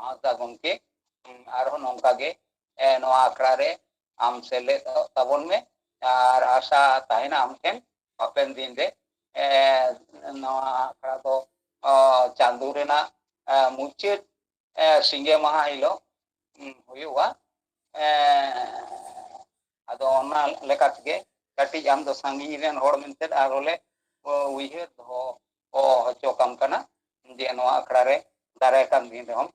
ᱦᱟᱸᱥᱫᱟ ᱜᱚᱢᱠᱮ, ᱩᱸ, ᱟᱨᱦᱚᱸ ᱱᱚᱝᱠᱟ ᱜᱮ, ᱮ, ᱱᱚᱣᱟ ᱟᱠᱷᱲᱟ ᱨᱮ ᱟᱢ ᱥᱮᱞᱮᱫᱚᱜ ᱛᱟᱵᱚᱱ ᱢᱮ, ᱟᱨ ᱟᱥᱟ ᱛᱟᱦᱮᱱᱟ ᱟᱢ ᱴᱷᱮᱱ ᱦᱟᱯᱮᱱ ᱫᱤᱱ ᱨᱮ, ᱮ, ᱱᱚᱣᱟ ᱟᱠᱷᱲᱟ ᱫᱚ, ᱚ, ᱪᱟᱸᱫᱳ ᱨᱮᱱᱟᱜ, ᱮ, ᱢᱩᱪᱟᱹᱫ, ᱮ, ᱥᱤᱸᱜᱮ ᱢᱟᱦᱟ ᱦᱤᱞᱳᱜ, ᱩᱸ, ᱦᱩᱭᱩᱜᱼᱟ᱾ ᱮ, ᱟᱫᱚ ᱚᱱᱟ ᱞᱮᱠᱟ ᱛᱮᱜᱮ ᱠᱟᱹᱴᱤᱡ ᱟᱢ ᱫᱚ ᱥᱟᱺᱜᱤᱧ ᱨᱮᱱ ᱦᱚᱲ ᱢᱮᱱᱛᱮ ᱟᱨᱦᱚᱸ ᱞᱮ, ᱚ, ᱩᱭᱦᱟᱹᱨ ᱫᱚᱦᱚ, ᱚ, ᱦᱚᱪᱚ ᱠᱟᱢ ᱠᱟᱱᱟ ᱡᱮ ᱱᱚᱣᱟ ᱟᱠᱷᱲᱟ ᱨᱮ ᱫᱟᱨᱟᱭ ᱠᱟᱱ ᱫᱤᱱ ᱨᱮᱦᱚᱸ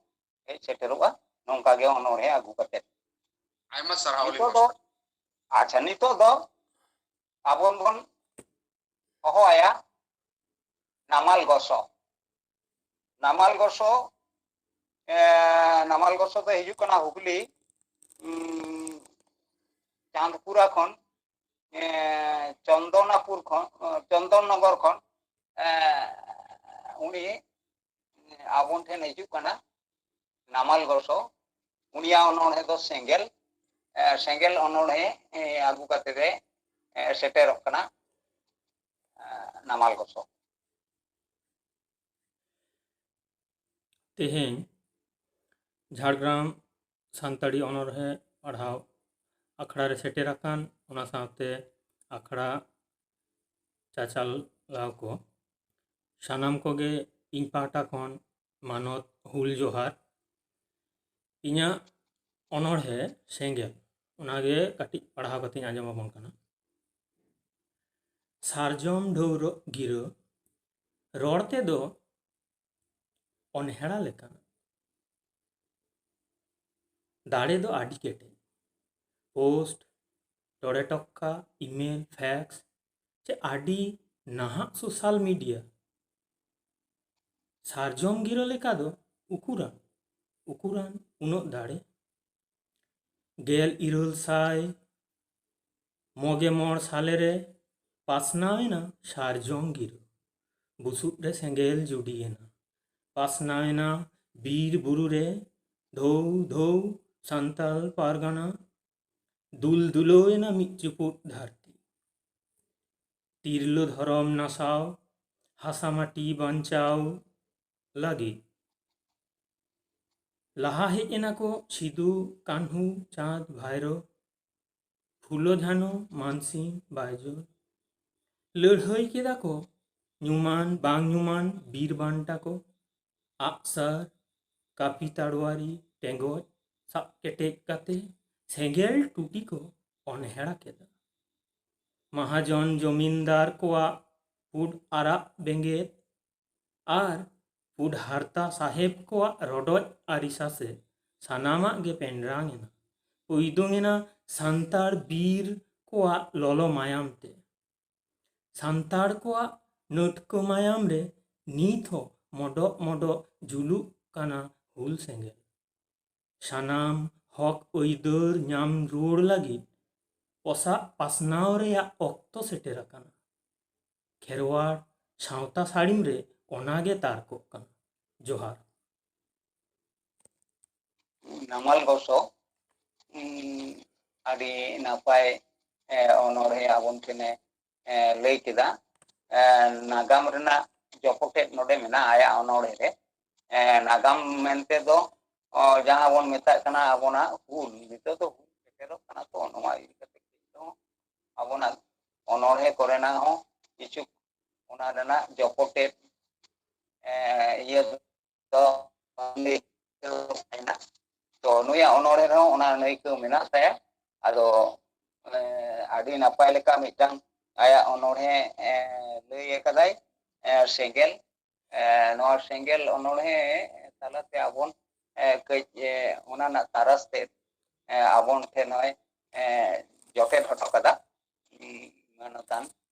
ᱦᱮᱡ ᱥᱮᱴᱮᱨᱚᱜᱼᱟ, ᱱᱚᱝᱠᱟ ᱜᱮ ᱚᱱᱚᱬᱦᱮ ᱟᱹᱜᱩ ᱠᱟᱛᱮ᱾ ᱟᱭᱢᱟ ᱥᱟᱨᱦᱟᱣ ᱟᱹᱞᱤᱧ ᱱᱤᱛᱚᱜ ᱫᱚ, ᱯᱟᱥᱴᱟ᱾ ᱟᱪᱪᱷᱟ, ᱱᱤᱛᱚᱜ ᱫᱚ ᱟᱵᱚ ᱵᱚᱱ ᱦᱚᱦᱚ ᱟᱭᱟ ᱱᱟᱢᱟᱞ ᱜᱚᱥᱚ᱾ ᱱᱟᱢᱟᱞ ᱜᱚᱥᱚ, ᱮ, ᱱᱟᱢᱟᱞ ᱜᱚᱥᱚ ᱫᱚ ᱦᱤᱡᱩᱜ ᱠᱟᱱᱟ ᱦᱩᱜᱽᱞᱤ, ᱩᱸ, ᱪᱟᱸᱫᱽᱯᱩᱨᱟ ᱠᱷᱚᱱ, ᱮ, ᱪᱚᱱᱫᱚᱱᱟᱯᱩᱨ ᱠᱷᱚᱱ, ᱪᱚᱱᱫᱚᱱ ᱱᱚᱜᱚᱨ ᱠᱷᱚᱱ, ᱮ, ᱩᱱᱤ ᱟᱵᱚᱱ ᱴᱷᱮᱱ ᱦᱤᱡᱩᱜ ᱠᱟᱱᱟ ᱱᱟᱢᱟᱞ ᱜᱚᱥᱚ᱾ ᱩᱱᱤᱭᱟᱜ ᱚᱱᱚᱬᱦᱮ ᱫᱚ ᱥᱮᱸᱜᱮᱞ, ᱮ, ᱥᱮᱸᱜᱮᱞ ᱚᱱᱚᱬᱦᱮ, ᱮ, ᱟᱹᱜᱩ ᱠᱟᱛᱮ ᱮ, ᱮ, ᱥᱮᱴᱮᱨᱚᱜ ᱠᱟᱱᱟ, ᱮ, ᱱᱟᱢᱟᱞ ᱜᱚᱥᱚ᱾ ᱛᱮᱦᱮᱧ ᱡᱷᱟᱲᱜᱨᱟᱢ ᱥᱟᱱᱛᱟᱲᱤ ᱚᱱᱚᱬᱦᱮ ᱯᱟᱲᱦᱟᱣ ᱟᱠᱷᱲᱟ ᱨᱮ ᱥᱮᱴᱮᱨ ᱟᱠᱟᱱ, ᱚᱱᱟ ᱥᱟᱶᱛᱮ ᱟᱠᱷᱲᱟ ᱪᱟᱪᱟᱞᱟᱣ ᱠᱚ, ᱥᱟᱱᱟᱢ ᱠᱚᱜᱮ ᱤᱧ ᱯᱟᱦᱴᱟ ᱠᱷᱚᱱ ᱢᱟᱱᱚᱛ ᱦᱩᱞ ᱡᱚᱦᱟᱨ᱾ ᱤᱧᱟᱹᱜ ᱚᱱᱚᱬᱦᱮ ᱥᱮᱸᱜᱮᱞ, ᱚᱱᱟᱜᱮ ᱠᱟᱹᱴᱤᱡ ᱯᱟᱲᱦᱟᱣ ᱠᱟᱛᱮᱧ ᱟᱸᱡᱚᱢ ᱟᱵᱚᱱ ᱠᱟᱱᱟ᱾ ᱥᱟᱨᱡᱚᱢ ᱰᱷᱟᱹᱣᱨᱟᱹᱜ ᱜᱤᱨᱟᱹ, ᱨᱚᱲ ᱛᱮᱫᱚ ᱚᱱᱦᱮᱲᱟ ᱞᱮᱠᱟᱱᱟ᱾ ᱫᱟᱲᱮ ᱫᱚ ᱟᱹᱰᱤ ᱠᱮᱴᱮᱡ᱾ ᱯᱳᱥᱴ, ᱴᱚᱲᱮ ᱴᱚᱠᱠᱟ, ᱤᱢᱮᱞ, ᱯᱷᱮᱠᱥ, ᱪᱮ ᱟᱹᱰᱤ ᱱᱟᱦᱟᱜ ᱥᱳᱥᱟᱞ ᱢᱤᱰᱤᱭᱟ᱾ ᱥᱟᱨᱡᱚᱢ ᱜᱤᱨᱟᱹ ᱞᱮᱠᱟ ᱫᱚ ᱩᱠᱩᱨᱟᱱ, ᱩᱠᱩᱨᱟᱱ ᱩᱱᱟᱹᱜ ᱫᱟᱲᱮ᱾ ᱜᱮᱞ ᱤᱨᱟᱹᱞ ᱥᱟᱭ ᱢᱚᱜᱮ ᱢᱚᱬ ᱥᱟᱞᱮ ᱨᱮ ᱯᱟᱥᱱᱟᱣ ᱮᱱᱟ ᱥᱟᱨᱡᱚᱢ ᱜᱤᱨᱟᱹ᱾ ᱵᱩᱥᱩᱵ ᱨᱮ ᱥᱮᱸᱜᱮᱞ ᱡᱩᱰᱤᱭᱮᱱᱟ᱾ ᱯᱟᱥᱱᱟᱣ ᱮᱱᱟ ᱵᱤᱨ ᱵᱩᱨᱩ ᱨᱮ ᱫᱷᱟᱹᱣ ᱫᱷᱟᱹᱣ ᱥᱟᱱᱛᱟᱞ ᱯᱟᱨᱜᱟᱱᱟ᱾ ᱫᱩᱞ ᱫᱩᱞᱟᱹᱣ ᱮᱱᱟ ᱢᱤᱫ ᱪᱩᱯᱩᱫ ᱫᱷᱟᱹᱨᱛᱤ᱾ ᱛᱤᱨᱞᱟᱹ ᱫᱷᱚᱨᱚᱢ ᱱᱟᱥᱟᱣ, ᱦᱟᱥᱟ ᱢᱟᱹᱴᱤ ᱵᱟᱧᱪᱟᱣ ᱞᱟᱹᱜᱤᱫ᱾ ᱞᱟᱦᱟ ᱦᱮᱡ ᱮᱱᱟ ᱠᱚ ᱥᱤᱫᱩ, ᱠᱟᱹᱱᱦᱩ, ᱪᱟᱸᱫᱽ, ᱵᱷᱟᱭᱨᱳ, ᱯᱷᱩᱞᱳ, ᱡᱷᱟᱱᱳ, ᱢᱟᱱᱥᱤᱝ, ᱵᱟᱭᱡᱳᱨ᱾ ᱞᱟᱹᱲᱦᱟᱹᱭ ᱠᱮᱫᱟ ᱠᱚ ᱧᱩᱢᱟᱱ ᱵᱟᱝ ᱧᱩᱢᱟᱱ ᱵᱤᱨ ᱵᱟᱱᱴᱟ ᱠᱚ᱾ ᱟᱜᱼᱥᱟᱨ, ᱠᱟᱹᱯᱤ, ᱛᱟᱲᱣᱟᱨᱤ, ᱴᱮᱸᱜᱚᱡ ᱥᱟᱵ ᱠᱮᱴᱮᱡ ᱠᱟᱛᱮ ᱥᱮᱸᱜᱮᱞ ᱴᱩᱴᱤ ᱠᱚ ᱚᱱᱦᱮᱲᱟ ᱠᱮᱫᱟ᱾ ᱢᱟᱦᱟᱡᱚᱱ ᱡᱚᱢᱤᱱᱫᱟᱨ ᱠᱚᱣᱟᱜ ᱯᱩᱰ ᱟᱨᱟᱜ ᱵᱮᱸᱜᱮᱫ ᱟᱨ ᱯᱩᱰ ᱦᱟᱨᱛᱟ ᱥᱟᱦᱮᱵ ᱠᱚᱣᱟᱜ ᱨᱚᱰᱚᱡ ᱟᱹᱨᱤᱥᱟ ᱥᱮ ᱥᱟᱱᱟᱢᱟᱜ ᱜᱮ ᱯᱮᱱᱰᱨᱟᱝ ᱮᱱᱟ, ᱩᱭᱫᱩᱝ ᱮᱱᱟ ᱥᱟᱱᱛᱟᱲ ᱵᱤᱨ ᱠᱚᱣᱟᱜ ᱞᱚᱞᱚ ᱢᱟᱭᱟᱢ ᱛᱮ᱾ ᱥᱟᱱᱛᱟᱲ ᱠᱚᱣᱟᱜ ᱱᱟᱹᱴᱠᱟᱹ ᱢᱟᱭᱟᱢ ᱨᱮ ᱱᱤᱛ ᱦᱚᱸ ᱢᱚᱰᱚᱜ ᱢᱚᱰᱚᱜ ᱡᱩᱞᱩᱜ ᱠᱟᱱᱟ ᱦᱩᱞ ᱥᱮᱸᱜᱮᱞ᱾ ᱥᱟᱱᱟᱢ ᱦᱚᱠ ᱟᱹᱭᱫᱟᱹᱨ ᱧᱟᱢ ᱨᱩᱣᱟᱹᱲ ᱞᱟᱹᱜᱤᱫ ᱯᱚᱥᱟᱜ ᱯᱟᱥᱱᱟᱣ ᱨᱮᱭᱟᱜ ᱚᱠᱛᱚ ᱥᱮᱴᱮᱨ ᱟᱠᱟᱱᱟ᱾ ᱠᱷᱮᱨᱣᱟᱲ ᱥᱟᱶᱛᱟ ᱥᱟᱹᱲᱤᱢ ᱨᱮ ᱚᱱᱟᱜᱮ ᱛᱟᱨᱠᱚᱜ ᱠᱟᱱᱟ᱾ ᱡᱚᱦᱟᱨ᱾ ᱱᱟᱢᱟᱞ ᱜᱚᱥᱚ, ᱩᱢ, ᱟᱹᱰᱤ ᱱᱟᱯᱟᱭ, ᱮ, ᱚᱱᱚᱬᱦᱮ ᱟᱵᱚᱱ ᱴᱷᱮᱱᱮ, ᱮ, ᱞᱟᱹᱭ ᱠᱮᱫᱟ᱾ ᱮ, ᱱᱟᱜᱟᱢ ᱨᱮᱱᱟᱜ ᱡᱚᱯᱚᱴᱮᱫ ᱱᱚᱰᱮ ᱢᱮᱱᱟᱜᱼᱟ ᱟᱭᱟᱜ ᱚᱱᱚᱬᱦᱮ ᱨᱮ᱾ ᱮ, ᱱᱟᱜᱟᱢ ᱢᱮᱱᱛᱮ ᱫᱚ, ᱚ, ᱡᱟᱦᱟᱸ ᱵᱚᱱ ᱢᱮᱛᱟᱜ ᱠᱟᱱᱟ ᱟᱵᱚᱱᱟᱜ ᱦᱩᱞ, ᱱᱤᱛᱚᱜ ᱫᱚ ᱦᱩᱞ ᱥᱮᱴᱮᱨᱚᱜ ᱠᱟᱱᱟ, ᱛᱚ ᱱᱚᱣᱟ ᱤᱫᱤ ᱠᱟᱛᱮ ᱠᱟᱹᱡ ᱫᱚ ᱟᱵᱚᱱᱟᱜ ᱚᱱᱚᱬᱦᱮ ᱠᱚᱨᱮᱱᱟᱜ ᱦᱚᱸ ᱠᱤᱪᱷᱩ ᱚᱱᱟ ᱨᱮᱱᱟᱜ ᱡᱚᱯᱚᱴᱮᱫ, ᱮ, ᱤᱭᱟᱹ ᱫᱚ ᱛᱟᱦᱮᱱᱟ᱾ ᱛᱚ ᱱᱩᱭᱟᱜ ᱚᱱᱚᱬᱦᱮ ᱨᱮᱦᱚᱸ ᱚᱱᱟ ᱟᱹᱱᱟᱹᱭᱠᱟᱹᱣ ᱢᱮᱱᱟᱜ ᱛᱟᱭᱟ᱾ ᱟᱫᱚ, ᱮ, ᱟᱹᱰᱤ ᱱᱟᱯᱟᱭ ᱞᱮᱠᱟ ᱢᱤᱫᱴᱟᱝ, ᱟᱭᱟᱜ ᱚᱱᱚᱬᱦᱮ ᱞᱟᱹᱭ ᱟᱠᱟᱫᱟᱭ ᱥᱮᱸᱜᱮᱞ᱾ ᱱᱚᱣᱟ ᱥᱮᱸᱜᱮᱞ ᱚᱱᱚᱬᱦᱮ ᱛᱟᱞᱟᱛᱮ ᱟᱵᱚᱱ ᱠᱟᱹᱡ ᱚᱱᱟ ᱨᱮᱱᱟᱜ ᱛᱟᱨᱟᱥ ᱛᱮ ᱟᱵᱚᱱ ᱴᱷᱮᱱ ᱦᱚᱸᱭ ᱡᱚᱴᱮᱫ ᱦᱚᱴᱚ ᱠᱟᱫᱟ᱾ ᱢᱟᱱᱚᱛᱟᱱ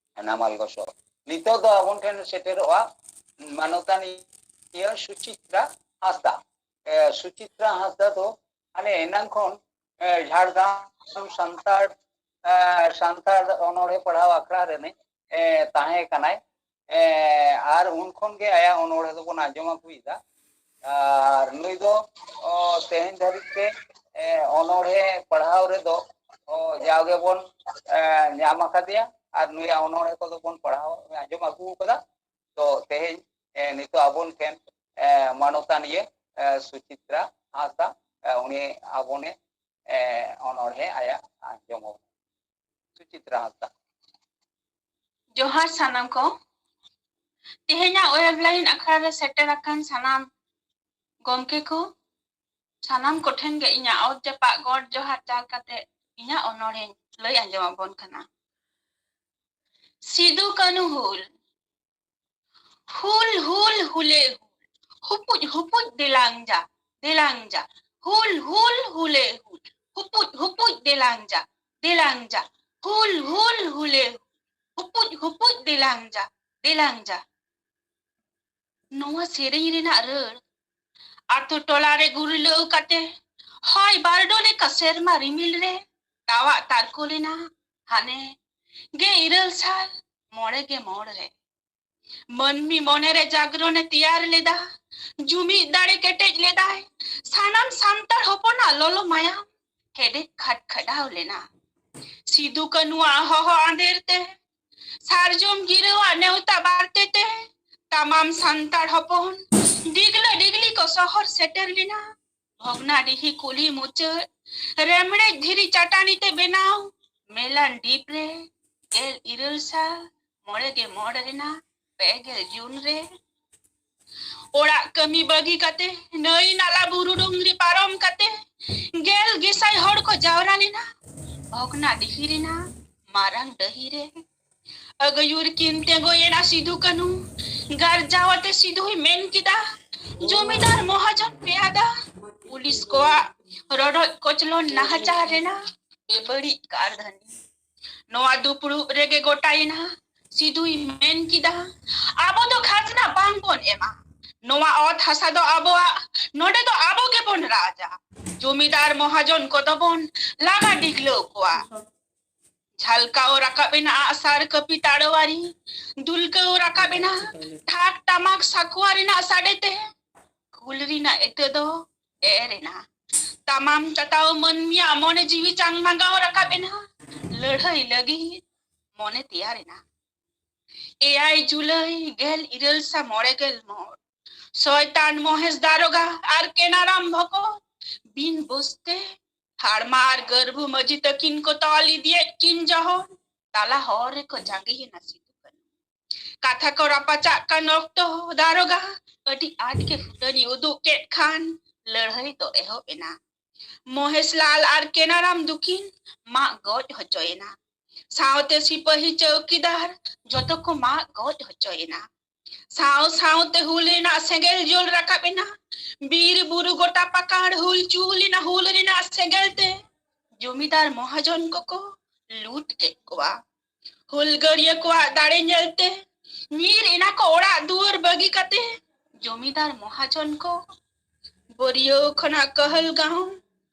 ᱱᱟᱢᱟᱞ ᱜᱚᱥᱚ ᱱᱤᱛᱚᱜ ᱫᱚ ᱟᱵᱚᱱ ᱴᱷᱮᱱ ᱥᱮᱴᱮᱨᱚᱜᱼᱟ ᱢᱟᱱᱚᱛᱟᱱ ᱤᱭᱟᱹ ᱥᱩᱪᱤᱛᱨᱟ ᱦᱟᱸᱥᱫᱟ᱾ ᱥᱩᱪᱤᱛᱨᱟ ᱦᱟᱸᱥᱫᱟ ᱫᱚ ᱦᱟᱱᱮ ᱮᱱᱟᱝ ᱠᱷᱚᱱ ᱡᱷᱟᱲᱜᱨᱟᱢ ᱥᱟᱱᱛᱟᱲ ᱥᱟᱱᱛᱟᱲ ᱚᱱᱚᱬᱦᱮ ᱯᱟᱲᱦᱟᱣ ᱟᱠᱷᱲᱟ ᱨᱮᱱᱤᱡ ᱛᱟᱦᱮᱸ ᱠᱟᱱᱟᱭ᱾ ᱟᱨ ᱩᱱ ᱠᱷᱚᱱ ᱜᱮ ᱟᱭᱟᱜ ᱚᱱᱚᱬᱦᱮ ᱫᱚᱵᱚᱱ ᱟᱸᱡᱚᱢ ᱟᱹᱜᱩᱭᱮᱫᱟ᱾ ᱟᱨ ᱱᱩᱭ ᱫᱚ ᱛᱮᱦᱮᱧ ᱫᱷᱟᱹᱨᱤᱡ ᱛᱮ ᱚᱱᱚᱬᱦᱮ ᱯᱟᱲᱦᱟᱣ ᱨᱮᱫᱚ ᱡᱟᱣ ᱜᱮᱵᱚᱱ ᱧᱟᱢ ᱟᱠᱟᱫᱮᱭᱟ᱾ ᱟᱨ ᱱᱩᱭᱟᱜ ᱚᱱᱚᱬᱦᱮ ᱠᱚᱫᱚ ᱵᱚᱱ ᱯᱟᱲᱦᱟᱣ ᱟᱸᱡᱚᱢ ᱟᱹᱜᱩ ᱟᱠᱟᱫᱟ᱾ ᱛᱚ ᱛᱮᱦᱮᱧ ᱱᱤᱛᱚᱜ ᱟᱵᱚᱱ ᱴᱷᱮᱱ ᱢᱟᱱᱚᱛᱟᱱᱤᱭᱟᱹ ᱥᱩᱪᱤᱛᱨᱟ ᱦᱟᱸᱥᱫᱟ ᱩᱱᱤ ᱟᱵᱚᱱᱮ ᱚᱱᱚᱬᱦᱮ ᱟᱭᱟᱜ ᱟᱸᱡᱚᱢ ᱟᱵᱚᱱ᱾ ᱥᱩᱪᱤᱛᱨᱟ ᱦᱟᱸᱥᱫᱟ᱾ ᱡᱚᱦᱟᱨ ᱥᱟᱱᱟᱢ ᱠᱚ᱾ ᱛᱮᱦᱮᱧᱟᱜ ᱚᱭᱮᱵᱽ ᱞᱟᱭᱤᱱ ᱟᱠᱷᱲᱟ ᱨᱮ ᱥᱮᱴᱮᱨ ᱟᱠᱟᱱ ᱥᱟᱱᱟᱢ ᱜᱚᱢᱠᱮ ᱠᱚ, ᱥᱟᱱᱟᱢ ᱠᱚᱴᱷᱮᱱ ᱜᱮ ᱤᱧᱟᱹᱜ ᱚᱛ ᱡᱟᱯᱟᱜ ᱜᱚᱰ ᱡᱚᱦᱟᱨ ᱪᱟᱞ ᱠᱟᱛᱮ ᱤᱧᱟᱹᱜ ᱚᱱᱚᱬᱦᱮᱧ ᱞᱟᱹᱭ ᱟᱸᱡᱚᱢ ᱟᱵᱚᱱ ᱠᱟᱱᱟ᱾ ᱥᱤᱫᱩ ᱠᱟᱹᱱᱦᱩ ᱦᱩᱞ᱾ ᱦᱩᱞ ᱦᱩᱞ ᱦᱩᱞᱮ ᱦᱩᱞ, ᱦᱩᱯᱩᱡ ᱦᱩᱯᱩᱡ ᱫᱮᱞᱟᱝ ᱡᱟ, ᱫᱮᱞᱟᱝ ᱡᱟ᱾ ᱦᱩᱞ ᱦᱩᱞ ᱦᱩᱞᱮ ᱦᱩᱞ, ᱦᱩᱯᱩᱡ ᱦᱩᱯᱩᱡ ᱫᱮᱞᱟᱝ ᱡᱟ, ᱫᱮᱞᱟᱝ ᱡᱟ᱾ ᱦᱩᱞ ᱦᱩᱞ ᱦᱩᱞᱮ ᱦᱩᱞ, ᱦᱩᱯᱩᱡ ᱦᱩᱯᱩᱡ ᱫᱮᱞᱟᱝ ᱡᱟ, ᱫᱮᱞᱟᱝ ᱡᱟ᱾ ᱱᱚᱣᱟ ᱥᱮᱨᱮᱧ ᱨᱮᱱᱟᱜ ᱨᱟᱹᱲ ᱟᱛᱳ ᱴᱚᱞᱟ ᱨᱮ ᱜᱩᱨᱞᱟᱹᱣ ᱠᱟᱛᱮ ᱦᱚᱭ ᱵᱟᱨᱰᱳ ᱞᱮᱠᱟ ᱥᱮᱨᱢᱟ ᱨᱤᱢᱤᱞ ᱨᱮ ᱛᱟᱣᱟᱜ ᱛᱟᱨᱠᱳ ᱞᱮᱱᱟ᱾ ᱦᱟᱱᱮ ᱜᱮ ᱤᱨᱟᱹᱞ ᱥᱟᱞ ᱢᱚᱬᱮ ᱜᱮ ᱢᱚᱬ ᱨᱮ ᱢᱟᱹᱱᱢᱤ ᱢᱚᱱᱮᱨᱮ ᱡᱟᱜᱽᱨᱚᱱᱮ ᱛᱮᱭᱟᱨ ᱞᱮᱫᱟ᱾ ᱡᱩᱢᱤᱫ ᱫᱟᱲᱮ ᱠᱮᱴᱮᱡ ᱞᱮᱫᱟᱭ᱾ ᱥᱟᱱᱟᱢ ᱥᱟᱱᱛᱟᱲ ᱦᱚᱯᱚᱱᱟᱜ ᱞᱚᱞᱚ ᱢᱟᱭᱟᱢ ᱦᱮᱰᱮᱡ ᱠᱷᱟᱰᱠᱷᱟᱰᱟᱣ ᱞᱮᱱᱟ᱾ ᱥᱤᱫᱩ ᱠᱟᱹᱱᱩᱣᱟᱜ ᱦᱚᱦᱚ ᱟᱸᱫᱮᱨ ᱛᱮ, ᱥᱟᱨᱡᱚᱢ ᱜᱤᱨᱟᱹᱣᱟᱜ ᱱᱮᱣᱛᱟ ᱵᱟᱨᱛᱮ ᱛᱮ ᱛᱟᱢᱟᱢ ᱥᱟᱱᱛᱟᱲ ᱦᱚᱯᱚᱱ ᱰᱤᱜᱽᱞᱟᱹ ᱰᱤᱜᱽᱞᱤ ᱠᱚ ᱥᱚᱦᱚᱨ ᱥᱮᱴᱮᱨ ᱞᱮᱱᱟ᱾ ᱵᱷᱚᱜᱽᱱᱟᱰᱤᱦᱤ ᱠᱩᱞᱦᱤ ᱢᱩᱪᱟᱹᱫ ᱨᱮᱢᱲᱮᱡ ᱫᱷᱤᱨᱤ ᱪᱟᱴᱟᱱᱤ ᱛᱮ ᱵᱮᱱᱟᱣ ᱢᱮᱞᱟᱱ ᱰᱤᱯ ᱨᱮ ᱜᱮᱞ ᱤᱨᱟᱹᱞ ᱥᱟᱞ ᱢᱚᱬᱮ ᱜᱮ ᱢᱚᱬ ᱨᱮᱱᱟᱜ ᱯᱮ ᱜᱮᱞ ᱡᱩᱱ ᱨᱮ ᱚᱲᱟᱜ ᱠᱟᱹᱢᱤ ᱵᱟᱹᱜᱤ ᱠᱟᱛᱮ ᱱᱟᱹᱭ ᱱᱟᱞᱟ ᱵᱩᱨᱩ ᱰᱩᱝᱨᱤ ᱯᱟᱨᱚᱢ ᱠᱟᱛᱮ ᱜᱮᱞ ᱜᱮᱥᱟᱭ ᱦᱚᱲ ᱠᱚ ᱡᱟᱣᱨᱟ ᱞᱮᱱᱟ ᱵᱷᱚᱜᱽᱱᱟᱰᱤᱦᱤ ᱨᱮᱱᱟᱜ ᱢᱟᱨᱟᱝ ᱰᱟᱹᱦᱤ ᱨᱮ᱾ ᱟᱹᱜᱟᱹᱭᱩᱨ ᱠᱤᱱ ᱛᱮᱸᱜᱚᱭᱮᱱᱟ ᱥᱤᱫᱩ ᱠᱟᱹᱱᱦᱩ᱾ ᱜᱟᱨᱡᱟᱣ ᱟᱛᱮ ᱥᱤᱫᱩᱭ ᱢᱮᱱ ᱠᱮᱫᱟ, ᱡᱚᱢᱤᱫᱟᱨ ᱢᱚᱦᱟᱡᱚᱱ ᱯᱮᱭᱟᱫᱟ, ᱯᱩᱞᱤᱥ ᱠᱚᱣᱟᱜ ᱨᱚᱰᱚᱡ ᱠᱚᱪᱞᱚᱱ ᱱᱟᱦᱟᱪᱟᱨ ᱨᱮᱱᱟᱜ ᱵᱮᱵᱟᱹᱲᱤᱡ ᱠᱟᱨᱫᱷᱟᱹᱱᱤ᱾ ᱱᱚᱣᱟ ᱫᱩᱯᱲᱩᱵ ᱨᱮᱜᱮ ᱜᱚᱴᱟᱭᱮᱱᱟ᱾ ᱥᱤᱫᱩᱭ ᱢᱮᱱ ᱠᱮᱫᱟ, ᱟᱵᱚ ᱫᱚ ᱠᱷᱟᱡᱽᱱᱟ ᱵᱟᱝ ᱵᱚᱱ ᱮᱢᱟ᱾ ᱱᱚᱣᱟ ᱚᱛ ᱦᱟᱥᱟ ᱫᱚ ᱟᱵᱚᱣᱟᱜ, ᱱᱚᱰᱮ ᱫᱚ ᱟᱵᱚ ᱜᱮᱵᱚᱱ ᱨᱟᱡᱟ᱾ ᱡᱚᱢᱤᱫᱟᱨ ᱢᱚᱦᱟᱡᱚᱱ ᱠᱚᱫᱚ ᱵᱚᱱ ᱞᱟᱜᱟ ᱰᱤᱜᱞᱟᱹᱣ ᱠᱚᱣᱟ᱾ ᱡᱷᱟᱞᱠᱟᱣ ᱨᱟᱠᱟᱵ ᱮᱱᱟ ᱟᱜᱼᱥᱟᱨ ᱠᱟᱹᱯᱤ ᱛᱟᱲᱣᱟᱨᱤ, ᱫᱩᱞᱠᱟᱹᱣ ᱨᱟᱠᱟᱵ ᱮᱱᱟ ᱴᱷᱟᱠ ᱴᱟᱢᱟᱠ ᱥᱟᱠᱣᱟ ᱨᱮᱱᱟᱜ ᱥᱟᱰᱮ ᱛᱮ᱾ ᱦᱩᱞ ᱨᱮᱱᱟᱜ ᱤᱛᱟᱹ ᱫᱚ ᱮᱨ ᱮᱱᱟ᱾ ᱛᱟᱢᱟᱢ ᱛᱟᱛᱟᱣ ᱢᱟᱹᱱᱢᱤᱭᱟᱜ ᱢᱚᱱᱮ ᱡᱤᱣᱤ ᱪᱟᱝ ᱢᱟᱸᱜᱟᱣ ᱨᱟᱠᱟᱵ ᱮᱱᱟ᱾ ᱞᱟᱹᱲᱦᱟᱹᱭ ᱞᱟᱹᱜᱤᱫ ᱢᱚᱱᱮ ᱛᱮᱭᱟᱨ ᱮᱱᱟ᱾ ᱮᱭᱟᱭ ᱡᱩᱞᱟᱭ ᱜᱮᱞ ᱤᱨᱟᱹᱞ ᱥᱟᱭ ᱢᱚᱬᱮ ᱜᱮᱞ ᱢᱚᱬ, ᱥᱚᱭᱛᱟᱱ ᱢᱚᱦᱮᱥ ᱫᱟᱨᱚᱜᱟ ᱟᱨ ᱠᱮᱱᱟᱨᱟᱢ ᱵᱷᱚᱠᱚ ᱵᱤᱱ ᱵᱚᱥᱛᱮ ᱦᱟᱲᱢᱟ ᱟᱨ ᱜᱟᱹᱨᱵᱷᱩ ᱢᱟᱹᱡᱷᱤ ᱛᱟᱹᱠᱤᱱ ᱠᱚ ᱛᱚᱞ ᱤᱫᱤᱭᱮᱫ ᱠᱤᱱ ᱡᱚᱦᱚᱱ ᱛᱟᱞᱟ ᱦᱚᱨ ᱨᱮᱠᱚ ᱡᱟᱸᱜᱮᱭᱮᱱᱟ ᱥᱤᱫᱩ ᱠᱟᱹᱱᱦᱩ᱾ ᱠᱟᱛᱷᱟ ᱠᱚ ᱨᱟᱯᱟᱪᱟᱜ ᱠᱟᱱ ᱚᱠᱛᱚ ᱫᱟᱨᱚᱜᱟ ᱟᱹᱰᱤ ᱟᱸᱴ ᱜᱮ ᱯᱷᱩᱴᱟᱹᱱᱤ ᱩᱫᱩᱜ ᱠᱮᱫ ᱠᱷᱟᱱ ᱞᱟᱹᱲᱦᱟᱹᱭ ᱫᱚ ᱮᱦᱚᱵ ᱮᱱᱟ᱾ ᱢᱚᱦᱮᱥ ᱞᱟᱞ ᱟᱨ ᱠᱮᱱᱟᱨᱟᱢ ᱫᱩᱠᱤᱱ ᱢᱟᱜ ᱜᱚᱡ ᱦᱚᱪᱚᱭᱮᱱᱟ᱾ ᱥᱟᱶᱛᱮ ᱥᱤᱯᱟᱹᱦᱤ ᱪᱟᱹᱣᱠᱤᱫᱟᱨ ᱡᱚᱛᱚ ᱠᱚ ᱢᱟᱜ ᱜᱚᱡ ᱦᱚᱪᱚᱭᱮᱱᱟ᱾ ᱥᱟᱶ ᱥᱟᱶᱛᱮ ᱦᱩᱞ ᱨᱮᱱᱟᱜ ᱥᱮᱸᱜᱮᱞ ᱡᱩᱞ ᱨᱟᱠᱟᱵ ᱮᱱᱟ᱾ ᱵᱤᱨ ᱵᱩᱨᱩ ᱜᱚᱴᱟ ᱯᱟᱠᱟᱲ ᱦᱩᱞ ᱪᱩᱞ ᱮᱱᱟ᱾ ᱦᱩᱞ ᱨᱮᱱᱟᱜ ᱥᱮᱸᱜᱮᱞ ᱛᱮ ᱡᱚᱢᱤᱫᱟᱨ ᱢᱚᱦᱟᱡᱚᱱ ᱠᱚᱠᱚ ᱞᱩᱴ ᱠᱮᱫ ᱠᱚᱣᱟ᱾ ᱦᱩᱞᱜᱟᱹᱨᱤᱭᱟᱹ ᱠᱚᱣᱟᱜ ᱫᱟᱲᱮ ᱧᱮᱞᱛᱮ ᱧᱤᱨ ᱮᱱᱟ ᱠᱚ ᱚᱲᱟᱜ ᱫᱩᱣᱟᱹᱨ ᱵᱟᱹᱜᱤ ᱠᱟᱛᱮ᱾ ᱡᱚᱢᱤᱫᱟᱨ ᱢᱚᱦᱟᱡᱚᱱ ᱠᱚ ᱵᱟᱹᱨᱭᱟᱹᱣ ᱠᱷᱚᱱᱟᱜ ᱠᱟᱹᱦᱟᱹᱞ ᱜᱟᱶ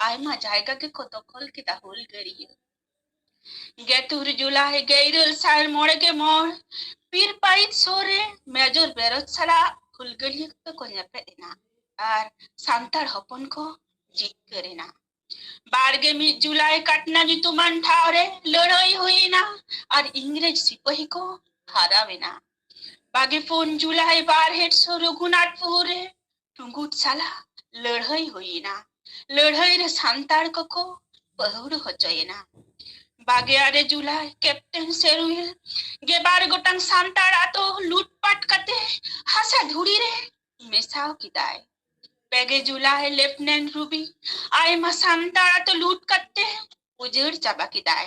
ᱟᱭᱢᱟ ᱡᱟᱭᱜᱟ ᱜᱮᱠᱚ ᱫᱚᱠᱷᱚᱞ ᱠᱮᱫᱟ ᱦᱩᱞᱜᱟᱹᱨᱤᱭᱟᱹ᱾ ᱜᱮᱛᱩᱨ ᱡᱩᱞᱟᱭ ᱜᱮᱞ ᱤᱨᱟᱹᱞ ᱥᱟᱭ ᱢᱚᱬᱮ ᱜᱮᱞ ᱢᱚᱬ, ᱯᱤᱨᱯᱟᱭᱤᱛ ᱥᱩᱨ ᱨᱮ ᱢᱮᱡᱚᱨ ᱵᱮᱨᱚᱡᱽ ᱥᱟᱞᱟᱜ ᱦᱩᱞᱜᱟᱹᱨᱤᱭᱟᱹ ᱠᱚᱫᱚ ᱠᱚ ᱧᱮᱯᱮᱫ ᱮᱱᱟ ᱟᱨ ᱥᱟᱱᱛᱟᱲ ᱦᱚᱯᱚᱱ ᱠᱚ ᱡᱤᱛᱠᱟᱹᱨ ᱮᱱᱟ᱾ ᱵᱟᱨ ᱜᱮᱞ ᱢᱤᱫ ᱡᱩᱞᱟᱭ ᱠᱟᱴᱱᱟ ᱧᱩᱛᱩᱢᱟᱱ ᱴᱷᱟᱶ ᱨᱮ ᱞᱟᱹᱲᱦᱟᱹᱭ ᱦᱩᱭ ᱮᱱᱟ ᱟᱨ ᱤᱝᱨᱮᱡᱽ ᱥᱤᱯᱟᱹᱦᱤ ᱠᱚ ᱦᱟᱨᱟᱣ ᱮᱱᱟ᱾ ᱵᱟᱜᱮ ᱯᱩᱱ ᱡᱩᱞᱟᱭ ᱵᱟᱨᱦᱮᱴ ᱥᱩᱨ ᱨᱚᱜᱷᱩᱱᱟᱛᱷᱯᱩᱨ ᱨᱮ ᱴᱩᱸᱜᱩᱴ ᱥᱟᱞᱟᱜ ᱞᱟᱹᱲᱦᱟᱹᱭ ᱦᱩᱭ ᱮᱱᱟ᱾ ᱞᱟᱹᱲᱦᱟᱹᱭ ᱨᱮ ᱥᱟᱱᱛᱟᱲ ᱠᱚᱠᱚ ᱯᱟᱹᱦᱩᱲ ᱦᱚᱪᱚᱭᱮᱱᱟ᱾ ᱵᱟᱜᱮ ᱟᱨᱮ ᱡᱩᱞᱟᱭ ᱠᱮᱯᱴᱮᱱ ᱥᱮᱨᱩᱭᱮᱞ ᱜᱮᱵᱟᱨ ᱜᱚᱴᱟᱝ ᱥᱟᱱᱛᱟᱲ ᱟᱛᱳ ᱞᱩᱴᱯᱟᱴ ᱠᱟᱛᱮ ᱦᱟᱥᱟ ᱫᱷᱩᱲᱤ ᱨᱮ ᱢᱮᱥᱟᱣ ᱠᱮᱫᱟᱭ᱾ ᱯᱮᱜᱮ ᱡᱩᱞᱟᱭ ᱞᱮᱯᱷᱴᱮᱱᱮᱱᱴ ᱨᱩᱵᱤ ᱟᱭᱢᱟ ᱥᱟᱱᱛᱟᱲ ᱟᱛᱳ ᱞᱩᱴ ᱠᱟᱛᱮ ᱩᱡᱟᱹᱲ ᱪᱟᱵᱟ ᱠᱮᱫᱟᱭ᱾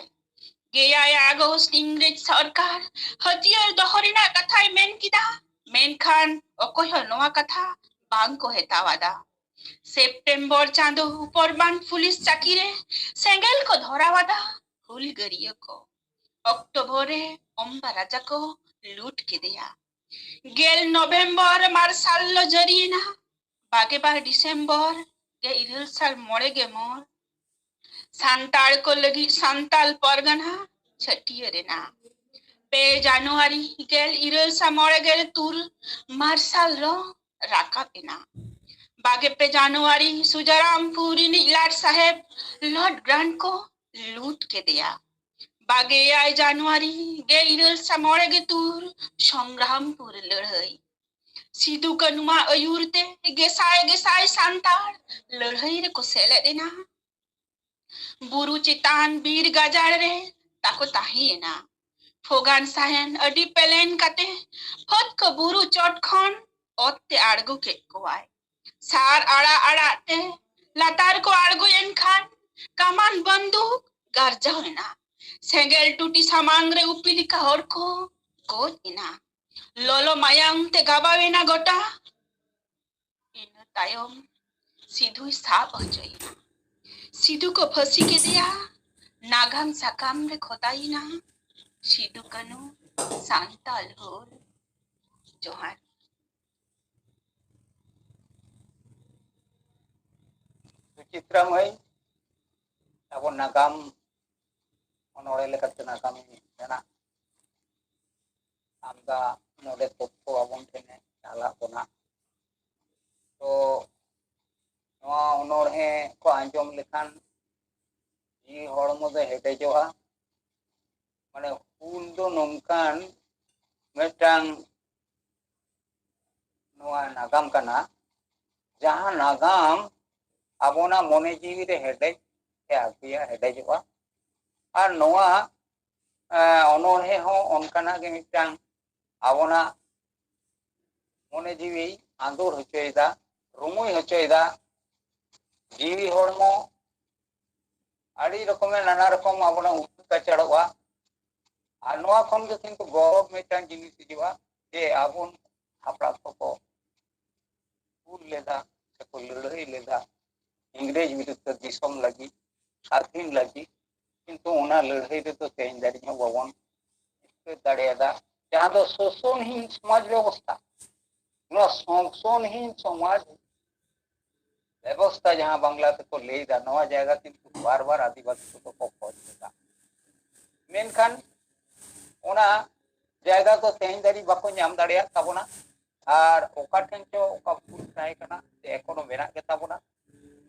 ᱜᱮᱭᱟᱭ ᱟᱜᱚᱥᱴ ᱤᱝᱨᱮᱡᱽ ᱥᱚᱨᱠᱟᱨ ᱦᱟᱹᱛᱭᱟᱹᱨ ᱫᱚᱦᱚ ᱨᱮᱱᱟᱜ ᱠᱟᱛᱷᱟᱭ ᱢᱮᱱ ᱠᱮᱫᱟ, ᱢᱮᱱᱠᱷᱟᱱ ᱚᱠᱚᱭ ᱦᱚᱸ ᱱᱚᱣᱟ ᱠᱟᱛᱷᱟ ᱵᱟᱝ ᱠᱚ ᱦᱟᱛᱟᱣ ᱟᱫᱟ᱾ ᱥᱮᱯᱴᱮᱢᱵᱚᱨ ᱪᱟᱸᱫᱚ ᱯᱚᱨᱢᱟᱱ ᱯᱩᱞᱤᱥ ᱪᱟᱹᱠᱤ ᱨᱮ ᱥᱮᱸᱜᱮᱞ ᱠᱚ ᱫᱷᱚᱨᱟᱣ ᱟᱫᱟ ᱦᱩᱞᱜᱟᱹᱨᱤᱭᱟᱹ ᱠᱚ᱾ ᱚᱠᱴᱳᱵᱚᱨ ᱨᱮ ᱚᱢᱵᱟ ᱨᱟᱡᱟ ᱠᱚ ᱞᱩᱴ ᱠᱮᱫᱮᱭᱟ᱾ ᱜᱮᱞ ᱱᱚᱵᱷᱮᱢᱵᱚᱨ ᱢᱟᱨᱥᱟᱞ ᱞᱚ ᱡᱟᱹᱨᱤᱭᱮᱱᱟ᱾ ᱵᱟᱜᱮ ᱵᱟᱨ ᱰᱤᱥᱮᱢᱵᱚᱨ ᱜᱮᱞ ᱤᱨᱟᱹᱞ ᱥᱟᱭ ᱢᱚᱬᱮ ᱜᱮ ᱢᱚᱬ ᱥᱟᱱᱛᱟᱲ ᱠᱚ ᱞᱟᱹᱜᱤᱫ ᱥᱟᱱᱛᱟᱞ ᱯᱚᱨᱜᱟᱱᱟ ᱪᱷᱟᱹᱴᱭᱟᱹᱨ ᱮᱱᱟ᱾ ᱯᱮ ᱡᱟᱱᱩᱣᱟᱨᱤ ᱜᱮᱞ ᱤᱨᱟᱹᱞ ᱥᱟᱭ ᱢᱚᱬᱮ ᱜᱮᱞ ᱛᱩᱨ ᱢᱟᱨᱥᱟᱞ ᱞᱚ ᱨᱟᱠᱟᱵ ᱮᱱᱟ᱾ ᱵᱟᱜᱮ ᱯᱮ ᱡᱟᱱᱩᱣᱟᱨᱤ ᱥᱩᱡᱟᱨᱟᱢᱯᱩᱨ ᱨᱤᱱᱤᱡ ᱞᱟᱴ ᱥᱟᱦᱮᱵ ᱞᱚᱨᱰ ᱜᱨᱟᱱᱴ ᱠᱚ ᱞᱩᱴ ᱠᱮᱫᱮᱭᱟ᱾ ᱵᱟᱜᱮ ᱮᱭᱟᱭ ᱡᱟᱱᱩᱣᱟᱨᱤ ᱜᱮᱞ ᱤᱨᱟᱹᱞ ᱥᱟᱭ ᱢᱚᱬᱮ ᱜᱮ ᱛᱩᱨ ᱥᱚᱝᱜᱨᱟᱢᱯᱩᱨ ᱞᱟᱹᱲᱦᱟᱹᱭ᱾ ᱥᱤᱫᱩ ᱠᱟᱹᱱᱩᱣᱟᱜ ᱟᱹᱭᱩᱨ ᱛᱮ ᱜᱮᱥᱟᱭ ᱜᱮᱥᱟᱭ ᱥᱟᱱᱛᱟᱲ ᱞᱟᱹᱲᱦᱟᱹᱭ ᱨᱮᱠᱚ ᱥᱮᱞᱮᱫ ᱮᱱᱟ᱾ ᱵᱩᱨᱩ ᱪᱮᱛᱟᱱ ᱵᱤᱨ ᱜᱟᱡᱟᱲ ᱨᱮ ᱛᱟᱠᱚ ᱛᱟᱦᱮᱸᱭᱮᱱᱟ᱾ ᱯᱷᱚᱜᱟᱱ ᱥᱟᱦᱮᱱ ᱟᱹᱰᱤ ᱯᱮᱞᱮᱱ ᱠᱟᱛᱮ ᱯᱷᱚᱛ ᱠᱚ ᱵᱩᱨᱩ ᱪᱚᱴ ᱠᱷᱚᱱ ᱚᱛ ᱛᱮ ᱟᱬᱜᱚ ᱠᱮᱫ ᱠᱚᱣᱟᱭ᱾ ᱥᱟᱨ ᱟᱲᱟᱜ ᱟᱲᱟᱜ ᱛᱮ ᱞᱟᱛᱟᱨ ᱠᱚ ᱟᱬᱜᱚᱭᱮᱱ ᱠᱷᱟᱱ ᱠᱟᱢᱟᱱ ᱵᱟᱱᱫᱩᱠ ᱜᱟᱨᱡᱟᱣ ᱮᱱᱟ᱾ ᱥᱮᱸᱜᱮᱞ ᱴᱩᱴᱤ ᱥᱟᱢᱟᱝ ᱨᱮ ᱩᱯᱤ ᱞᱮᱠᱟ ᱦᱚᱲ ᱠᱚ ᱜᱚᱡ ᱮᱱᱟ᱾ ᱞᱚᱞᱚ ᱢᱟᱭᱟᱝ ᱛᱮ ᱜᱟᱵᱟᱣ ᱮᱱᱟ ᱜᱚᱴᱟ᱾ ᱤᱱᱟᱹ ᱛᱟᱭᱚᱢ ᱥᱤᱫᱷᱩᱭ ᱥᱟᱵ ᱦᱚᱪᱚᱭᱮᱱᱟ᱾ ᱥᱤᱫᱷᱩ ᱠᱚ ᱯᱷᱟᱹᱥᱤ ᱠᱮᱫᱮᱭᱟ᱾ ᱱᱟᱜᱟᱢ ᱥᱟᱠᱟᱢ ᱨᱮ ᱠᱷᱚᱫᱟᱭᱮᱱᱟ ᱥᱤᱫᱷᱩ ᱠᱟᱹᱱᱩ ᱥᱟᱱᱛᱟᱞ ᱦᱩᱞ᱾ ᱡᱚᱦᱟᱨ᱾ ᱥᱩᱪᱤᱛᱨᱟ ᱢᱟᱹᱭ, ᱟᱵᱚ ᱱᱟᱜᱟᱢ ᱚᱱᱚᱬᱦᱮ ᱞᱮᱠᱟᱛᱮ ᱱᱟᱜᱟᱢ ᱨᱮᱱᱟᱜ ᱟᱢᱫᱟ ᱱᱚᱰᱮ ᱛᱚᱛᱛᱷᱚ ᱟᱵᱚᱱ ᱴᱷᱮᱱᱮ ᱪᱟᱞᱟᱜ ᱵᱚᱱᱟ᱾ ᱛᱚ ᱱᱚᱣᱟ ᱚᱱᱚᱬᱦᱮ ᱠᱚ ᱟᱸᱡᱚᱢ ᱞᱮᱠᱷᱟᱱ ᱡᱤᱣᱤ ᱦᱚᱲᱢᱚ ᱫᱚ ᱦᱮᱰᱮᱡᱚᱜᱼᱟ᱾ ᱢᱟᱱᱮ ᱦᱩᱞ ᱫᱚ ᱱᱚᱝᱠᱟᱱ ᱢᱤᱫᱴᱟᱝ ᱱᱚᱣᱟ ᱱᱟᱜᱟᱢ ᱠᱟᱱᱟ, ᱡᱟᱦᱟᱸ ᱱᱟᱜᱟᱢ ᱟᱵᱚᱱᱟᱜ ᱢᱚᱱᱮ ᱡᱤᱣᱤ ᱨᱮ ᱦᱮᱰᱮᱡ ᱮ ᱟᱹᱜᱩᱭᱟ, ᱦᱮᱰᱮᱡᱚᱜᱼᱟ᱾ ᱟᱨ ᱱᱚᱣᱟ ᱮ, ᱚᱱᱚᱬᱦᱮ ᱦᱚᱸ ᱚᱱᱠᱟᱱᱟᱜ ᱜᱮ ᱢᱤᱫᱴᱟᱝ ᱟᱵᱚᱱᱟᱜ ᱢᱚᱱᱮ ᱡᱤᱣᱤ ᱟᱸᱫᱳᱲ ᱦᱚᱪᱚᱭᱮᱫᱟ, ᱨᱩᱢᱩᱭ ᱦᱚᱪᱚᱭᱮᱫᱟ᱾ ᱡᱤᱣᱤ ᱦᱚᱲᱢᱚ ᱟᱹᱰᱤ ᱨᱚᱠᱚᱢᱮ, ᱱᱟᱱᱟ ᱨᱚᱠᱚᱢ ᱟᱵᱚᱱᱟᱜ ᱩᱫᱽᱜᱟᱹᱣ ᱚᱛᱛᱟᱪᱟᱨᱚᱜᱼᱟ᱾ ᱟᱨ ᱱᱚᱣᱟ ᱠᱷᱚᱱ ᱜᱮ ᱠᱤᱱᱛᱩ ᱜᱚᱨᱚᱵᱽ ᱢᱤᱫᱴᱟᱝ ᱡᱤᱱᱤᱥ ᱦᱤᱡᱩᱜᱼᱟ, ᱡᱮ ᱟᱵᱚ ᱦᱟᱯᱲᱟᱢ ᱠᱚᱠᱚ ᱦᱩᱞ ᱞᱮᱫᱟ, ᱥᱮᱠᱚ ᱞᱟᱹᱲᱦᱟᱹᱭ ᱞᱮᱫᱟ ᱤᱝᱨᱮᱡᱽ ᱵᱤᱨᱩᱫᱽ ᱛᱮ, ᱫᱤᱥᱚᱢ ᱞᱟᱹᱜᱤᱫ, ᱥᱟᱹᱫᱷᱤᱱ ᱞᱟᱹᱜᱤᱫ᱾ ᱠᱤᱱᱛᱩ ᱚᱱᱟ ᱞᱟᱹᱲᱦᱟᱹᱭ ᱨᱮᱫᱚ ᱛᱮᱦᱮᱧ ᱫᱷᱟᱹᱨᱤᱡ ᱦᱚᱸ ᱵᱟᱵᱚᱱ ᱡᱤᱛᱠᱟᱹᱨ ᱫᱟᱲᱮᱭᱟᱫᱟ᱾ ᱡᱟᱦᱟᱸ ᱫᱚ ᱥᱳᱥᱚᱱᱦᱤᱱ ᱥᱚᱢᱟᱡᱽ ᱵᱮᱵᱚᱥᱛᱷᱟ, ᱱᱚᱣᱟ ᱥᱳᱥᱚᱱᱦᱤᱱ ᱥᱚᱢᱟᱡᱽ ᱵᱮᱵᱚᱥᱛᱷᱟ ᱡᱟᱦᱟᱸ ᱵᱟᱝᱞᱟ ᱛᱮᱠᱚ ᱞᱟᱹᱭᱫᱟ, ᱱᱚᱣᱟ ᱡᱟᱭᱜᱟ ᱠᱤᱱᱛᱩ ᱵᱟᱨ ᱵᱟᱨ ᱟᱹᱫᱤᱵᱟᱹᱥᱤ ᱠᱚᱫᱚ ᱠᱚ ᱠᱷᱚᱡ ᱞᱮᱫᱟ᱾ ᱢᱮᱱᱠᱷᱟᱱ ᱚᱱᱟ ᱡᱟᱭᱜᱟ ᱠᱚ ᱛᱮᱦᱮᱧ ᱫᱷᱟᱹᱨᱤᱡ ᱵᱟᱠᱚ ᱧᱟᱢ ᱫᱟᱲᱮᱭᱟᱜ ᱛᱟᱵᱚᱱᱟ᱾ ᱟᱨ ᱚᱠᱟ ᱴᱷᱮᱱ ᱪᱚ ᱚᱠᱟ ᱵᱷᱩᱞ ᱛᱟᱦᱮᱸ ᱠᱟᱱᱟ, ᱥᱮ ᱮᱠᱷᱚᱱᱳ ᱢᱮᱱᱟᱜ ᱜᱮ ᱛᱟᱵᱚᱱᱟ,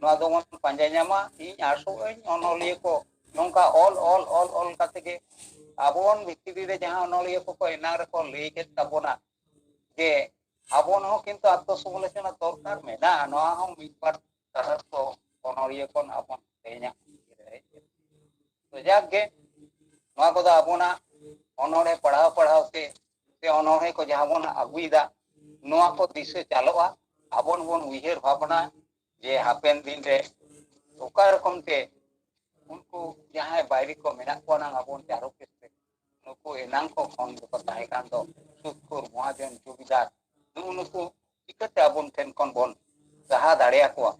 ᱱᱚᱣᱟ ᱫᱚᱵᱚᱱ ᱯᱟᱸᱡᱟ ᱧᱟᱢᱟ᱾ ᱤᱧ ᱟᱥᱚᱜ ᱟᱹᱧ ᱚᱱᱚᱞᱤᱭᱟᱹ ᱠᱚ ᱱᱚᱝᱠᱟ ᱚᱞ ᱚᱞ ᱚᱞ ᱚᱞ ᱠᱟᱛᱮ ᱜᱮ ᱟᱵᱚ ᱵᱚᱱ ᱵᱷᱤᱛᱨᱤ ᱨᱮ ᱡᱟᱦᱟᱸ ᱚᱱᱚᱞᱤᱭᱟᱹ ᱠᱚᱠᱚ ᱮᱱᱟᱝ ᱨᱮᱠᱚ ᱞᱟᱹᱭ ᱠᱮᱫ ᱛᱟᱵᱚᱱᱟ ᱡᱮ ᱟᱵᱚ ᱦᱚᱸ ᱠᱤᱱᱛᱩ ᱟᱛᱢᱚ ᱥᱚᱢᱟᱞᱳᱪᱚᱱᱟ ᱫᱚᱨᱠᱟᱨ ᱢᱮᱱᱟᱜᱼᱟ, ᱱᱚᱣᱟ ᱦᱚᱸ ᱢᱤᱫ ᱵᱟᱨ ᱠᱟᱛᱷᱟ ᱠᱚ ᱚᱱᱚᱞᱤᱭᱟᱹ ᱠᱷᱚᱱ ᱟᱵᱚ ᱛᱮᱦᱮᱧᱟᱜ ᱤᱭᱟᱹ ᱨᱮ᱾ ᱛᱚ ᱡᱟᱠ ᱜᱮ, ᱱᱚᱣᱟ ᱠᱚᱫᱚ ᱟᱵᱚᱱᱟᱜ ᱚᱱᱚᱬᱦᱮ ᱯᱟᱲᱦᱟᱣ ᱯᱟᱲᱦᱟᱣ ᱛᱮ, ᱥᱮ ᱚᱱᱚᱬᱦᱮ ᱠᱚ ᱡᱟᱦᱟᱸ ᱵᱚᱱ ᱟᱹᱜᱩᱭᱮᱫᱟ, ᱱᱚᱣᱟ ᱠᱚ ᱫᱤᱥᱟᱹ ᱪᱟᱞᱚᱜᱼᱟ᱾ ᱟᱵᱚ ᱵᱚᱱ ᱩᱭᱦᱟᱹᱨ ᱵᱷᱟᱵᱽᱱᱟ ᱡᱮ ᱦᱟᱯᱮᱱ ᱫᱤᱱ ᱨᱮ ᱚᱠᱟ ᱨᱚᱠᱚᱢ ᱛᱮ ᱩᱱᱠᱩ ᱡᱟᱦᱟᱸᱭ ᱵᱟᱭᱨᱤ ᱠᱚ ᱢᱮᱱᱟᱜ ᱠᱚᱣᱟ ᱱᱟᱝ ᱟᱵᱚ ᱪᱟᱨᱚᱠ ᱠᱷᱮᱛᱨᱮ, ᱱᱩᱠᱩ ᱮᱱᱟᱝ ᱠᱚ ᱠᱷᱚᱱ ᱫᱚᱠᱚ ᱛᱟᱦᱮᱸ ᱠᱟᱱ ᱫᱚ ᱥᱩᱫᱽᱠᱷᱳᱨ, ᱢᱚᱦᱟᱡᱚᱱ, ᱡᱚᱢᱤᱫᱟᱨ, ᱱᱩᱜᱼᱩ ᱱᱩᱠᱩ ᱪᱤᱠᱟᱹᱛᱮ ᱟᱵᱚ ᱴᱷᱮᱱ ᱠᱷᱚᱱ ᱵᱚᱱ ᱥᱟᱦᱟ ᱫᱟᱲᱮᱭᱟᱠᱚᱣᱟ?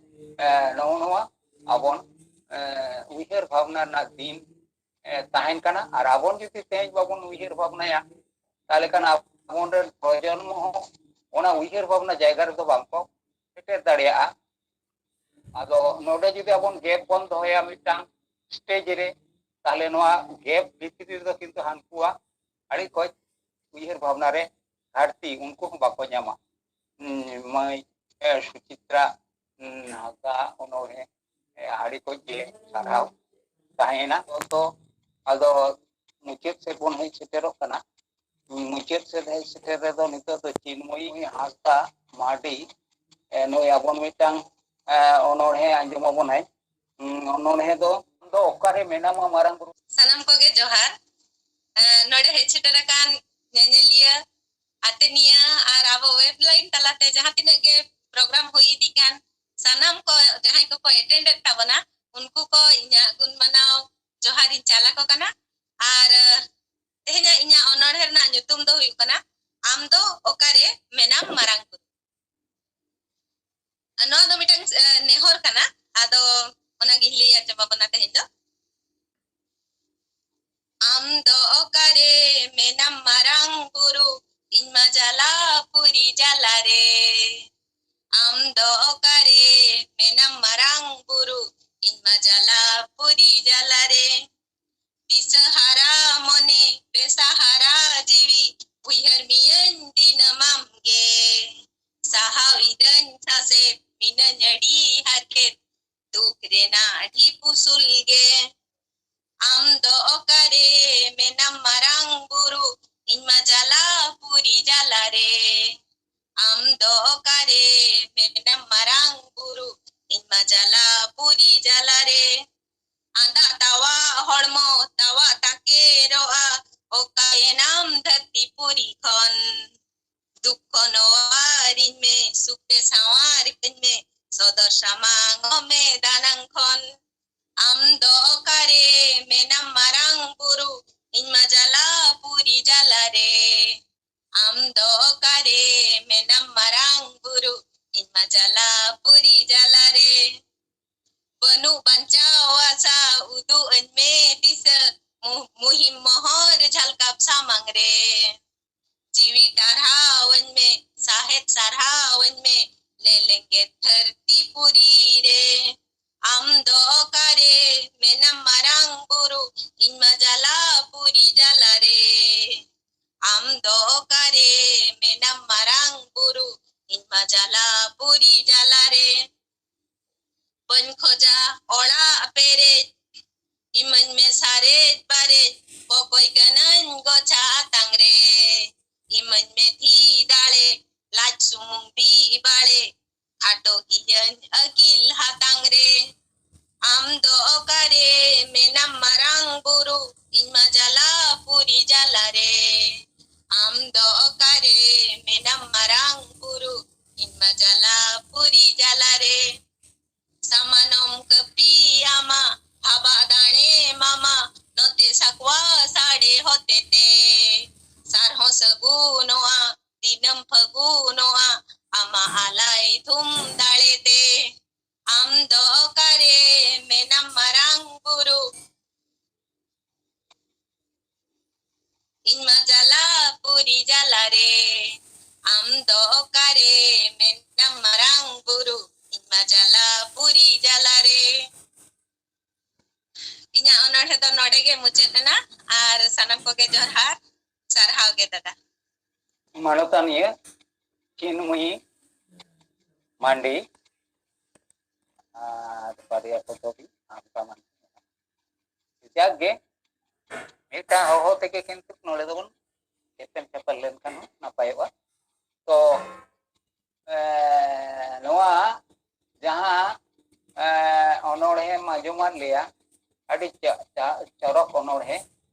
ᱮ, ᱱᱚᱜᱼᱚ ᱱᱚᱣᱟ ᱟᱵᱚᱱ, ᱮ, ᱩᱭᱦᱟᱹᱨ ᱵᱷᱟᱵᱽᱱᱟ ᱨᱮᱱᱟᱜ ᱫᱤᱱ, ᱮ, ᱛᱟᱦᱮᱱ ᱠᱟᱱᱟ᱾ ᱟᱨ ᱟᱵᱚᱱ ᱡᱩᱫᱤ ᱛᱮᱦᱮᱧ ᱵᱟᱵᱚᱱ ᱩᱭᱦᱟᱹᱨ ᱵᱷᱟᱵᱽᱱᱟᱭᱟ, ᱛᱟᱦᱚᱞᱮ ᱠᱷᱟᱱ ᱟᱵᱚ ᱨᱮᱱ ᱯᱨᱚᱡᱚᱱᱢᱚ ᱦᱚᱸ ᱚᱱᱟ ᱩᱭᱦᱟᱹᱨ ᱵᱷᱟᱵᱽᱱᱟ ᱡᱟᱭᱜᱟ ᱨᱮᱫᱚ ᱵᱟᱝ ᱠᱚ ᱥᱮᱴᱮᱨ ᱫᱟᱲᱮᱭᱟᱜᱼᱟ᱾ ᱟᱫᱚ ᱱᱚᱰᱮ ᱡᱩᱫᱤ ᱟᱵᱚᱱ ᱜᱮᱯ ᱵᱚᱱ ᱫᱚᱦᱚᱭᱟ ᱢᱤᱫᱴᱟᱝ ᱥᱴᱮᱡ ᱨᱮ, ᱛᱟᱦᱚᱞᱮ ᱱᱚᱣᱟ ᱜᱮᱯ ᱵᱷᱤᱛᱨᱤ ᱨᱮᱫᱚ ᱠᱤᱱᱛᱩ ᱦᱟᱱᱠᱩᱣᱟᱜ ᱟᱹᱰᱤ ᱠᱚᱡ ᱩᱭᱦᱟᱹᱨ ᱵᱷᱟᱵᱽᱱᱟ ᱨᱮ ᱜᱷᱟᱴᱛᱤ, ᱩᱱᱠᱩ ᱦᱚᱸ ᱵᱟᱠᱚ ᱧᱟᱢᱟ᱾ ᱩᱸ, ᱢᱟᱹᱭ, ᱮ, ᱥᱩᱪᱤᱛᱨᱟ, ᱩᱸ, ᱦᱟᱸᱥᱫᱟ ᱚᱱᱚᱬᱦᱮ, ᱮ, ᱟᱹᱰᱤ ᱠᱚᱡ ᱜᱮ ᱥᱟᱨᱦᱟᱣ ᱛᱟᱦᱮᱸᱭᱮᱱᱟ᱾ ᱛᱚ, ᱟᱫᱚ ᱢᱩᱪᱟᱹᱫ ᱥᱮᱫ ᱵᱚᱱ ᱦᱮᱡ ᱥᱮᱴᱮᱨᱚᱜ ᱠᱟᱱᱟ᱾ ᱢᱩᱪᱟᱹᱫ ᱥᱮᱫ ᱦᱮᱡ ᱥᱮᱴᱮᱨ ᱨᱮᱫᱚ ᱱᱤᱛᱚᱜ ᱫᱚ ᱪᱤᱱᱢᱚᱭᱤ ᱦᱟᱸᱥᱫᱟ ᱢᱟᱨᱰᱤ, ᱮ, ᱱᱩᱭ ᱟᱵᱚᱱ ᱢᱤᱫᱴᱟᱝ, ᱮ, ᱚᱱᱚᱬᱦᱮ ᱟᱸᱡᱚᱢ ᱟᱵᱚᱱᱟᱭ᱾ ᱩᱸ, ᱚᱱᱚᱬᱦᱮ ᱫᱚ, ᱫᱚ ᱚᱠᱟᱨᱮ ᱢᱮᱱᱟᱢᱟ ᱢᱟᱨᱟᱝ ᱵᱩᱨᱩ? ᱥᱟᱱᱟᱢ ᱠᱚᱜᱮ ᱡᱚᱦᱟᱨ᱾ ᱮ, ᱱᱚᱰᱮ ᱦᱮᱡ ᱥᱮᱴᱮᱨ ᱟᱠᱟᱱ ᱧᱮᱧᱮᱞᱤᱭᱟᱹ, ᱟᱛᱮᱱᱤᱭᱟᱹ ᱟᱨ ᱟᱵᱚ ᱣᱮᱵ ᱞᱟᱭᱤᱱ ᱛᱟᱞᱟᱛᱮ ᱡᱟᱦᱟᱸ ᱛᱤᱱᱟᱹᱜ ᱜᱮ ᱯᱨᱳᱜᱨᱟᱢ ᱦᱩᱭ ᱤᱫᱤᱜ ᱠᱟᱱ, ᱥᱟᱱᱟᱢ ᱠᱚ ᱡᱟᱦᱟᱸᱭ ᱠᱚᱠᱚ ᱮᱴᱮᱱᱰ ᱮᱫ ᱛᱟᱵᱚᱱᱟ, ᱩᱱᱠᱩ ᱠᱚ ᱤᱧᱟᱹᱜ ᱜᱩᱱ ᱢᱟᱱᱟᱣ ᱡᱚᱦᱟᱨᱤᱧ ᱪᱟᱞ ᱟᱠᱚ ᱠᱟᱱᱟ᱾ ᱟᱨ ᱛᱮᱦᱮᱧᱟᱜ ᱤᱧᱟᱹᱜ ᱚᱱᱚᱬᱦᱮ ᱨᱮᱱᱟᱜ ᱧᱩᱛᱩᱢ ᱫᱚ ᱦᱩᱭᱩᱜ ᱠᱟᱱᱟ ᱟᱢ ᱫᱚ ᱚᱠᱟᱨᱮ ᱢᱮᱱᱟᱢ ᱢᱟᱨᱟᱝ ᱵᱩᱨᱩ᱾ ᱱᱚᱣᱟ ᱫᱚ ᱢᱤᱫᱴᱟᱝ ᱱᱮᱦᱚᱨ ᱠᱟᱱᱟ᱾ ᱟᱫᱚ ᱚᱱᱟᱜᱤᱧ ᱞᱟᱹᱭ ᱟᱸᱡᱚᱢ ᱟᱵᱚᱱᱟ ᱛᱮᱦᱮᱧ ᱫᱚ᱾ ᱟᱢ ᱫᱚ ᱚᱠᱟᱨᱮ ᱢᱮᱱᱟᱢ ᱢᱟᱨᱟᱝ ᱵᱩᱨᱩ, ᱤᱧ ᱢᱟ ᱡᱟᱞᱟ ᱯᱩᱨᱤ ᱡᱟᱞᱟ ᱨᱮ᱾ ᱟᱢ ᱫᱚ ᱚᱠᱟᱨᱮ ᱢᱮᱱᱟᱢ ᱢᱟᱨᱟᱝ ᱵᱩᱨᱩ, ᱤᱧ ᱢᱟ ᱡᱟᱞᱟ ᱯᱩᱨᱤ ᱡᱟᱞᱟ ᱨᱮ᱾ ᱫᱤᱥᱟᱹ ᱦᱟᱨᱟ ᱢᱚᱱᱮ, ᱵᱮᱥᱟ ᱦᱟᱨᱟ ᱡᱤᱣᱤ, ᱩᱭᱦᱟᱹᱨ ᱢᱤᱭᱟᱹᱧ ᱫᱤᱱᱟᱹᱢᱟᱢ ᱜᱮ᱾ ᱥᱟᱦᱟᱣ ᱤᱫᱟᱹᱧ ᱥᱟᱥᱮᱛ, ᱢᱤᱱᱟᱹᱧ ᱟᱹᱰᱤ ᱦᱟᱨᱠᱮᱛ, ᱫᱩᱠ ᱨᱮᱱᱟᱜ ᱰᱷᱤᱯ ᱩᱥᱩᱞ ᱜᱮ᱾ ᱟᱢ ᱫᱚ ᱚᱠᱟᱨᱮ ᱢᱮᱱᱟᱢ ᱢᱟᱨᱟᱝ ᱵᱩᱨᱩ, ᱤᱧ ᱢᱟ ᱡᱟᱞᱟ ᱯᱩᱨᱤ ᱡᱟᱞᱟ ᱨᱮ᱾ ᱟᱢ ᱫᱚ ᱚᱠᱟᱨᱮ ᱢᱮᱱᱟᱢ ᱢᱟᱨᱟᱝ ᱵᱩᱨᱩ, ᱤᱧ ᱢᱟ ᱡᱟᱞᱟ ᱯᱩᱨᱤ ᱡᱟᱞᱟ ᱨᱮ᱾ ᱟᱸᱫᱟᱜ ᱛᱟᱣᱟᱜ ᱦᱚᱲᱢᱚ ᱛᱟᱣᱟᱜ ᱛᱟᱠᱮᱨᱚᱜᱼᱟ, ᱚᱠᱟᱭᱮᱱᱟᱢ ᱫᱷᱟᱹᱨᱛᱤ ᱯᱩᱨᱤ ᱠᱷᱚᱱ? ᱫᱩᱠ ᱠᱷᱚᱱ ᱚᱣᱟᱨᱤᱧ ᱢᱮ, ᱥᱩᱠ ᱨᱮ ᱥᱟᱶᱟᱨ ᱠᱟᱹᱧ ᱢᱮ, ᱥᱚᱫᱚᱨ ᱥᱟᱢᱟᱝ ᱢᱮ ᱫᱟᱱᱟᱝ ᱠᱷᱚᱱ᱾ ᱟᱢ ᱫᱚ ᱚᱠᱟᱨᱮ ᱢᱮᱱᱟᱢ ᱢᱟᱨᱟᱝ ᱵᱩᱨᱩ, ᱤᱧ ᱢᱟ ᱡᱟᱞᱟ ᱯᱩᱨᱤ ᱡᱟᱞᱟ ᱨᱮ᱾ ᱟᱢ ᱫᱚ ᱚᱠᱟᱨᱮ ᱢᱮᱱᱟᱢ ᱢᱟᱨᱟᱝ ᱵᱩᱨᱩ, ᱤᱧ ᱢᱟ ᱡᱟᱞᱟ ᱯᱩᱨᱤ ᱡᱟᱞᱟ ᱨᱮ᱾ ᱵᱟᱹᱱᱩᱜ ᱵᱟᱧᱪᱟᱣ ᱟᱥᱟ, ᱩᱫᱩᱜ ᱟᱹᱧ ᱢᱮ ᱫᱤᱥᱟᱹ, ᱢᱩ-, ᱢᱩᱦᱤᱢ ᱢᱚᱦᱚᱨ ᱡᱷᱟᱞᱠᱟᱣ ᱥᱟᱢᱟᱝ ᱨᱮ᱾ ᱡᱤᱣᱤ ᱴᱟᱨᱦᱟᱣ ᱟᱹᱧ ᱢᱮ, ᱥᱟᱦᱮᱫ ᱥᱟᱨᱦᱟᱣ ᱟᱹᱧ ᱢᱮ, ᱞᱮᱞᱮᱝᱜᱮᱫ ᱫᱷᱟᱹᱨᱛᱤ ᱯᱩᱨᱤ ᱨᱮ᱾ ᱟᱢ ᱫᱚ ᱚᱠᱟᱨᱮ ᱢᱮᱱᱟᱢ ᱢᱟᱨᱟᱝ ᱵᱩᱨᱩ, ᱤᱧ ᱢᱟ ᱡᱟᱞᱟ ᱯᱩᱨᱤ ᱡᱟᱞᱟ ᱨᱮ᱾ ᱟᱢ ᱫᱚ ᱚᱠᱟᱨᱮ ᱢᱮᱱᱟᱢ ᱢᱟᱨᱟᱝ ᱵᱩᱨᱩ, ᱤᱧ ᱢᱟ ᱡᱟᱞᱟ ᱯᱩᱨᱤ ᱡᱟᱞᱟ ᱨᱮ᱾ ᱵᱟᱹᱧ ᱠᱷᱚᱡᱟ ᱚᱲᱟᱜ ᱯᱮᱨᱮᱡ, ᱤᱢᱟᱹᱧ ᱢᱮ ᱥᱟᱨᱮᱡ ᱵᱟᱨᱮᱡ, ᱵᱚᱠᱚᱭ ᱠᱟᱹᱱᱟᱹᱧ ᱜᱚᱪᱷᱟ ᱟᱛᱟᱝ ᱨᱮ᱾ ᱤᱢᱟᱹᱧ ᱢᱮ ᱫᱷᱤ ᱫᱟᱲᱮ, ᱞᱟᱡ ᱥᱩᱢᱩᱝ ᱵᱤ ᱵᱟᱲᱮ, ᱠᱷᱟᱴᱚ ᱜᱤᱭᱟᱹᱧ ᱟᱹᱠᱤᱞ ᱦᱟᱛᱟᱝ ᱨᱮ᱾ ᱟᱢ ᱫᱚ ᱚᱠᱟᱨᱮ ᱢᱮᱱᱟᱢ ᱢᱟᱨᱟᱝ ᱵᱩᱨᱩ, ᱤᱧ ᱢᱟ ᱡᱟᱞᱟ ᱯᱩᱨᱤ ᱡᱟᱞᱟ ᱨᱮ᱾ ᱟᱢ ᱫᱚ ᱚᱠᱟᱨᱮ ᱢᱮᱱᱟᱢ ᱢᱟᱨᱟᱝ ᱵᱩᱨᱩ, ᱤᱧ ᱢᱟ ᱡᱟᱞᱟ ᱯᱩᱨᱤ ᱡᱟᱞᱟ ᱨᱮ᱾ ᱥᱟᱢᱟᱱᱚᱢ ᱠᱟᱹᱯᱤ ᱟᱢᱟ, ᱦᱟᱵᱟᱜ ᱫᱟᱲᱮ ᱢᱟᱢ ᱥᱟᱠᱣᱟ ᱥᱟᱰᱮ ᱦᱚᱛᱮ ᱛᱮ, ᱥᱟᱨᱦᱚᱸ ᱥᱟᱹᱜᱩᱱᱚᱜᱼᱟ ᱫᱤᱱᱟᱹᱢ ᱯᱷᱟᱹᱜᱩᱱᱚᱜᱼᱟ ᱟᱢᱟᱜ ᱟᱞᱟᱭ ᱛᱷᱩᱢ ᱫᱟᱲᱮ ᱛᱮ᱾ ᱟᱢ ᱫᱚ ᱚᱠᱟᱨᱮ ᱢᱮᱱᱟᱢ ᱢᱟᱨᱟᱝ ᱵᱩᱨᱩ? ᱤᱧ ᱢᱟ ᱡᱟᱞᱟ ᱯᱩᱨᱤ ᱡᱟᱞᱟ ᱨᱮ᱾ ᱟᱢ ᱫᱚ ᱚᱠᱟᱨᱮ ᱢᱮᱱᱟᱢ ᱢᱟᱨᱟᱝ ᱵᱩᱨᱩ? ᱤᱧ ᱢᱟ ᱡᱟᱞᱟ ᱯᱩᱨᱤ ᱡᱟᱞᱟ ᱨᱮ᱾ ᱤᱧᱟᱹᱜ ᱚᱱᱚᱬᱦᱮ ᱫᱚ ᱱᱚᱰᱮ ᱜᱮ ᱢᱩᱪᱟᱹᱫ ᱮᱱᱟ᱾ ᱟᱨ ᱥᱟᱱᱟᱢ ᱠᱚᱜᱮ ᱡᱚᱦᱟᱨ, ᱥᱟᱨᱦᱟᱣ ᱜᱮ ᱫᱟᱫᱟ᱾ ᱢᱟᱱᱚᱛᱟᱱᱤᱭᱟᱹ ᱪᱤᱱᱢᱚᱭᱤ ᱢᱟᱱᱰᱤ ᱟᱨ ᱵᱟᱨᱭᱟ ᱯᱚᱫᱚᱵᱤ ᱟᱢ ᱠᱟᱢᱟᱱ᱾ ᱡᱟᱠ ᱜᱮ, ᱢᱤᱫᱴᱟᱝ ᱦᱚᱦᱚ ᱛᱮᱜᱮ ᱠᱤᱱᱛᱩ ᱱᱚᱰᱮ ᱫᱚᱵᱚᱱ ᱮᱯᱮᱢ ᱪᱟᱯᱟᱞ ᱞᱮᱱᱠᱷᱟᱱ ᱦᱚᱸ ᱱᱟᱯᱟᱭᱚᱜᱼᱟ᱾ ᱛᱚ, ᱮ, ᱱᱚᱣᱟ ᱡᱟᱦᱟᱸ, ᱮ, ᱚᱱᱚᱬᱦᱮᱢ ᱟᱸᱡᱚᱢᱟᱫ ᱞᱮᱭᱟ, ᱟᱹᱰᱤ ᱪᱟ-, ᱪᱟ-, ᱪᱚᱨᱚᱠ ᱚᱱᱚᱬᱦᱮ,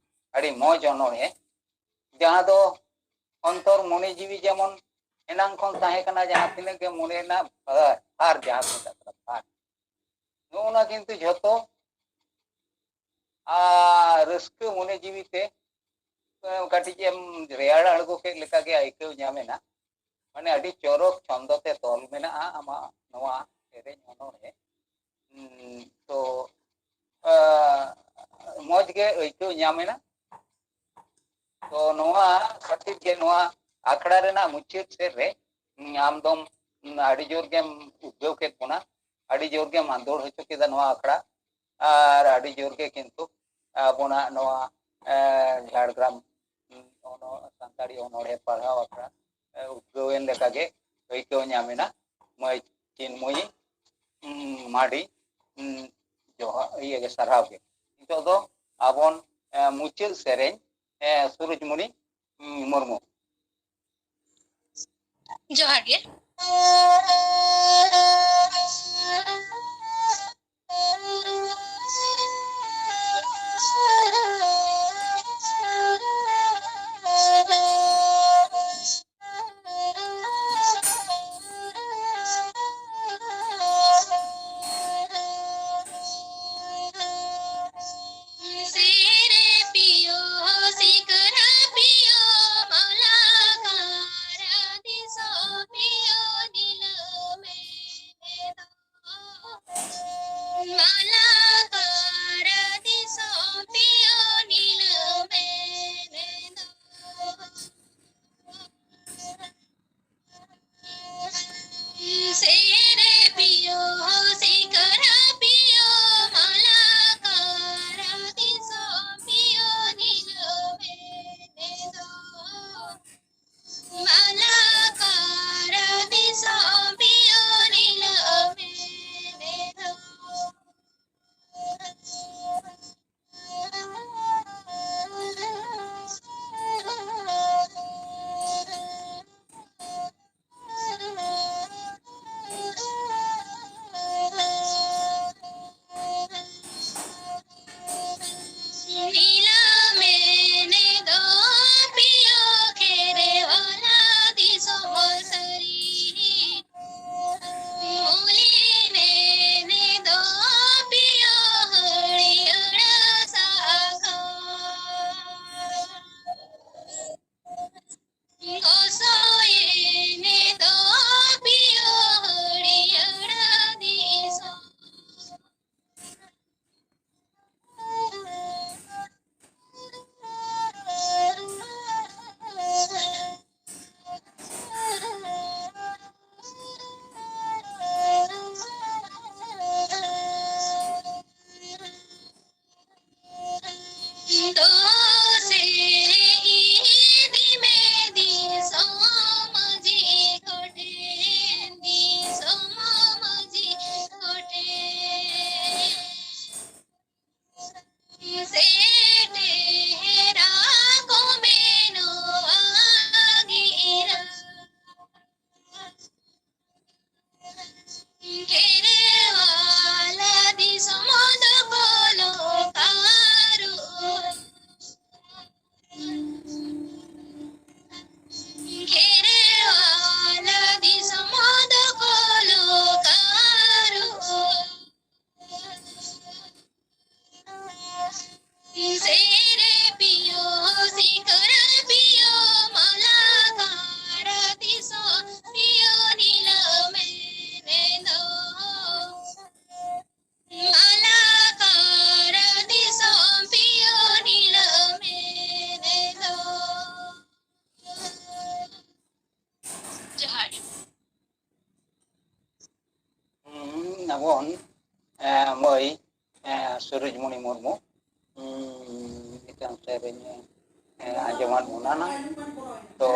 ᱟᱹᱰᱤ ᱢᱚᱡᱽ ᱚᱱᱚᱬᱦᱮ, ᱡᱟᱦᱟᱸ ᱫᱚ ᱚᱱᱛᱚᱨ ᱢᱚᱱᱮ ᱡᱤᱣᱤ ᱡᱮᱢᱚᱱ ᱮᱱᱟᱝ ᱠᱷᱚᱱ ᱛᱟᱦᱮᱸ ᱠᱟᱱᱟ, ᱡᱟᱦᱟᱸ ᱛᱤᱱᱟᱹᱜ ᱜᱮ ᱢᱚᱱᱮ ᱨᱮᱱᱟᱜ ᱵᱷᱟᱨ, ᱵᱷᱟᱨ ᱡᱟᱦᱟᱸ ᱠᱚ ᱢᱮᱛᱟᱜ ᱠᱟᱱᱟ, ᱵᱷᱟᱨ, ᱱᱚᱜᱼᱚ ᱱᱟ ᱠᱤᱱᱛᱩ ᱡᱷᱚᱛᱚ ᱟᱨ ᱨᱟᱹᱥᱠᱟᱹ ᱢᱚᱱᱮ ᱡᱤᱣᱤ ᱛᱮ, ᱮ, ᱠᱟᱹᱴᱤᱡ ᱮᱢ ᱨᱮᱭᱟᱲ ᱟᱬᱜᱚ ᱠᱮᱫ ᱞᱮᱠᱟ ᱜᱮ ᱟᱹᱭᱠᱟᱹᱣ ᱧᱟᱢ ᱮᱱᱟ᱾ ᱢᱟᱱᱮ ᱟᱹᱰᱤ ᱪᱚᱨᱚᱠ ᱪᱷᱚᱱᱫᱚ ᱛᱮ ᱛᱚᱞ ᱢᱮᱱᱟᱜᱼᱟ ᱟᱢᱟᱜ ᱱᱚᱣᱟ ᱥᱮᱨᱮᱧ ᱚᱱᱚᱬᱦᱮ᱾ ᱩᱸ, ᱛᱚ, ᱟ, ᱢᱚᱡᱽ ᱜᱮ ᱟᱹᱭᱠᱟᱹᱣ ᱧᱟᱢ ᱮᱱᱟ᱾ ᱛᱚ, ᱱᱚᱣᱟ ᱠᱷᱟᱹᱛᱤᱨ ᱜᱮ ᱱᱚᱣᱟ ᱟᱠᱷᱲᱟ ᱨᱮᱱᱟᱜ ᱢᱩᱪᱟᱹᱫ ᱥᱮᱫ ᱨᱮ, ᱩᱸ, ᱟᱢ ᱫᱚᱢ, ᱩᱸ, ᱟᱹᱰᱤ ᱡᱳᱨ ᱜᱮᱢ ᱩᱫᱽᱜᱟᱹᱣ ᱠᱮᱫ ᱵᱚᱱᱟ, ᱟᱹᱰᱤ ᱡᱳᱨ ᱜᱮᱢ ᱟᱸᱫᱳᱲ ᱦᱚᱪᱚ ᱠᱮᱫᱟ ᱱᱚᱣᱟ ᱟᱠᱷᱲᱟ, ᱟᱨ ᱟᱹᱰᱤ ᱡᱳᱨ ᱜᱮ ᱠᱤᱱᱛᱩ ᱟᱵᱚᱱᱟᱜ ᱱᱚᱣᱟ, ᱮ, ᱡᱷᱟᱲᱜᱨᱟᱢ, ᱩᱸ, ᱚᱱᱚ-, ᱥᱟᱱᱛᱟᱲᱤ ᱚᱱᱚᱬᱦᱮ ᱯᱟᱲᱦᱟᱣ ᱟᱠᱷᱲᱟ, ᱮ, ᱩᱫᱽᱜᱟᱹᱣ ᱮᱱ ᱞᱮᱠᱟ ᱜᱮ ᱟᱹᱭᱠᱟᱹᱣ ᱧᱟᱢ ᱮᱱᱟ᱾ ᱢᱟᱹᱭ ᱪᱤᱱᱢᱚᱭᱤ, ᱩᱸ, ᱢᱟᱨᱰᱤ, ᱩᱸ, ᱡᱚᱦᱟᱨ, ᱤᱭᱟᱹ ᱜᱮ, ᱥᱟᱨᱦᱟᱣ ᱜᱮ᱾ ᱱᱤᱛᱚᱜ ᱫᱚ ᱟᱵᱚᱱ, ᱮ, ᱢᱩᱪᱟᱹᱫ ᱥᱮᱨᱮᱧ, ᱮ, ᱥᱩᱨᱩᱡᱽᱢᱩᱱᱤ, ᱩᱸ, ᱢᱩᱨᱢᱩ᱾ ᱡᱚᱦᱟᱨ ᱜᱮ᱾ ᱢᱟᱞᱟᱠᱟᱨ ᱫᱤᱥᱚᱢ ᱯᱤᱭᱳ ᱱᱤᱞᱟᱹᱢ ᱮᱱᱮᱡ ᱫᱚ᱾ ᱥᱮᱨᱮ ᱯᱤᱭᱳ, ᱥᱤᱠᱟᱹᱨᱟ ᱯᱤᱭᱳ, ᱢᱟᱞᱟᱠᱟᱨ ᱫᱤᱥᱚᱢ ᱯᱤᱭᱳ ᱱᱤᱞᱟᱹᱢ ᱮᱱᱮᱡ ᱫᱚ᱾ ᱢᱟᱞᱟᱠᱟᱨ ᱫᱤᱥᱚᱢ ᱯᱤᱭᱳ ᱱᱤᱞᱟᱹᱢ ᱮᱱᱮᱡ ᱫᱚ᱾ ᱮᱸ, ᱢᱟᱹᱭ, ᱮᱸ, ᱥᱩᱨᱩᱡᱽᱢᱩᱱᱤ ᱢᱩᱨᱢᱩ, ᱩᱸ, ᱢᱤᱫᱴᱟᱝ ᱥᱮᱨᱮᱧ, ᱮᱸ, ᱟᱸᱡᱚᱢᱟᱫ ᱵᱚᱱᱟ ᱱᱟᱝ᱾ ᱛᱚ,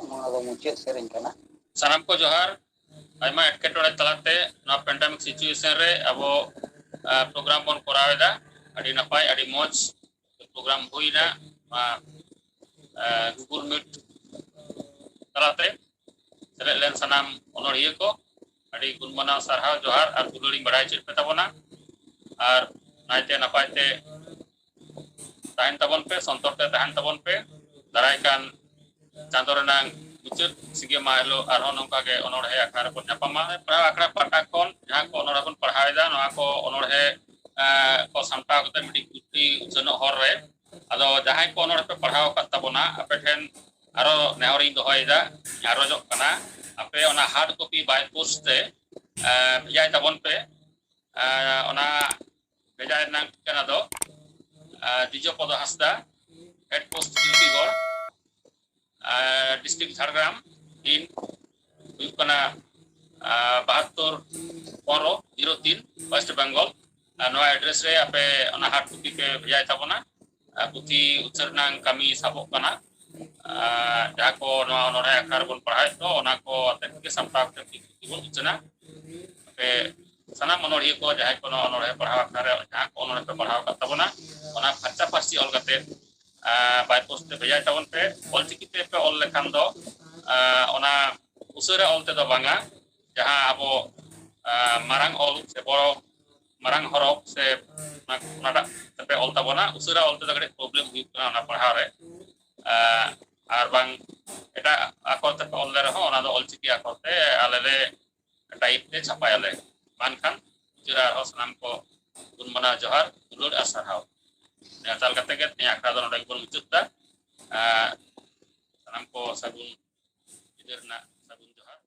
ᱱᱚᱣᱟ ᱫᱚ ᱢᱩᱪᱟᱹᱫ ᱥᱮᱨᱮᱧ ᱠᱟᱱᱟ᱾ ᱥᱟᱱᱟᱢ ᱠᱚ ᱡᱚᱦᱟᱨ᱾ ᱟᱭᱢᱟ ᱮᱴᱠᱮᱴᱚᱬᱮ ᱛᱟᱞᱟᱛᱮ ᱱᱚᱣᱟ pandemic situation ᱨᱮ ᱟᱵᱚ, ᱟ, program ᱵᱚᱱ ᱠᱚᱨᱟᱣ ᱮᱫᱟ᱾ ᱟᱹᱰᱤ ᱱᱟᱯᱟᱭ, ᱟᱹᱰᱤ ᱢᱚᱡᱽ program ᱦᱩᱭᱱᱟ ᱱᱚᱣᱟ, ᱟ, Google Meet ᱛᱟᱞᱟᱛᱮ᱾ ᱥᱮᱞᱮᱫ ᱞᱮᱱ ᱥᱟᱱᱟᱢ ᱚᱱᱚᱲᱦᱤᱭᱟᱹ ᱠᱚ ᱟᱹᱰᱤ ᱜᱩᱱ ᱢᱟᱱᱟᱣ ᱥᱟᱨᱦᱟᱣ, ᱡᱚᱦᱟᱨ ᱟᱨ ᱫᱩᱞᱟᱹᱲᱤᱧ ᱵᱟᱲᱟᱭ ᱦᱚᱪᱚᱭᱮᱫ ᱯᱮ ᱛᱟᱵᱚᱱᱟ᱾ ᱟᱨ ᱱᱟᱭᱛᱮ ᱱᱟᱯᱟᱭ ᱛᱮ ᱛᱟᱦᱮᱱ ᱛᱟᱵᱚᱱ ᱯᱮ, ᱥᱚᱱᱛᱚᱨ ᱛᱮ ᱛᱟᱦᱮᱱ ᱛᱟᱵᱚᱱ ᱯᱮ᱾ ᱫᱟᱨᱟᱭ ᱠᱟᱱ ᱪᱟᱸᱫᱚ ᱨᱮᱱᱟᱝ ᱢᱩᱪᱟᱹᱫ ᱥᱤᱸᱜᱮ ᱢᱟᱦᱟ ᱦᱤᱞᱳᱜ ᱟᱨᱦᱚᱸ ᱱᱚᱝᱠᱟ ᱜᱮ ᱚᱱᱚᱬᱦᱮ ᱟᱠᱷᱲᱟ ᱨᱮᱵᱚᱱ ᱧᱟᱯᱟᱢᱟ᱾ ᱯᱟᱲᱦᱟᱣ ᱟᱠᱷᱲᱟ ᱯᱟᱦᱴᱟ ᱠᱷᱚᱱ ᱡᱟᱦᱟᱸ ᱠᱚ ᱚᱱᱚᱬᱦᱮ ᱵᱚᱱ ᱯᱟᱲᱦᱟᱣ ᱮᱫᱟ, ᱱᱚᱣᱟ ᱠᱚ ᱚᱱᱚᱬᱦᱮ, ᱮᱸ, ᱠᱚ ᱥᱟᱢᱴᱟᱣ ᱠᱟᱛᱮ ᱢᱤᱫᱴᱤᱡ ᱜᱩᱛᱤ ᱩᱪᱷᱟᱹᱱᱚᱜ ᱦᱚᱨ ᱨᱮ, ᱟᱫᱚ ᱡᱟᱦᱟᱸᱭ ᱠᱚ ᱚᱱᱚᱬᱦᱮ ᱯᱮ ᱯᱟᱲᱦᱟᱣ ᱟᱠᱟᱫ ᱛᱟᱵᱚᱱᱟ, ᱟᱯᱮ ᱴᱷᱮᱱ ᱟᱨᱚ ᱱᱮᱦᱚᱨᱤᱧ ᱫᱚᱦᱚᱭᱮᱫᱟ, ᱟᱨᱚᱡᱚᱜ ᱠᱟᱱᱟ, ᱟᱯᱮ ᱚᱱᱟ hard copy by post ᱛᱮ, ᱮᱸ, ᱵᱷᱮᱡᱟᱭ ᱛᱟᱵᱚᱱ ᱯᱮ᱾ ᱮᱸ, ᱚᱱᱟ ᱵᱷᱮᱡᱟ ᱨᱮᱱᱟᱜ ᱴᱷᱤᱠᱟᱹᱱᱟ ᱫᱚ, ᱮᱸ, ᱫᱤᱡᱚᱯᱚᱫᱚ ᱦᱟᱸᱥᱫᱟ, head post ᱠᱤᱨᱛᱤᱜᱚᱲ, ᱮᱸ, district ᱡᱷᱟᱲᱜᱨᱟᱢ, ᱯᱤᱱ ᱦᱩᱭᱩᱜ ᱠᱟᱱᱟ, ᱮᱸ, ᱵᱟᱦᱟᱛᱛᱳᱨ ᱯᱚᱱᱨᱚ ᱡᱤᱨᱳ ᱛᱤᱱ, West Bengal᱾ ᱟᱨ ᱱᱚᱣᱟ address ᱨᱮ ᱟᱯᱮ ᱚᱱᱟ hard copy ᱯᱮ ᱵᱷᱮᱡᱟᱭ ᱛᱟᱵᱚᱱᱟ᱾ ᱟᱨ ᱯᱩᱛᱷᱤ ᱩᱪᱷᱟᱹᱱ ᱨᱮᱱᱟᱜ ᱠᱟᱹᱢᱤ ᱥᱟᱵᱚᱜ ᱠᱟᱱᱟ᱾ ᱟᱨ ᱡᱟᱦᱟᱸ ᱠᱚ ᱱᱚᱣᱟ ᱚᱱᱚᱬᱦᱮ ᱟᱠᱷᱲᱟ ᱨᱮᱵᱚᱱ ᱯᱟᱲᱦᱟᱣᱮᱫ ᱠᱚ, ᱚᱱᱟ ᱠᱚ ᱟᱛᱮᱫ ᱜᱮ ᱥᱟᱢᱴᱟᱣ ᱠᱟᱛᱮ ᱯᱩᱛᱷᱤ ᱵᱚᱱ ᱩᱪᱷᱟᱹᱱᱟ᱾ ᱟᱯᱮ ᱥᱟᱱᱟᱢ ᱚᱱᱚᱬᱦᱤᱭᱟᱹ ᱠᱚ, ᱡᱟᱦᱟᱸᱭ ᱠᱚ ᱱᱚᱣᱟ ᱚᱱᱚᱬᱦᱮ ᱯᱟᱲᱦᱟᱣ ᱟᱠᱷᱲᱟ ᱨᱮ ᱡᱟᱦᱟᱸ ᱠᱚ ᱚᱱᱚᱬᱦᱮ ᱯᱮ ᱯᱟᱲᱦᱟᱣ ᱟᱠᱟᱫ ᱛᱟᱵᱚᱱᱟ, ᱚᱱᱟ ᱯᱷᱟᱨᱪᱟ ᱯᱷᱟᱹᱨᱪᱤ ᱚᱞ ᱠᱟᱛᱮ, ᱟᱨ, by post ᱛᱮ ᱵᱷᱮᱡᱟᱭ ᱛᱟᱵᱚᱱ ᱯᱮ᱾ ᱚᱞᱪᱤᱠᱤ ᱛᱮ ᱯᱮ ᱚᱞ ᱞᱮᱠᱷᱟᱱ ᱫᱚ, ᱟᱨ, ᱚᱱᱟ ᱩᱥᱟᱹᱨᱟ ᱚᱞ ᱛᱮᱫᱚ ᱵᱟᱝᱟ, ᱡᱟᱦᱟᱸ ᱟᱵᱚ, ᱟᱨ, ᱢᱟᱨᱟᱝ ᱚᱞ ᱥᱮ ᱵᱚᱲᱚ ᱢᱟᱨᱟᱝ ᱦᱚᱨᱚᱯ ᱥᱮ ᱚᱱᱟ, ᱚᱱᱟᱴᱟᱜ ᱛᱮᱯᱮ ᱚᱞ ᱛᱟᱵᱚᱱᱟ, ᱩᱥᱟᱹᱨᱟ ᱚᱞ ᱛᱮᱫᱚ ᱠᱟᱹᱴᱤᱡ problem ᱦᱩᱭᱩᱜ ᱠᱟᱱᱟ ᱚᱱᱟ ᱯᱟᱲᱦᱟᱣ ᱨᱮ᱾ ᱟᱨ, ᱟᱨ ᱵᱟᱝ ᱮᱴᱟᱜ ᱟᱠᱷᱚᱨ ᱛᱮᱯᱮ ᱚᱞ ᱞᱮ ᱨᱮᱦᱚᱸ, ᱚᱱᱟ ᱫᱚ ᱚᱞᱪᱤᱠᱤ ᱟᱠᱷᱚᱨ ᱛᱮ ᱟᱞᱮ ᱞᱮ type ᱛᱮ ᱪᱷᱟᱯᱟᱭᱟᱞᱮ᱾ ᱢᱟ ᱮᱱᱠᱷᱟᱱ ᱢᱩᱪᱟᱹᱫ ᱨᱮ ᱟᱨᱦᱚᱸ ᱥᱟᱱᱟᱢ ᱠᱚ ᱜᱩᱱ ᱢᱟᱱᱟᱣ ᱡᱚᱦᱟᱨ, ᱫᱩᱞᱟᱹᱲ ᱟᱨ ᱥᱟᱨᱦᱟᱣ᱾ ᱱᱮᱣᱛᱟ ᱞᱮᱠᱟᱛᱮ ᱜᱮ ᱛᱮᱦᱮᱧ ᱟᱠᱷᱲᱟ ᱫᱚ ᱱᱚᱰᱮ ᱜᱮᱵᱚᱱ ᱢᱩᱪᱟᱹᱫ ᱮᱫᱟ᱾ ᱟᱨ ᱥᱟᱱᱟᱢ ᱠᱚ ᱥᱟᱹᱜᱩᱱ ᱧᱤᱫᱟᱹ ᱨᱮᱱᱟᱜ ᱥᱟᱹᱜᱩᱱ ᱡᱚᱦᱟᱨ᱾